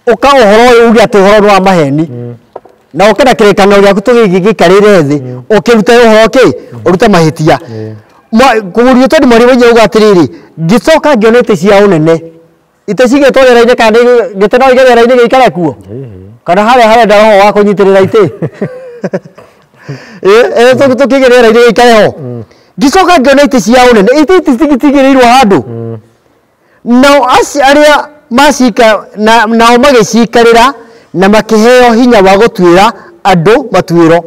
Speaker 2: ũka ũhoro ũyũ uge atĩ ũhoro nĩ wa maheni, na ũke na kĩrĩkanĩro gĩaku tũgĩgĩikarĩre thĩ ũkĩrute ũhoro kĩ ũrute mahĩtia. Kũguũrĩrio 20 mũhari wa 4 uga atĩrĩrĩ, ngĩcoka ngĩona itĩ cia ũnene, itĩ cigĩtwo rĩera-inĩ, kana gĩtĩ no ige rĩera-inĩ gĩikare kuo, kana harĩa harenda roho wa kũnyitĩrĩra itĩ tũkĩige rĩera-inĩ gĩikare ho. Ngĩcoka ngĩona itĩ cia ũnene, itĩ itigĩrĩirwo handũ, nao acio arĩa macika nao magĩcikarĩra na makĩheo hinya wa gũtuĩra andũ matuĩro.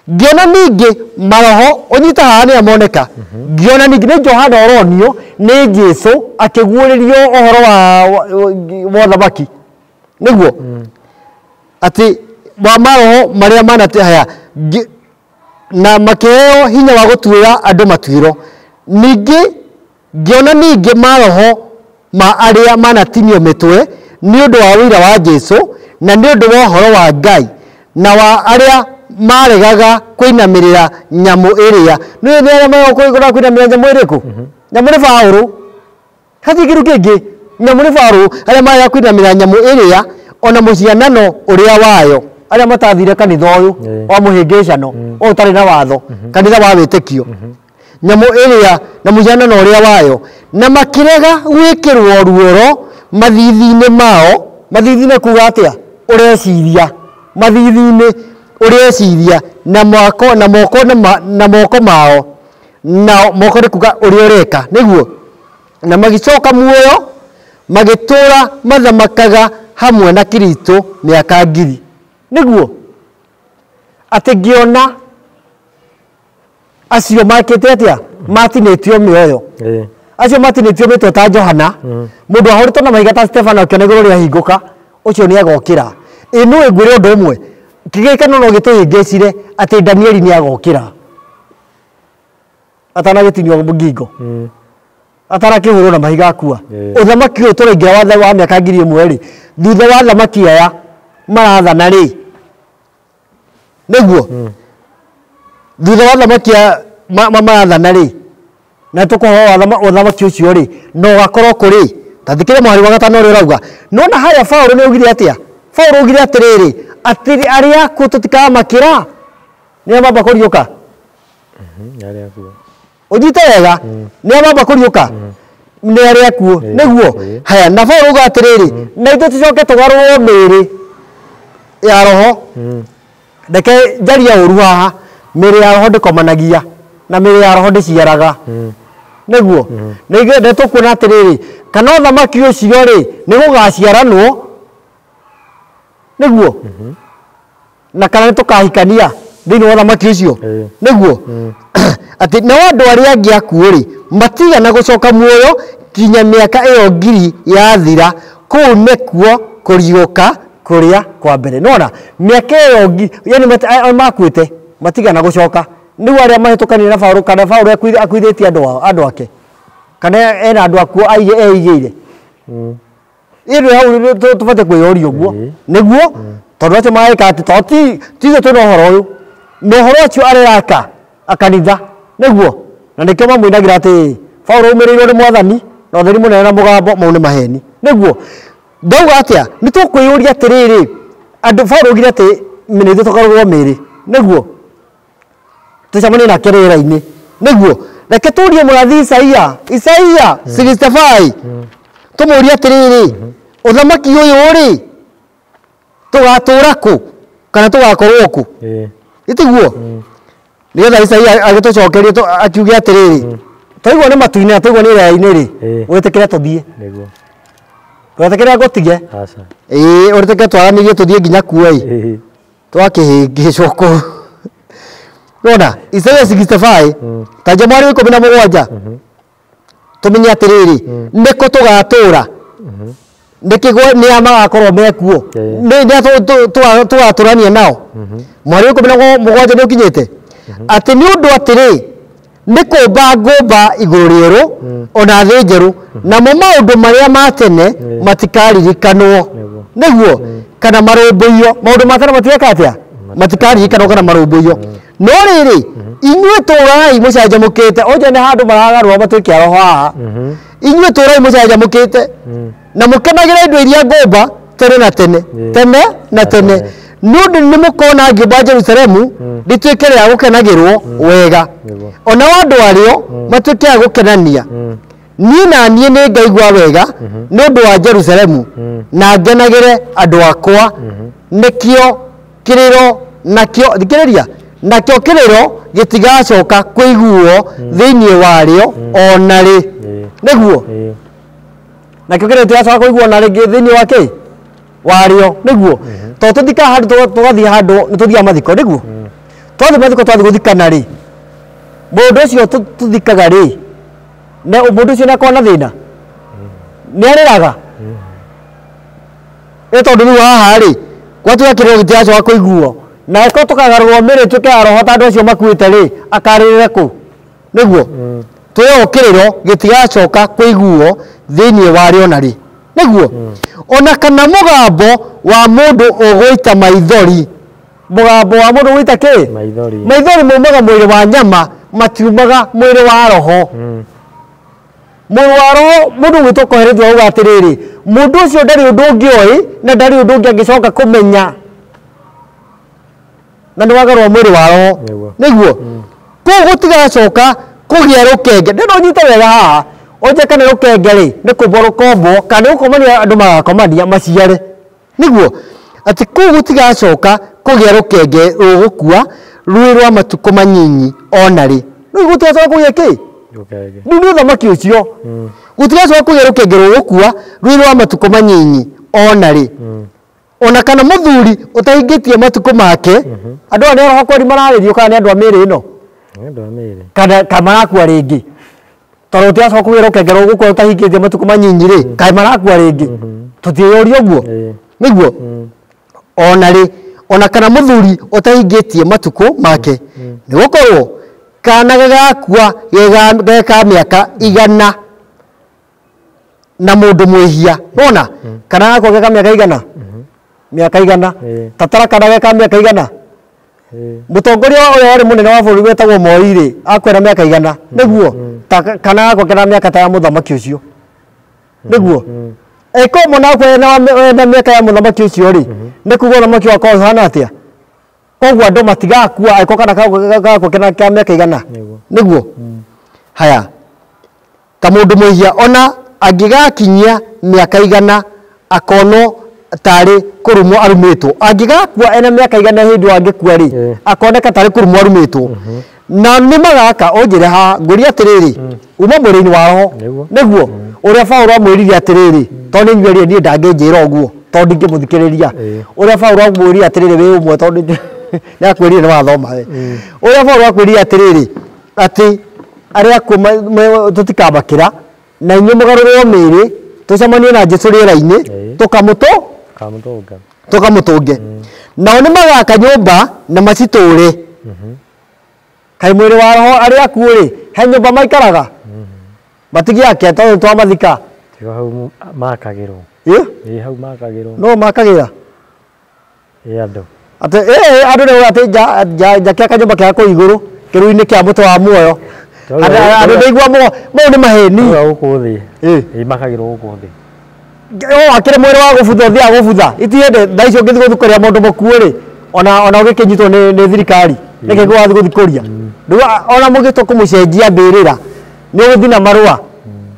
Speaker 2: Ngĩona ningĩ maroho, ũnyita haha nĩyo moneka. Ngĩona ningĩ nĩ Johana ũronio nĩ Jesu akĩguũrĩrio ũhoro wa ũthamaki, nĩguo atĩ wa maroho marĩa manate haya na makĩheo hinya wa gũtuĩra andũ matuĩro. Ningĩ ngĩona ningĩ maroho ma arĩa manatinio mĩtwe nĩ ũndũ wa ũira wa Jesu na nĩ ũndũ wa ũhoro wa Ngai, na wa arĩa maregaga kũinamĩrĩra nyamũ ĩrĩa. Nĩ arĩa maregaga kũinamĩrĩra nyamũ ĩrĩkũ? Nyamũ nĩ Paũlũ, hatirĩ kĩndũ kĩngĩ. Nyamũ nĩ Paũlũ, arĩa maregaga kũinamĩrĩra nyamũ ĩrĩa ona mũhianano ũrĩa wayo, arĩa matathire kanitha ũyũ wa mũhĩngĩcano ũyũ ũtarĩ na watho, kanitha wa wĩtĩkio, nyamũ ĩrĩa na mũhianano ũrĩa wayo, na makĩrega gwĩkĩrwo ruoro mathithi-inĩ mao. Mathithi-inĩ kuga atĩa? Ũreciria mathithi-inĩ, ũreciria na moko, na moko, na moko mao, na moko nĩ kuga ũrĩa ũreka nĩguo. Na magĩcoka muoyo magĩtũra mathamakaga hamwe na Kristo mĩaka 1000. Nĩguo atĩ ngĩona acio makĩte atĩa? Matinĩtio mĩoyo, acio matinĩtio mĩtwe ta Johana, mũndũ ahũrĩtwo na mahiga ta Stefano akĩona igũrũ rĩahingũka, ũcio nĩ agokĩra. Ĩ nĩ ngwĩre ũndũ ũmwe, kĩgĩkano no gĩtũhĩngĩcire atĩ Danieli nĩ agokĩra atanagĩtinio ngingo, atarakĩhũrwo na mahiga akua. Ũthamaki ũyũ tũraingĩra wa mĩaka 1000 rĩ, thutha wa athamaki aya marathana rĩ, nĩguo thutha wa athamaki aya marathana rĩ, na tũkũhoro ũthamaki ũcio rĩ, no ũgakorwo kũrĩ ta thikĩrĩria mũhari wa 5 ũrĩa ũrauga. Nona harĩa Paũlũ nĩ augire atĩa? Paũlũ augire atĩrĩrĩ, atĩ arĩa akuũ tũtikamakĩra nĩ mamba kũriũka. Ũnyite wega, nĩ mamba kũriũka, nĩ arĩa akuũ, nĩguo haya. Na Paũlũ auga atĩrĩrĩ, na ithuĩ tũcoke tũgarũrwo mĩĩrĩ ya roho. Reke njarie ũru haha, mĩĩrĩ ya roho ndĩkomanagia na mĩĩrĩ ya roho ndĩciaraga, nĩguo nĩ tũkuona atĩrĩrĩ, kana ũthamaki ũcio rĩ nĩ gũgaciaranwo, nĩguo, na kana nĩ tũkahikania thĩinĩ wa ũthamaki ũcio, nĩguo atĩ nao andũ arĩa angĩ akuũ rĩ matigana gũcoka muoyo kinya mĩaka ĩyo 1000 yathira. Kũu nĩkuo kũriũka kũrĩa kwa mbere. Nĩwona mĩaka ĩyo 1000, yani makuĩte matigana gũcoka. Nĩguo arĩa mahĩtũkanire na Paũlũ, kana Paũlũ akuithĩtie andũ ake, kana ena andũ akuo eigĩire. Ĩndĩ hau tũbatiĩ kwĩyũria ũguo, nĩguo tondũ acio mareka atĩ to ti ithuĩ twĩna ũhoro ũyũ, na ũhoro ũcio areraka akanitha, nĩguo na nĩkĩo mamwĩnagĩra atĩ Paũlũ aumĩrĩirwo nĩ mwathani na ũtheri mũnene na mũgambo, mau nĩ maheni. Nĩguo ndauga atĩa, nĩ tũkwĩyũria atĩrĩrĩ, andũ Paũlũ augire atĩ nĩ ithuĩ tũkarũrwo mĩĩrĩ, nĩguo tũcemanie nake rĩera-inĩ, nĩguo Reke tũrie mũrathi Isaia, Isaia 65, tũmũrie atĩrĩrĩ, ũthamaki ũyũ rĩ tũgatũra kũ kana tũgakorwo kũ? Ĩtiguo? Nĩgetha Isaia agĩtũcokerie akiuge atĩrĩrĩ, twaigua nĩ matu-inĩ na twaigua nĩ rĩera-inĩ rĩ, wĩtĩkĩre tũthiĩ.
Speaker 1: Nĩguo.
Speaker 2: Wetĩkĩre ngũtige.
Speaker 1: Aca.
Speaker 2: Ĩĩ, ũrĩtĩkĩre twaranĩrie tũthiĩ nginya kuo ĩ. Twakĩhĩngĩcwo kũu. Nona Isaia 65 ta nja mweri wa 17 tũmenye atĩrĩrĩ, nĩkũ tũgatũra, nĩkĩ nĩa magakorwo mekuo, nĩa tũgatũrania nao. Mweri wa 17 nĩ ũkinyĩte atĩ nĩ ũndũ atĩrĩ, nĩ kũmba ngũmba igũrũ rĩerũ ona thĩ njerũ, namo maũndũ marĩa ma tene matikaririkanwo. Nĩguo kana marũmbũiyo, maũndũ ma tene matigeka atĩa? Matikaririkanwo kana marũmbũiyo. No rĩrĩ, inyuĩ tũrai mũcanjamũkĩte, onje nĩ handũ maragarũra matuĩke a roho haha. Inyuĩ tũrai mũcanjamũkĩte na mũkenagĩre indo iria ngũmba tene na tene, tene na tene, nĩ ũndũ nĩ mũkona ngĩũmba Jerusalemu rĩtuĩke rĩa gũkenagĩrwo wega, ona andũ arĩo matuĩke a gũkenania. Niĩ na niĩ nĩ ngaigua wega nĩ ũndũ wa Jerusalemu na ngenagĩre andũ akwa. Nĩkĩo kĩrĩro nakĩo, thikĩrĩria, nakĩo kĩrĩro gĩtigacoka kũiguo thĩinĩ warĩo ona rĩ. Nĩguo nakĩo kĩrĩro gĩtigacoka kũiguo ona rĩ thĩinĩ wa kĩ warĩo. Nĩguo tondũ tũthikaga handũ, tũgathiĩ handũ nĩ tũthiaga mathiko. Nĩguo twathiĩ mathiko, twathiĩ gũthikana rĩ, mũndũ ũcio tũthikaga rĩ, mũndũ ũcio nĩ akoragwo na thĩna, nĩ arĩraga. Ĩ tondũ rĩu haha rĩ, gwatuĩka kĩrĩro gĩtiracoka kũiguo, na ĩkorwo tũkagarũrwo mĩrĩ ĩtuĩke ya roho ta andũ acio makuĩte rĩ, akarĩrĩre kũ? Nĩguo twĩyo kĩrĩro gĩtigacoka kũiguo thĩinĩ warĩo na rĩ. Nĩguo ona kana mũgambo wa mũndũ ũgũita maithori, mũgambo wa mũndũ ũgũita kĩ?
Speaker 1: Maithori.
Speaker 2: Maithori maumaga mwĩrĩ wa nyama, matiumaga mwĩrĩ wa roho. Mwĩrĩ wa roho, mũndũ ũgwĩtwo koheretio auga atĩrĩrĩ, mũndũ ũcio ndarĩ ũndũ ũngĩ oĩ na ndarĩ ũndũ ũngĩ angĩcoka kũmenya, na nĩ wagarũra mwĩrĩ wa roho. Nĩguo kũu gũtigacoka kũgĩa rũkenge. Ndĩrenda ũnyite wega haha, ũnje kana rũkenge rĩ nĩ kũmbwo rũkombwo kana nĩ gũkomania andũ magakomania maciare. Nĩguo atĩ kũu gũtigacoka kũgĩa rũkenge rũgũkua rwĩ rwa matukũ manyinyi ona rĩ. Rĩu gũtigacoka kũgĩa kĩ?
Speaker 1: Rũkenge.
Speaker 2: Rĩu nĩ ũthamaki ũcio. Gũtigacoka kũgĩa rũkenge rũgũkua rwĩ rwa matukũ manyinyi ona rĩ. Ona kana mũthuri ũtahingĩtie matukũ make, andũ aya nĩ roho kweri mararĩrio kana nĩ andũ a mĩĩrĩ ĩno?
Speaker 1: Nĩ andũ a mĩĩrĩ.
Speaker 2: Kana marakua rĩngĩ. Tondũ gũtigacoka kũgĩa rũkenge rũgũkua ũtahingĩtie matukũ manyinyi rĩ, kaĩ marakua rĩngĩ? Tũtiĩyũria ũguo. Nĩguo ona rĩ, ona kana mũthuri ũtahingĩtie matukũ make, nĩ gũkorwo kana gagakua geka mĩaka 100 na mũndũ mwĩhia. Wona kana gagakua geka mĩaka 100, mĩaka 100, tatara kana geka mĩaka 100. Mũtongoria ũrĩa warĩ mũnene wa bũrũri wetagwo Moi rĩ, akuera mĩaka 100. Nĩguo kana gagakua kena mĩaka ta ya mũthamaki ũcio. Nĩguo ĩko mwana akua ena mĩaka ya mũthamaki ũcio rĩ, nĩ kuga ũthamaki wakorwo ũhana atĩa? Koguo andũ matigakua angĩkorwo kana gagakua kena ka mĩaka 100. Nĩguo haya, ta mũndũ mwĩhia ona angĩgakinyia mĩaka 100 akonwo tarĩ kũrumwo arumĩtwo. Angĩgakua ena mĩaka 100 hĩndĩ ĩyo angĩkua rĩ, akoneka tarĩ kũrumwo arumĩtwo. Na nĩ magaka ũnjĩre haha, ngũrie atĩrĩrĩ, uma mwĩrĩ-inĩ wa roho. Nĩguo ũrĩa Paũlũ amwĩrire atĩrĩrĩ, tondũ nĩ inyuĩ niĩ ndangĩnjĩra ũguo, tondũ ndingĩmũthikĩrĩria. Ũrĩa Paũlũ amwĩrire atĩrĩrĩ, wĩ ũmwe, tondũ nĩ akwĩrire nĩ wathoma we. Ũrĩa Paũlũ akwĩrire atĩrĩrĩ, atĩ arĩa akuũ tũtikamakĩra, na inyuĩ mũgarũrwo mĩĩrĩ, tũcemanie na Jesũ rĩera-inĩ,
Speaker 1: Tũkamũtũnga.
Speaker 2: Tũkamũtũnge. Nao nĩ magaka nyũmba na macitũre. Kaĩ mwĩrĩ wa roho arĩa akuũ rĩ, he nyũmba maikaraga? Matigĩake tondũ twamathika.
Speaker 1: Tiga hau makagĩrwo.
Speaker 2: Ĩ?
Speaker 1: Ĩ hau makagĩrwo.
Speaker 2: No makagĩra?
Speaker 1: Ĩ andũ.
Speaker 2: Atĩ ĩ andũ nĩ atĩ nja kĩa kanyũmba kĩa kũu igũrũ, kĩruru-inĩ kĩa mũtĩ wa muoyo. Andũ ndaigua mau nĩ maheni.
Speaker 1: Tiga gũkũ thĩ.
Speaker 2: Ĩ.
Speaker 1: Ĩ makagĩrwo gũkũ thĩ.
Speaker 2: O akĩrĩ mwĩrĩ wa gũbutha ũthiaga gũbutha. Itiende thaa icio ũngĩthiĩ gũthikũria mũndũ mũkuũ rĩ, ona ũgĩkĩnyitwo nĩ thirikari. Nĩkĩ wathiĩ gũthikũria? Rĩu ona mũgĩtua kũmũcenjia mbĩrĩra nĩ ũgũthiĩ na marũa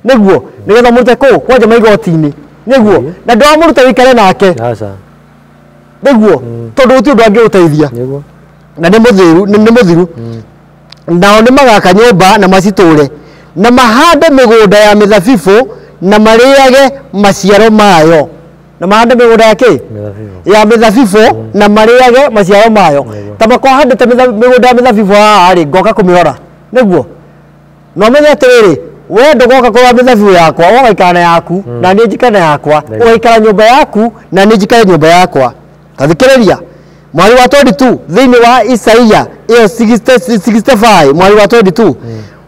Speaker 2: nĩguo nĩgetha mũrute kũ kwanja maigoti-inĩ nĩguo na ndwamũruta wĩikare nake
Speaker 1: Aca.
Speaker 2: nĩguo tondũ gũtirĩ ũndũ angĩgũteithia
Speaker 1: Nĩguo.
Speaker 2: na nĩ mũthiru nĩ mũthiru nao nĩ magaka nyũmba na macitũre na mahande mĩgũnda ya mĩthabibũ na marĩage maciaro mayo na mahande mĩgũnda ya kĩ
Speaker 1: Mĩthabibũ.
Speaker 2: ya mĩthabibũ na marĩage maciaro mayo
Speaker 1: Nĩguo.
Speaker 2: ta makwa handĩte mĩgũnda ya mĩthabibũ haha rĩ ngoka kũmĩrora nĩguo na ũmenye atĩrĩrĩ we ndũgoka kũrora mĩthabibũ yakwa ũgaikara na yaku na niĩ njikare na yakwa
Speaker 1: Nĩguo.
Speaker 2: ũgaikara nyũmba yaku na niĩ njikare nyũmba yakwa ta thikĩrĩria mwari wa 22 thĩinĩ wa Isaia ĩyo 60 65 mwari wa 22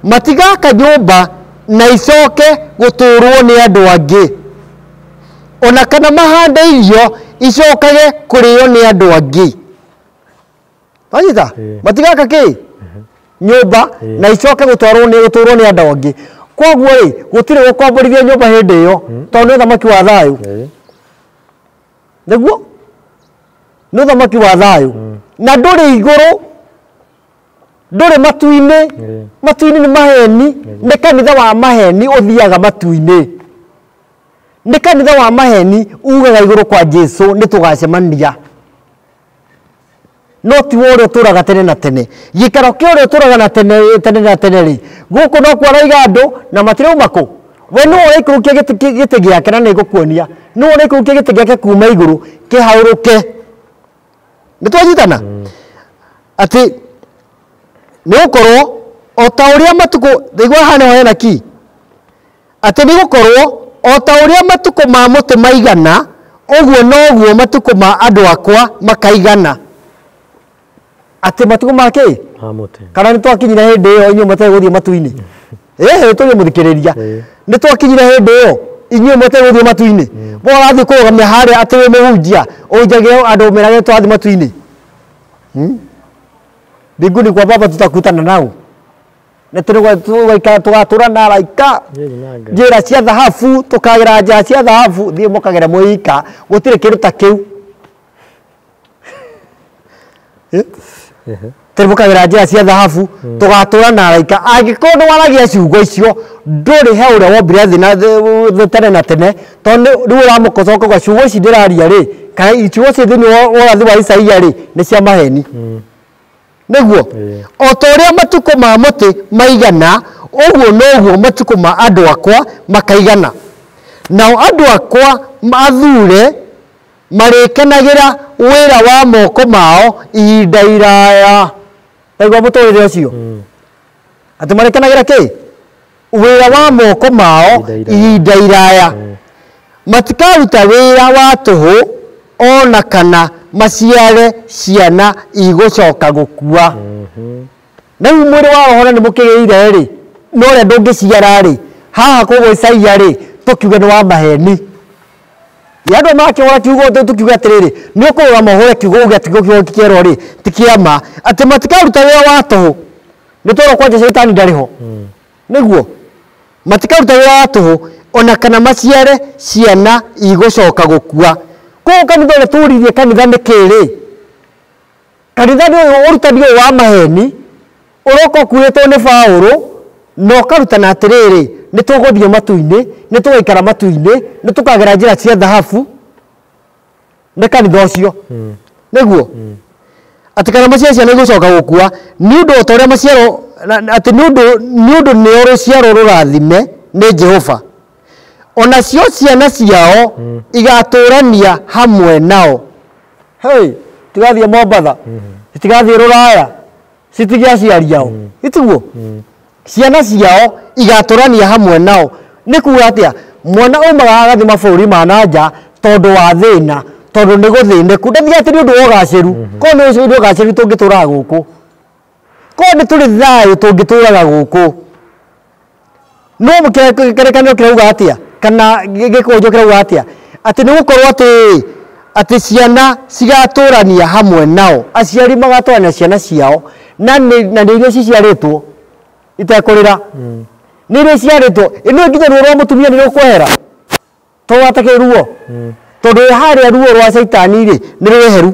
Speaker 2: matigaka nyũmba na icoke gũtũũrwo nĩ andũ angĩ ona kana mahande irio icokage kũrĩo nĩ andũ angĩ wanyita
Speaker 1: Ĩĩ.
Speaker 2: matigaka kĩ nyũmba
Speaker 1: Ĩĩ.
Speaker 2: na icoke gũtwarwo nĩ gũtũrwo nĩ andũ angĩ koguo rĩ gũtirĩ gũkomborithia nyũmba hĩndĩ ĩyo tondũ nĩ ũthamaki wa thayũ
Speaker 1: Ĩĩ.
Speaker 2: nĩguo nĩ ũthamaki wa thayũ na ndũrĩ igũrũ ndũrĩ matu-inĩ
Speaker 1: Ĩĩ.
Speaker 2: matu-inĩ nĩ maheni nĩ kanitha wa maheni ũthiaga matu-inĩ nĩ kanitha wa maheni ugaga igũrũ kwa Jesu nĩ tũgacemania no ti wa ũrĩa ũtũraga tene na tene gĩikaro kĩa ũrĩa ũtũraga na tene tene na tene rĩ gũkũ no kwaraiga andũ na matirauma kũ we nĩwe ũraikũrũkia gĩtĩ gĩake na nĩngũkuonia nĩwe ũraikũrũkia gĩtĩ gĩake kuma igũrũ kĩharũrũke nĩ twanyitana atĩ nĩ gũkorwo o ta ũrĩa matukũ igua haha nĩho hena ki atĩ nĩ gũkorwo o ta ũrĩa matukũ ma mũtĩ maigana ũguo noguo matukũ ma andũ akwa makaigana atĩ matukũ ma kĩ
Speaker 1: Ma mũtĩ.
Speaker 2: kana nĩ twakinyire hĩndĩ ĩyo inyuĩ mũtarĩ gũthiĩ matu-inĩ ĩhĩ tũrĩ mũthikĩrĩria
Speaker 1: Ĩĩ.
Speaker 2: nĩ twakinyire hĩndĩ ĩyo inyuĩ mũtarĩ gũthiĩ matu-inĩ bo ũrathiĩ kũrũgamia harĩa atĩ wĩ mũhunjia ũnjage andũ merage twathiĩ matu-inĩ mbinguni kwa baba tutakutana nao na tũgaikara tũgatũra na araika
Speaker 1: Njĩri na Ngai.
Speaker 2: njĩra cia thahabu tũkagera njĩra cia thahabu thiĩ mũkagera mwĩika gũtirĩ kĩndũ ta kĩu tũrĩ mũkagera njĩra cia thahabu tũgatũra na araika angĩkorwo nĩ waragia ciugo icio ndũrĩ he ũrĩa wombire thĩ na thĩ tene na tene tondũ rĩu ũramũkosa ũkauga ciugo ici ndĩraria rĩ kana ciugo ici thĩinĩ wa ũrathi wa Isaia rĩ nĩ cia maheni nĩguo
Speaker 1: Ĩĩ.
Speaker 2: o ta ũrĩa matukũ ma mũtĩ maigana ũguo noguo matukũ ma andũ akwa makaigana nao andũ akwa athure marĩkenagĩra wĩra wa moko mao ihinda iraya taigua mũtũrĩre ũcio atĩ marĩkenagĩra kĩ wĩra wa moko mao
Speaker 1: Ihinda iraya.
Speaker 2: ihinda iraya matikaruta wĩra wa tũhũ ona kana maciare ciana igũcoka gũkua na rĩu mwĩrĩ wa roho na nĩ mũkĩgĩire rĩ no ũrĩa ndũngĩciara rĩ haha koguo Isaia rĩ tũkiuge nĩ wa maheni ya andũ makĩhũra kiugo tũkiuge atĩrĩrĩ nĩ ũkũrũgama ũhũre kiugo uge atĩ kiugo kĩerwo rĩ ti kĩa ma atĩ matikaruta wĩra wa tũhũ nĩ twerwo kwanja caitani ndarĩ ho nĩguo matikaruta wĩra wa tũhũ ona kana maciare ciana igũcoka gũkua koguo kanitha ũrĩa tũririe kanitha nĩ kĩ rĩ kanitha nĩ ũyũ ũrutani ũyũ wa maheni ũroka ũkuĩtwo nĩ Paũlũ na ũkarutana atĩrĩrĩ nĩ tũgũthiĩ matu-inĩ nĩ tũgaikara matu-inĩ nĩ tũkagera njĩra cia thahabu nĩ kanitha ũcio nĩguo atĩ kana maciaro ciana igũcoka gũkua nĩ ũndũ o ta ũrĩa maciaro atĩ nĩ ũndũ nĩo rũciaro rũrathime nĩ Jehova onacio ciana ciao igatũrania hamwe nao hey tigathiĩ Mombatha citigathiĩ Rũraya citige aciari ao itiguo ciana ciao igatũrania hamwe nao nĩ kuga atĩa mwana aumaga agathiĩ mabũrũri ma na nja tondũ wa thĩna tondũ nĩ gũthĩnĩku ndathiaga atĩ nĩ ũndũ wa ũgacĩru korwo nĩ ũndũ wa ũgacĩru tũngĩtũraga gũkũ korwo nĩ tũrĩ thayũ tũngĩtũraga gũkũ no kĩrĩkanĩro kĩrauga atĩa kana gĩkũnjo kĩrauga atĩa atĩ nĩ gũkorwo atĩ ciana cigatũrania hamwe nao aciari magatũrania ciana ciao na nĩ iria ciciarĩtwo itekũrĩra nĩ iria iciarĩtwo ĩno nginya ruo rwa mũtumia nĩ rũkwehera to watakĩ ruo tondũ harĩa ruo rwa caitani rĩ nĩ rweheru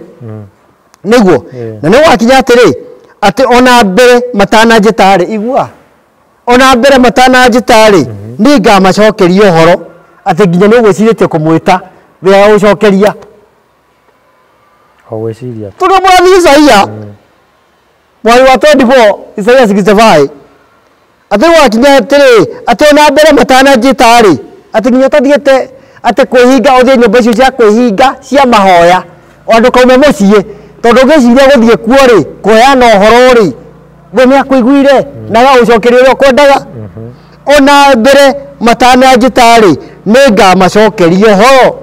Speaker 2: nĩguo na nĩ gwakinya atĩrĩ atĩ ona mbere matananjĩta-rĩ, igua ona mbere matananjĩta-rĩ, nĩngamacokeria ũhoro atĩ nginya nĩ ũgwĩcirĩtie kũmwĩta wĩra gũcokeria
Speaker 1: O gwĩciria.
Speaker 2: Tondũ mũrathi Isaia mwari wa 24 Isaia 65 atĩ gwakinya atĩrĩ atĩ ona mbere matananjĩta-rĩ, atĩ nginya ũtathiĩte atĩ kwĩhinga ũthiĩ nyũmba icio cia kwĩhinga cia mahoya o ndũkaume mũciĩ tondũ ũngĩciria gũthiĩ kuo rĩ kũheana ũhoro rĩ we nĩ akũiguire na agagũcokeria ũrĩa ũkwendaga. Ona mbere matananjĩta-rĩ, nĩngamacokeria ũhoro.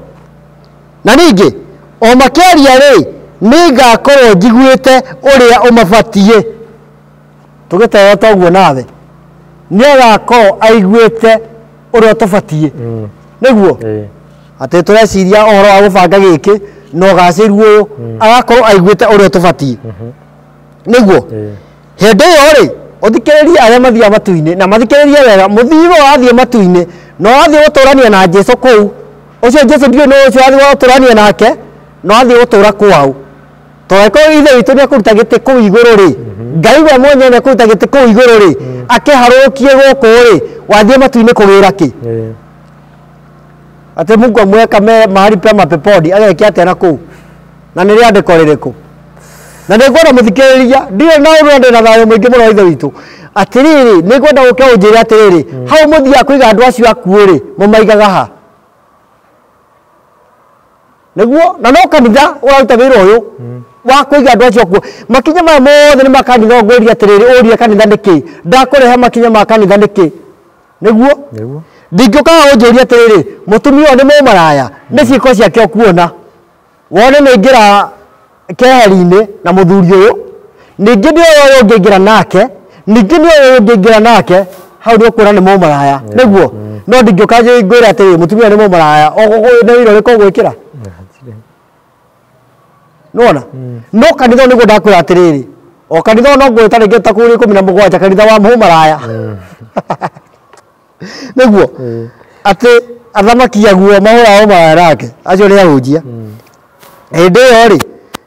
Speaker 2: Na ningĩ o makĩaria rĩ, nĩngakorwo njiguĩte ũrĩa ũmabatiĩ. Tũgĩteo toguo nawe nĩagakorwo aiguĩte ũrĩa ũtũbatiĩ. Nĩguo atĩ tũreciria ũhoro wa gũbanga gĩkĩ na ũgacĩru ũyũ, agakorwo aiguĩte ũrĩa ũtũbatiĩ. Nĩguo hĩndĩ ĩyo rĩ, ũthikĩrĩrie arĩa mathiaga matu-inĩ na mathikĩrĩrie wega. Mũthii we wathiĩ matu-inĩ na wathiĩ gũtũrania na Jesu kũu, ũcio Jesu ndiũĩ nĩ ũcio wathiĩ gũtũrania nake na wathiĩ gũtũra kwao. Tondũ angĩkorwo ithe witũ nĩekũruta gĩtĩ kũu igũrũ rĩ, Ngai we mwenyewe nĩekũruta gĩtĩ kũu igũrũ rĩ, akĩharũrũkie gũkũ rĩ, wathiĩ matu-inĩ kũgĩra kĩ? Atĩ Mungu amweka mahali pema peponi, ageke atĩa na kũu? Na nĩ rĩandĩko rĩrĩkũ? Na nĩngwenda mũthikĩrĩria, ndirĩ na ũndũ ndĩ na thayũ mũingĩ mũno ithe witũ. Atĩrĩrĩ, nĩngwenda ũke ũnjĩre atĩrĩrĩ, hau mũthiaga kũiga andũ acio akuũ rĩ, mũmaigaga ha? Nĩguo, na no kanitha ũraruta wĩra ũyũ wa kũiga andũ acio akuũ. Makinya maya mothe nĩ ma kanitha, ngũria atĩrĩrĩ, ũrie kanitha nĩkĩ? Ndakũrehe makinya ma kanitha nĩkĩ? Nĩguo?
Speaker 1: Nĩguo.
Speaker 2: Ndingĩũkaga ũnjũrie atĩrĩrĩ, mũtumia ũyũ nĩ mũmaraya, nĩ ciĩko ciake ũkuona. Wone nĩ aingĩra keheri-inĩ na mũthuri ũyũ, ningĩ nĩ ũyũ ũngĩingĩra nake, ningĩ nĩ ũyũ ũngĩingĩra nake, hau nĩ ũkuona nĩ mũmaraya. Nĩguo? No ndingĩũka ngwĩre atĩrĩrĩ, mũtumia nĩ mũmaraya, nĩ wĩra ũrĩkũ ũgwĩkĩra? Nĩwona? No kanitha ũyũ nĩguo ndakwĩra atĩrĩrĩ, o kanitha ũyũ no ngwĩta rĩngĩ ta kũrĩ 17 kanitha wa mũmaraya. Nĩguo? Atĩ athamaki aguo mahũraga ũmaraya nake, acio nĩ ahunjia. Hĩndĩ ĩyo rĩ,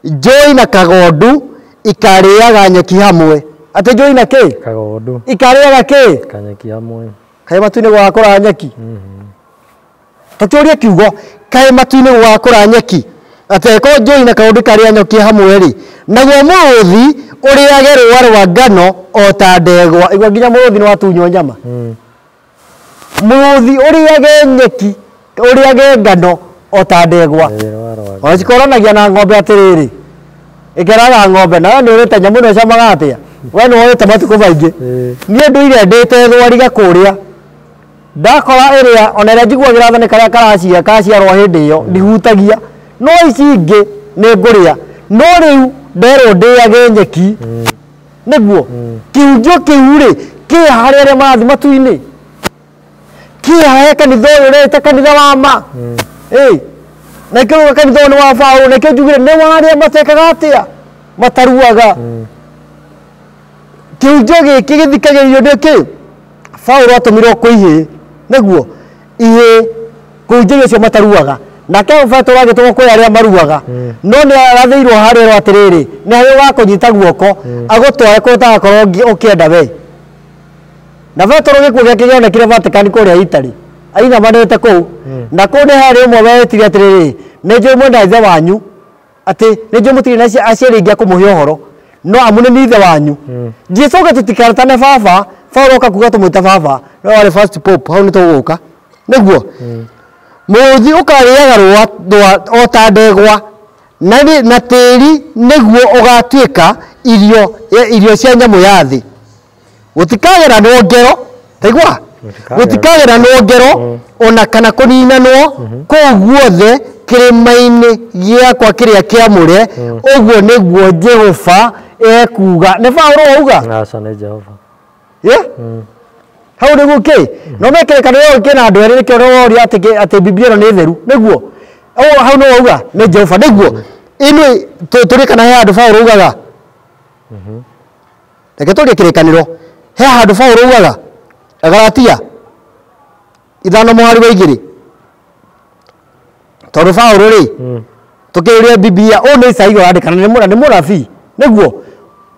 Speaker 2: njũi na kagondu ikarĩaga nyeki hamwe. Atĩ njũi na kĩ?
Speaker 1: Kagondu.
Speaker 2: Ikarĩaga kĩ?
Speaker 1: Kanyeki hamwe.
Speaker 2: Kaĩ matu-inĩ gũgakũra nyeki? Tũkĩũrie kiugo, kaĩ matu-inĩ gũgakũra nyeki? Atĩ angĩkorwo njũi na kagondu ikarĩa nyeki hamwe rĩ, naguo mũrũthi ũrĩage rũũa rwa ngano o ta ndegwa. Igua nginya mũrũthi nĩ watunywo nyama. Mũrũthi ũrĩage nyeki, ũrĩage ngano o ta ndegwa. Ona cikoranagia na ng'ombe atĩrĩrĩ, ĩkeraga ng'ombe nawe nĩ ũrĩte nyamũ ĩno ĩcamaga atĩa? We nĩ woete matukũ maingĩ. Niĩ ndũire ndĩte thwariga kũrĩa, ndakora ĩrĩa ona ĩrĩa njiguagĩra tha nĩ karĩa karacia kaciarwo hĩndĩ ĩyo ndihutagia, no ici ingĩ nĩ ngũrĩa. No rĩu nderwo ndĩage nyeki. Nĩguo? Kĩhunjio kĩu rĩ, kĩ harĩa arĩa marathiĩ matu-inĩ? Kĩ hahe kanitha ũyũ ũreta kanitha wa ma? Na kĩo kanitha ũyũ nĩ wa Paũlũ, na kĩo njugire nĩ wa arĩa matekaga atĩa? Mataruaga. Kĩhunjio gĩkĩ gĩthikagĩrĩrio nĩ kĩ? Paũlũ atũmirwo kwĩ ihĩĩ. Nĩguo? Ihĩĩ kũhunjĩria acio mataruaga. Nake Petero agĩtũmwo kwĩ arĩa maruaga. No nĩ arathĩirwo harĩa atĩrĩrĩ, nĩ harĩa ũgakũnyita guoko, agũtware kũrĩa ũtagakorwo ũkĩenda we. Na Petero gĩkuũ gĩake gĩonekire Vatican kũrĩa Italy. Ainamanĩte kũu. Na kũu nĩ harĩ ũmwe wetire atĩrĩrĩ, nĩ njũĩ mwena ithe wanyu, atĩ nĩ njũĩ mũtirĩ na aciari aingĩ a kũmũhe ũhoro, no amu nĩ ithe wanyu. Jesu auga tũtikaretane baba, Paũlũ oka kuga tũmwĩte baba, no warĩ first pope, hau nĩ tũgũka. Nĩguo? Mũrũthi ũkarĩaga rũũa o ta ndegwa, na tĩĩri nĩguo ũgatuĩka irio cia nyamũ ya thĩ. Gũtikageranwo ngero, taigua? Gũtikageranwo ngero ona kana kũninanwo kũu guothe kĩrĩma-inĩ gĩakwa kĩrĩa kĩamũre, ũguo nĩguo Jehova ekuuga. Nĩ Paũlũ wauga?
Speaker 1: Aca, nĩ Jehova.
Speaker 2: Hau nĩguo kĩ? No mekĩrĩkanĩro kĩna andũ erĩ nĩkĩo woria atĩ Biblia ĩno nĩ theru, nĩguo? Hau nĩ wauga nĩ Jehova, nĩguo? Ĩnĩ tũrĩ kana he handũ Paũlũ augaga? Reke tũrie kĩrĩkanĩro. He handũ Paũlũ augaga? Galatia 5:2. Tondũ Paũlũ rĩ, tũkĩũria Biblia, ũyũ nĩ Isaia ũrandĩka na nĩ mũnabii, nĩguo?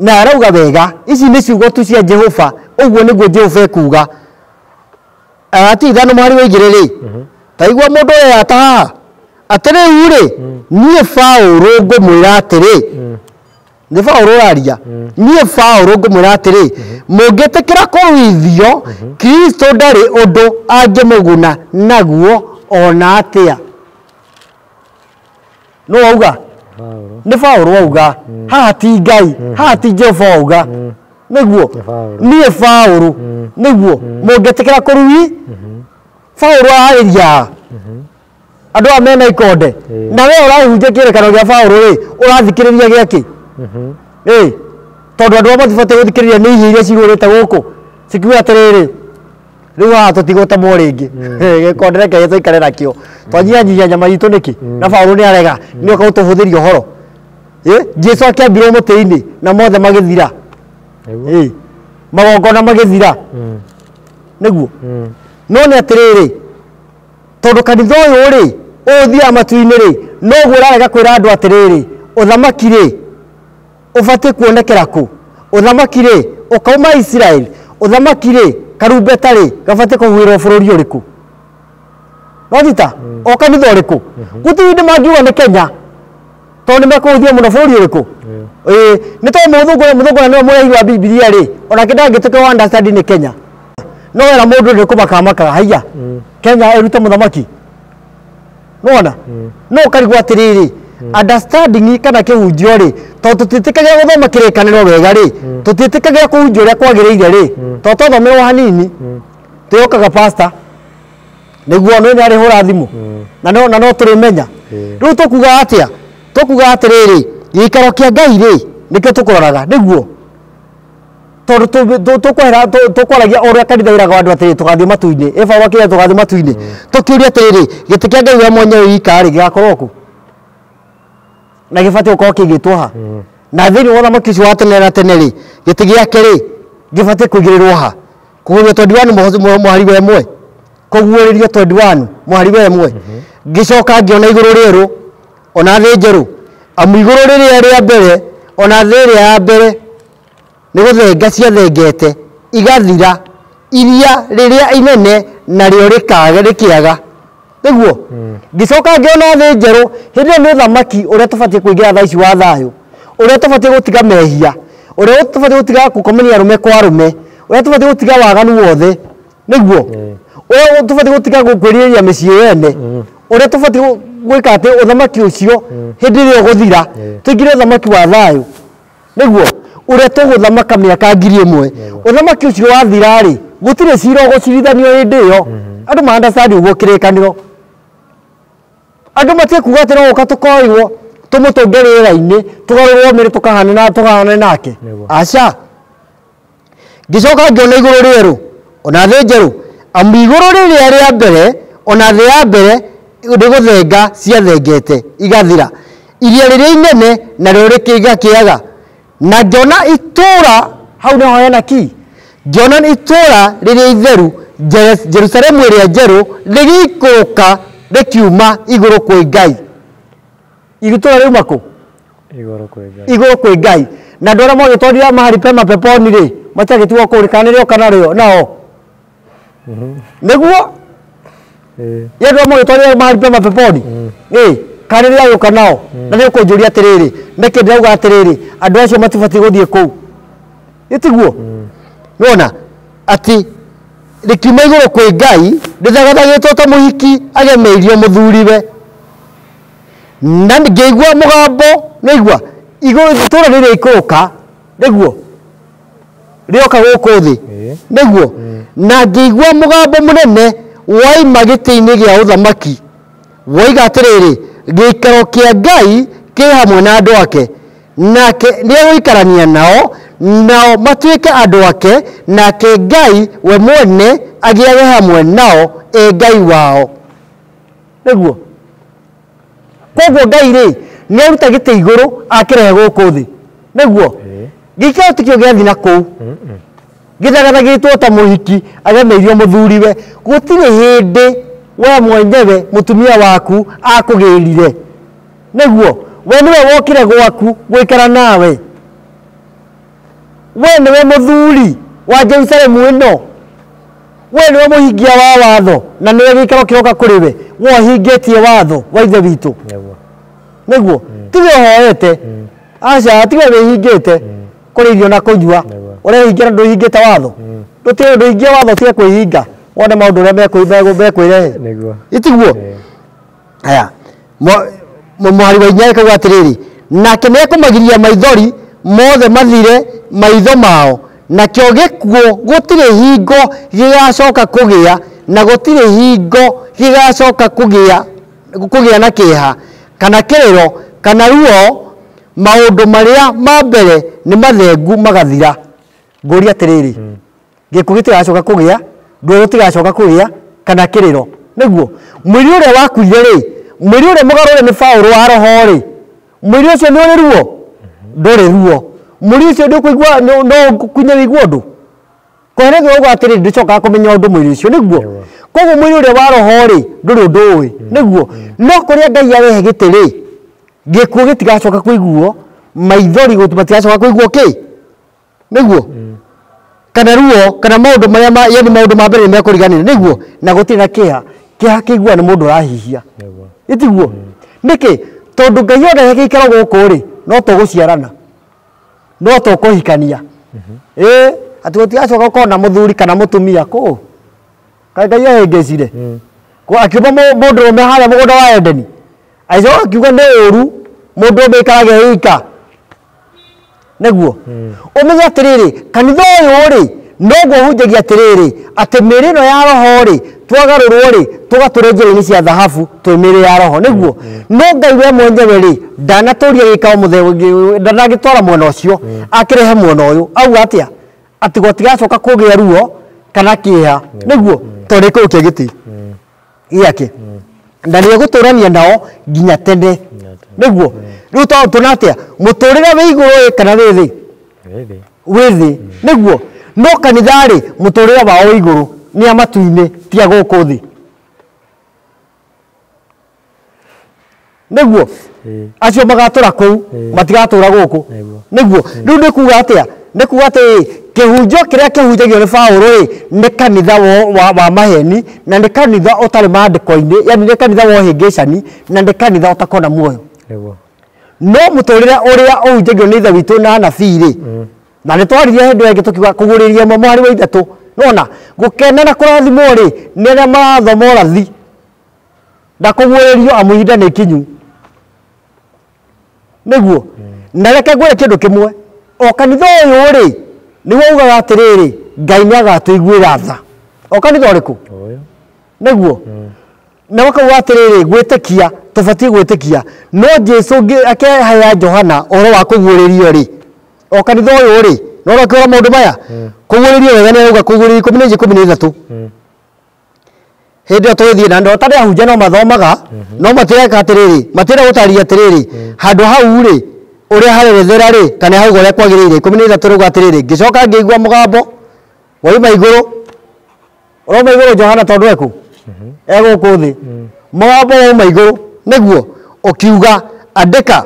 Speaker 2: Na arauga wega ici nĩ ciugo tu cia Jehova, ũguo nĩguo Jehova ekuga. Ati 5 mũhari wa 2 rĩ, ta igua mũndũ ũyũ ata haha atĩ rĩu rĩ, niĩ Paũlũ ngũmwĩra atĩrĩ, nĩ Paũlũ ũraria, niĩ Paũlũ ngũmwĩra atĩrĩ, mũngĩtĩkĩra kũruithio, Kristo ndarĩ ũndũ angĩmũguna naguo ona atĩa. No wauga? Nĩ Paũlũ wauga. Haha ti Ngai, haha ti Jehova wauga. Nĩguo niĩ Paũlũ, nĩguo mũngĩtĩkĩra kũrui. Paũlũ ararĩria andũ aya mena ikonde, na we ũrahunjia kĩrĩkanĩro gĩa Paũlũ rĩ, ũrathikĩrĩria gĩakĩ? Tondũ andũ aya matibatiĩ gũthikĩrĩria nĩ ihĩĩ iria cigũrĩte gũkũ cikiuga atĩrĩrĩ, rĩu haha tũtigũtemwo rĩngĩ, gĩkonde reke tũikare nakĩo, twanyihanyihia nyama itũ nĩkĩ? Na Paũlũ nĩ arega, nĩ oka gũtũhũthĩria ũhoro. Jesu akĩambirwo mũtĩ-inĩ na mothe magĩthira, magongona magĩthira, nĩguo. No nĩ atĩrĩrĩ, tondũ kanitha ũyũ rĩ, ũyũ ũthiaga matu-inĩ rĩ, noguo ũrarega kwĩra andũ atĩrĩrĩ, ũthamaki rĩ ũbatiĩ kuonekera kũ? Ũthamaki rĩ ũkauma Israel? Ũthamaki rĩ karumbeta rĩ gabatiĩ kũhuhĩrwo bũrũri ũrĩkũ? Nonyita o kanitha ũrĩkũ? Gũtirĩ hĩndĩ mangiuga nĩ Kenya, tondũ nĩ mekũhũthia mũno bũrũri ũrĩkũ? Nĩ tondũ mũthũngũ na nĩwe mũrehi wa Bibilia rĩ, onake ndangĩtĩka wa understand nĩ Kenya. No wera mũndũ nĩ kũmakamakaga, haiya Kenya ĩrute mũthamaki. Nĩwona? No ũkarigwo atĩrĩrĩ, understanding kana kĩhunjio rĩ, tondũ tũtiĩtĩkagia gũthoma kĩrĩkanĩro wega rĩ, tũtiĩtĩkagia kũhunjia ũrĩa kwagĩrĩire rĩ, tondũ twathomerwo hanini, twĩhokaga pastor nĩguo nĩ arĩhũra thimũ, na no tũrĩmenya. Rĩu tũkuga atĩa? Tũkuga atĩrĩrĩ, gĩikaro kĩa Ngai rĩ, nĩkĩo tũkũroraga, nĩguo. Tondũ tũkwaragia ũrĩa kanitha ĩraga andũ atĩrĩ, tũgathiĩ matu-inĩ, ĩ Paũlũ akĩra tũgathiĩ matu-inĩ. Tũkĩũria atĩrĩrĩ, gĩtĩ kĩa Ngai we mwenyewe wika rĩ, gĩgakorwo kũ? Na gĩbatiĩ gũkorwo kĩigĩtwo ha? Na thĩinĩ wa ũthamaki ũcio wa tene na tene rĩ, gĩtĩ gĩake rĩ, gĩbatiĩ kũigĩrĩrwo ha? Kũguũrĩrio 21 mũhari wa 1. Kũguũrĩrio 21 mũhari wa 1. Ngĩcoka ngĩona igũrũ rĩerũ ona thĩ njerũ, amu igũrũ rĩrĩa rĩa mbere ona thĩ ĩrĩa ya mbere nĩ gũthenga ciathengete igathira, iria rĩrĩa inene narĩo rĩkĩaga. Nĩguo ngĩcoka ngĩona thĩ njerũ. Hĩndĩ ĩyo nĩ ũthamaki ũrĩa tũbatiĩ kũingĩra thaa ici wa thayũ, ũrĩa tũbatiĩ gũtiga mehia, ũrĩa tũbatiĩ gũtiga gũkomania arũme kwa arũme, ũrĩa tũbatiĩ gũtiga waganu wothe, nĩguo ũrĩa tũbatiĩ gũtiga kwĩrirĩria mĩciĩ yene, ũrĩa tũbatiĩ gwĩka atĩ ũthamaki ũcio hĩndĩ ĩrĩa ũgũthira tũingĩre ũthamaki wa thayũ, nĩguo ũrĩa tũgũthamaka mĩaka 1000. Ũthamaki ũcio wathira rĩ, gũtirĩ cira ũgũcirithanio hĩndĩ ĩyo. Andũ ma understand ũguo kĩrĩkanĩro. Andũ matige kuga atĩ no gũka tũkoirwo tũmũtũnge rĩera-inĩ, tũgarũrwo mĩrĩ tũkahanane nake. Aca. Ngĩcoka ngĩona igũrũ rĩerũ ona thĩ njerũ, amu igũrũ rĩrĩa rĩa mbere ona thĩ ya mbere nĩ gũthenga ciathengete igathira, iria rĩrĩa inene narĩo rĩkĩaga. Na ngĩona itũũra, hau nĩho hena ki, ngĩona itũũra rĩrĩa itheru, Jerusalemu ĩrĩa njerũ, rĩgĩikũrũka rĩkiuma igũrũ kwĩ Ngai. Itũũra rĩuma kũ?
Speaker 1: Igũrũ kwĩ Ngai.
Speaker 2: Igũrũ kwĩ Ngai. Na andũ arĩa magĩtwarire mahali pema peponi rĩ, matiagĩtigwo kũu, kana nĩrĩo kana rĩo nao? Nĩguo? Ye andũ arĩa magĩtwarire mahali pema peponi? Kana nĩrĩagĩũka nao? Na nĩ ũkũnjũria atĩrĩrĩ, nĩkĩ ndĩrauga atĩrĩrĩ, andũ acio matibatiĩ gũthiĩ kũu? Ĩtiguo? Nĩwona atĩ rĩkiuma igũrũ kwĩ Ngai, rĩthagathagĩtwo ta mũhiki agemeirio mũthuriwe. Na ngĩigua mũgambo, nĩigua igũrũ itũũra rĩrĩa ikũrũka, nĩguo rĩoka gũkũ thĩ, nĩguo. Na ngĩigua mũgambo mũnene waima gĩtĩ-inĩ gĩa ũthamaki, woiga atĩrĩrĩ, gĩikaro kĩa Ngai kĩ hamwe na andũ ake, nake nĩegũikarania nao, nao matuĩke andũ ake, nake Ngai we mwene agĩage hamwe nao, e Ngai wao. Nĩguo. Koguo Ngai rĩ, nĩaruta gĩtĩ igũrũ akĩrehe gũkũ thĩ. Nĩguo. Gĩikaro tikĩo gĩathiĩ na kũu. Gĩthagathagĩtwo ta mũhiki agemeirio mũthuriwe. Gũtirĩ hĩndĩ we mwenyewe mũtumia waku akũgĩrire. Nĩguo. We nĩwe wokire gwaku gũikara nawe. We nĩwe mũthuri wa Jerusalemu ĩno, we nĩwe mũhingia wa watho na nĩwe gĩikaro kĩroka kũrĩ we, we ũhingĩtie watho wa Ithe witũ. Nĩguo tiwe ũhoete, aca tiwe wĩhingĩte kũrĩa irio na kũnyua, ũrehingia na ndũhingĩte watho, ndũtige ndũhingie watho, tige kwĩhinga wone maũndũ ũrĩa mekwĩrehe.
Speaker 1: Nĩguo.
Speaker 2: Itiguo. Aya, mũhari wa 4 ĩkauga atĩrĩrĩ, nake nĩekũmagiria maithori mothe mathire maitho mao, nakĩo gĩkuũ gũtirĩ hingo gĩgacoka kũgĩa, na gũtirĩ hingo gĩgacoka kũgĩa na kĩeha kana kĩrĩro kana ruo, maũndũ marĩa ma mbere nĩ mathengu magathira. Ngũria atĩrĩrĩ, gĩkuũ gĩtigacoka kũgĩa, ruo rũtigacoka kũgĩa kana kĩrĩro. Nĩguo mwĩrĩ ũrĩa wakuire rĩ, mwĩrĩ ũrĩa mũgarũre nĩ Paũlũ wa roho rĩ, mwĩrĩ ũcio nĩ ũrĩ ruo? Ndũrĩ ruo. Mwĩrĩ ũcio ndũkũigua, no ũkunye wĩigue ũndũ. Kũheregwo ũguo atĩrĩrĩ, ndũcokaga kũmenya ũndũ mwĩrĩ ũcio. Nĩguo koguo mwĩrĩ ũrĩa wa roho rĩ, ndũrĩ ũndũ ũĩ. Nĩguo no kũrĩa Ngai arehe gĩtĩ rĩ, gĩkuũ gĩtigacoka kũiguo, maithori matigacoka kũiguo kĩ? Nĩguo kana ruo kana maũndũ marĩa yani maũndũ ma mbere nĩmekũriganĩra. Nĩguo na gũtirĩ na kĩeha, kĩeha kĩiguaga nĩ mũndũ ũrahihia. Ĩtiguo nĩkĩ? Tondũ Ngai orehe gĩikaro gũkũ rĩ, no tũgũciarana, no tũkũhikania, ĩĩ atĩ gũtigacoka gũkorwo na mũthuri kana mũtumia kũũ. Kaĩ Ngai ahĩngĩcire akiuma mũndũrũme harĩa mũgũnda wa Edeni, agĩcoka akiuga nĩ ũru mũndũrũme aikarage ika. Nĩguo ũmenye atĩrĩrĩ, kanitha ũyũ rĩ, noguo ũhunjagia atĩrĩrĩ, atĩ mĩĩrĩ ĩno ya roho rĩ, twagarũrwo rĩ, tũgatũre njĩra-inĩ cia thahabu twĩ mĩĩrĩ ya roho. Nĩguo no Ngai we mwenyewe rĩ, ndanatũria gĩikaro mũthemba, ndanagĩtwara mwena ũcio, akĩrehe mwena ũyũ. Auga atĩa? Atĩ gũtigacoka kũgĩa ruo kana kĩeha. Nĩguo tondũ nĩ kũu gĩtĩ gĩake na nĩegũtũrania nao nginya tene. Nĩguo rĩu tũna atĩa, mũtũrĩre wĩ igũrũ kana wĩ thĩ? Wĩ thĩ. Nĩguo no kanitha rĩ, mũtũrĩre wao wĩ igũrũ, nĩ a matu-inĩ, ti a gũkũ thĩ. Nĩguo acio magatũra kũu, matigatũra gũkũ. Nĩguo rĩu nĩ kuga atĩa? Nĩ kuga atĩ kĩhunjio kĩrĩa kĩhunjagio nĩ Paũlũ rĩ, nĩ kanitha wa maheni, na nĩ kanitha ũtarĩ maandĩko-inĩ, yani nĩ kanitha wa ũhĩngĩcani, na nĩ kanitha ũtakona muoyo. No mũtũrĩre ũrĩa ũhunjagio nĩ Ithe witũ na anabii rĩ, na nĩ twaririe hĩndĩ ĩngĩ tũkiuga kũgũrĩria mũhari wa 3, nona gũkena na kũrathimwo rĩ, nĩ arĩa marathoma ũrathi na kũguũrĩrio amu ihinda nĩ ikinyu. Nĩguo na reke ngwĩre kĩndũ kĩmwe, o kanitha ũyũ rĩ, nĩguo ugaga atĩrĩrĩ, Ngai nĩ agatũiguĩra tha. O kanitha ũrĩkũ? Nĩguo na makauga atĩrĩrĩ, gwĩtĩkia tũbatiĩ gwĩtĩkia, no Jesu akĩhea Johana ũhoro wa kũguũrĩrio rĩ, o kanitha ũyũ rĩ, no ũrakĩona maũndũ maya kũguũrĩrio wega nĩ arauga kũguũrĩrio 14 13. Hĩndĩ ĩyo tũgĩthiĩ na andũ atarĩ ahunjia no mathomaga, no matireka atĩrĩrĩ, matirenda gũtaria atĩrĩrĩ, handũ hau rĩ, ũrĩa harerethera rĩ, kana hau ũrĩa kwagĩrĩire. 13 rauga atĩrĩrĩ, ngĩcoka ngĩigua mũgambo wauma igũrũ, ũrauma igũrũ Johana tondũ ekũ egũkũ thĩ, mũgambo wauma igũrũ nĩguo ũkiuga, andĩka,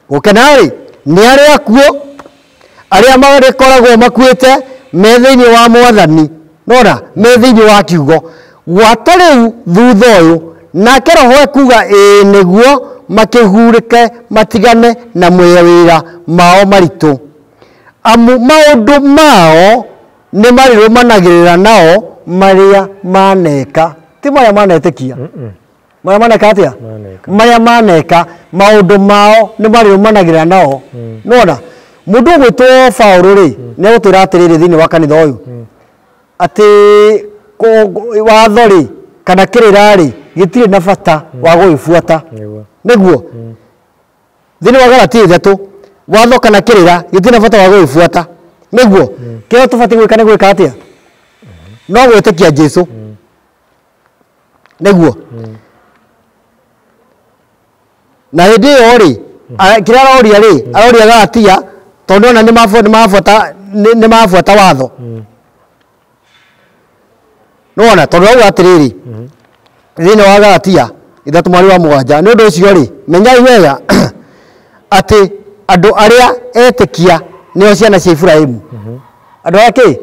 Speaker 2: gũkena rĩ nĩ arĩa akuũ, arĩa marĩkoragwo makuĩte me thĩinĩ wa Mwathani, nona me thĩinĩ wa kiugo gwata rĩu thutha ũyũ. Nake roho ekuga ĩĩ nĩguo makĩhurĩke matigane na mawĩra mao maritũ, amu maũndũ mao nĩ marĩrũmanagĩrĩra nao marĩa maneka. Ti marĩa manetĩkia, marĩa maneka atĩa? Marĩa maneka, maũndũ mao nĩ marĩrũmanagĩrĩra nao. Nona mũndũ ũgwĩtwo Paũlũ rĩ, nĩ egũtwĩra atĩrĩrĩ thĩinĩ wa kanitha ũyũ, atĩ watho rĩ kana kĩrĩra rĩ, gĩtirĩ na bata wa gũgĩbuata. Nĩguo thĩinĩ wa Galatia 3, watho kana kĩrĩra gĩtirĩ na bata wa gũgĩbuata. Nĩguo kĩrĩa tũbatiĩ gwĩka nĩ gwĩka atĩa? No gwĩtĩkia Jesu. Nĩguo na hĩndĩ ĩyo rĩ, kĩrĩa aroria rĩ, aroria Galatia tondũ ona nĩ mabuata watho. Nĩwona tondũ auga atĩrĩrĩ thĩinĩ wa Galatia 3 mweri wa 7, nĩ ũndũ ũcio rĩ, menyai wega atĩ andũ arĩa etĩkia nĩo ciana cia Iburahĩmu. Andũ arĩa kĩ?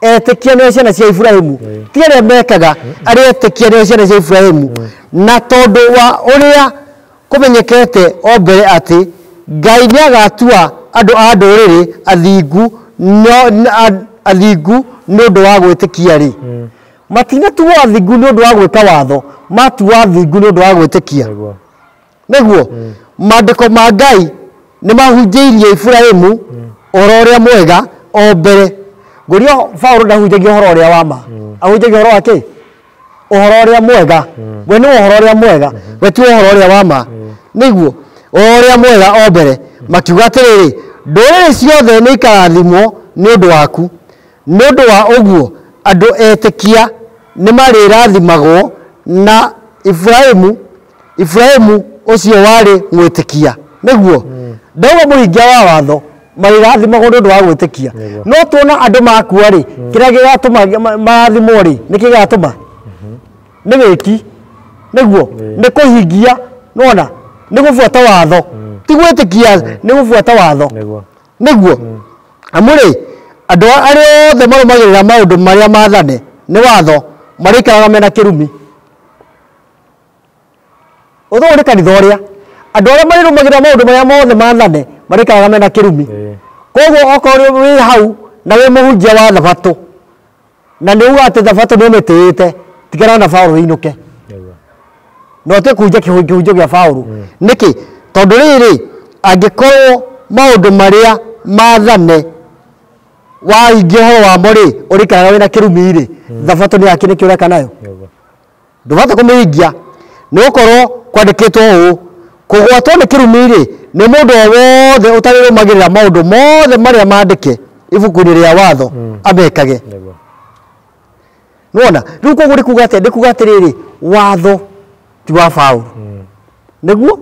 Speaker 2: Etĩkia nĩo ciana cia Iburahĩmu. Ti arĩa mekaga, arĩa etĩkia nĩo ciana cia Iburahĩmu. Na tondũ wa ũrĩa kũmenyekete o mbere atĩ Ngai nĩagatua andũ a ndũrĩrĩ athingu athingu nĩ ũndũ wa gwĩtĩkia rĩ. Matinatuo athingu nĩ ũndũ wa gwĩka watho, matuo athingu nĩ ũndũ wa gwĩtĩkia. Nĩguo maandĩko ma Ngai nĩ mahunjĩirie Iburahĩmu ũhoro ũrĩa mwega o mbere. Ngũria Paũlũ ndahunjagia ũhoro ũrĩa wa ma, ahunjagia ũhoro wa kĩ? Ũhoro ũrĩa mwega. We nĩ ũhoro ũrĩa mwega, we ti ũhoro ũrĩa wa ma. Nĩguo ũhoro ũrĩa mwega o mbere makiuga atĩrĩrĩ, ndũrĩrĩ ciothe nĩ ikarathimwo nĩ ũndũ waku. Nĩ ũndũ wa ũguo andũ etĩkia nĩ marĩrathimagwo na Iburahĩmu. Iburahĩmu ũcio warĩ mwĩtĩkia. Nĩguo ndauga mũhingia wa watho marĩrathimagwo nĩ ũndũ wa gwĩtĩkia. No tuona andũ makua rĩ, kĩrĩa gĩgatũma marathimwo rĩ, nĩkĩ gĩgatũma? Nĩ wĩki. Nĩguo nĩ kũhingia, nĩwona, nĩ gũbuata watho, ti gwĩtĩkia, nĩ gũbuata watho. Nĩguo amu rĩ, andũ arĩa othe marũmagĩrĩra maũndũ marĩa maathane nĩ watho marĩikaraga mena kĩrumi. Ũthũ nĩ kanitha ũrĩa andũ arĩa marĩrũmagĩrĩra maũndũ marĩa mothe maathane marĩikaraga mena kĩrumi. Koguo okorwo wĩ hau na wĩ mũhunjia wa thabatũ na nĩ uga atĩ thabatũ nĩ ũmĩtĩĩte, tigana na Paũlũ wĩinũke. No ũtige kũhunjia kĩhunjio gĩa Paũlũ. Nĩkĩ? Tondũ rĩrĩ, angĩkorwo maũndũ marĩa maathane wahingia ũhoro wamo rĩ, ũrĩikaraga wĩna kĩrumi rĩ, thabatũ nĩ yake nĩkĩo ũreka nayo? Ndũbatiĩ kũmĩhingia. Nĩ gũkorwo kwandĩkĩtwo ũũ, kũgwatwo nĩ kĩrumi rĩ, nĩ mũndũ o wothe ũtarĩrũmagĩrĩra maũndũ mothe marĩa mandĩke ibuku-inĩ rĩa watho amekage. Nĩwona? Rĩu koguo nĩ kuga atĩa? Nĩ kuga atĩrĩrĩ, watho ti wa Paũlũ. Nĩguo?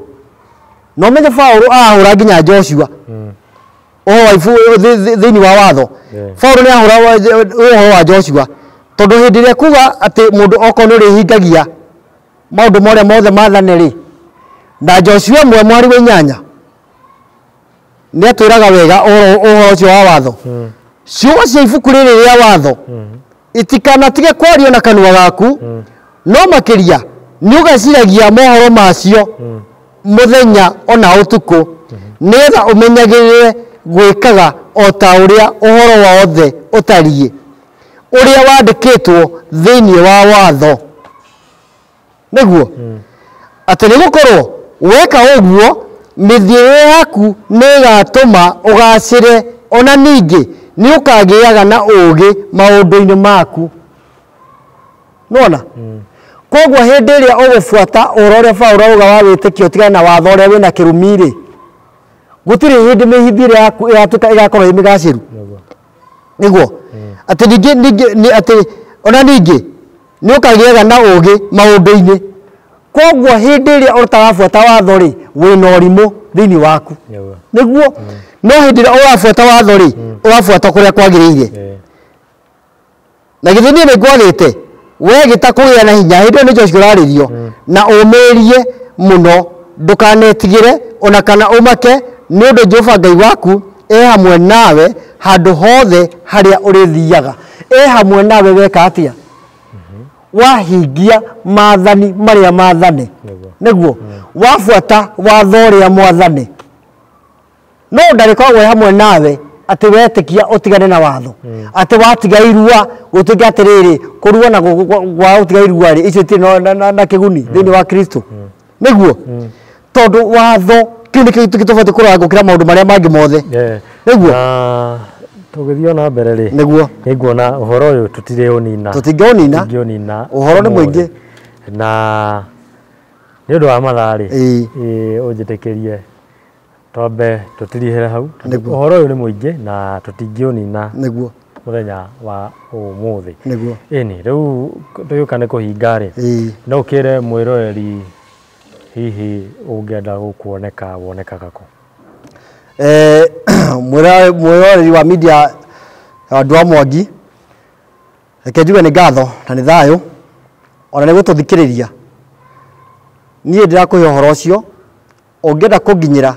Speaker 2: Na ũmenye Paũlũ arahũra nginya Joshua. Ũhoro wa thĩinĩ wa watho. Paũlũ nĩ ahũra ũhoro wa Joshua. Tondũ hĩndĩ ĩrĩa kuga atĩ mũndũ okorwo nĩ ũrĩhingagia maũndũ marĩa mothe maathane rĩ, na Joshua 1:8 nĩ atwĩraga wega ũhoro ũcio wa watho. Ciugo cia ibuku rĩrĩ rĩa watho itikanatige kwario na kanua gaku, no makĩria nĩ ũgeciragia mohoro macio mũthenya ona ũtukũ, nĩgetha ũmenyagĩrĩre gwĩkaga o ta ũrĩa ũhoro wothe ũtariĩ ũrĩa wandĩkĩtwo thĩinĩ wa watho. Nĩguo atĩ nĩ gũkorwo weka ũguo mĩthiĩre yaku nĩ ĩgatũma ũgacĩre, ona ningĩ nĩ ũkagĩaga na ũũgĩ maũndũ-inĩ maku. Nĩwona? Koguo hĩndĩ ĩrĩa ũgũbuata ũhoro ũrĩa Paũlũ auga wa wĩtĩkio ũtigane na watho ũrĩa wĩna kĩrumi rĩ, gũtirĩ hĩndĩ mĩhithĩre yaku ĩgatuĩka ĩgakorwo ĩ mĩgacĩru. Nĩguo atĩ ningĩ atĩ ona ningĩ nĩ ũkagĩaga na ũũgĩ maũndũ-inĩ. Koguo hĩndĩ ĩrĩa ũtarabuata watho rĩ, wĩna ũrimũ thĩinĩ waku. Nĩguo no hĩndĩ ĩrĩa ũrabuata watho rĩ, ũrabuata kũrĩa kwagĩrĩire. Na githĩ niĩ nĩngwathĩte we gĩta kũgĩa na hinya, hĩndĩ ĩyo nĩ Joshua ũrarĩrio, na ũmĩrĩrie mũno, ndũkanetigĩre ona kana ũmake, nĩ ũndũ Jehova Ngai waku e hamwe nawe handũ hothe harĩa ũrĩthiaga. E hamwe nawe weka atĩa? Wahingia maathani marĩa maathane. Nĩguo wabuata watho ũrĩa mwathane. No ndarĩkoragwo e hamwe nawe atĩ wetĩkia ũtigane na watho, atĩ watiga irua gũtuĩke atĩrĩrĩ, kũrua na gwa gũtiga irua rĩ, icio itirĩ na kĩguni thĩinĩ wa Kristo. Nĩguo tondũ watho kĩu nĩkĩo gĩtũbatiĩ kũrora gũkĩra maũndũ marĩa mangĩ mothe. Nĩguo
Speaker 1: tũgĩthiĩ na mbere rĩ,
Speaker 2: nĩguo
Speaker 1: nĩnguona ũhoro ũyũ tũtirĩũnina,
Speaker 2: tũtingĩũnina, ũhoro nĩ mũingĩ,
Speaker 1: na nĩ ũndũ wa mathaa rĩ, ũnjĩtĩkĩrie twambe tũtirihĩre hau. Ũhoro ũyũ nĩ mũingĩ na tũtingĩũnina
Speaker 2: nĩguo
Speaker 1: mũthenya wa ũmũthĩ.
Speaker 2: Nĩguo
Speaker 1: ĩni rĩu tũgĩũka nĩ kũhinga rĩ, no ũkĩre mwĩroreri hihi ũngĩenda gũkuoneka wonekaga kũ?
Speaker 2: Mwĩroreri wa media andũ a Mwangi, reke njuge nĩ ngatho na nĩ thayũ ona nĩ gũtũthikĩrĩria. Niĩ ndĩrakũhe ũhoro ũcio, ũngĩenda kũnginyĩra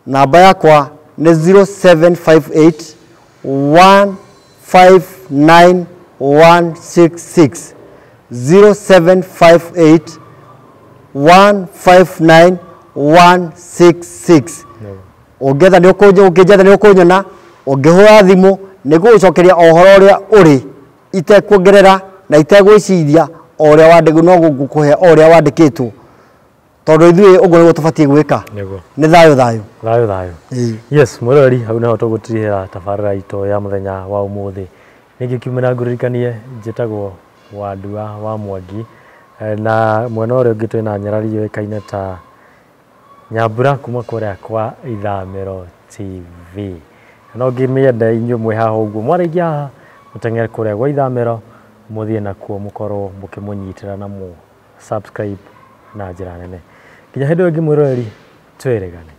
Speaker 2: namba yakwa Nĩ 0758 159 166, 0758 159 166. Ũngĩetha nĩ ũkũnjetha, ũngĩnjetha nĩ ũkũnyona, ũngĩhũra thimũ nĩ ngũgũcokeria o ũhoro ũrĩa ũrĩ, itekuongerera na itegwĩciria, o ũrĩa wandĩkwo no ngũkũhe o ũrĩa wandĩkĩtwo, tondũ ithuĩ ũguo nĩguo tũbatiĩ gwĩka.
Speaker 1: Nĩguo.
Speaker 2: Nĩ thayũ thayũ.
Speaker 1: Thayũ thayũ.
Speaker 2: Ĩĩ.
Speaker 1: Yes, mwĩroreri, hau nĩho tũgũtirihĩra tabarĩra itũ ya mũthenya wa ũmũthĩ. Ningĩ kiumĩra ngũririkanie njĩtagwo Wandua wa Mwangi. Na mwena ũrĩa ũngĩ twĩna nyarari yũĩkaine ta Nyambura kuma kũrĩa kwa Ithamĩro TV. Na no ngĩmĩende inyuĩ mwĩ haha ũguo, mwarĩkia haha mũteng'ere kũrĩa gwa Ithamĩro, mũthiĩ nakuo mũkorwo mũkĩmũnyitĩra na mũ subscribe na njĩra nene. Nginya hĩndĩ ĩyo ĩngĩ mwĩroreri, twĩrĩgane.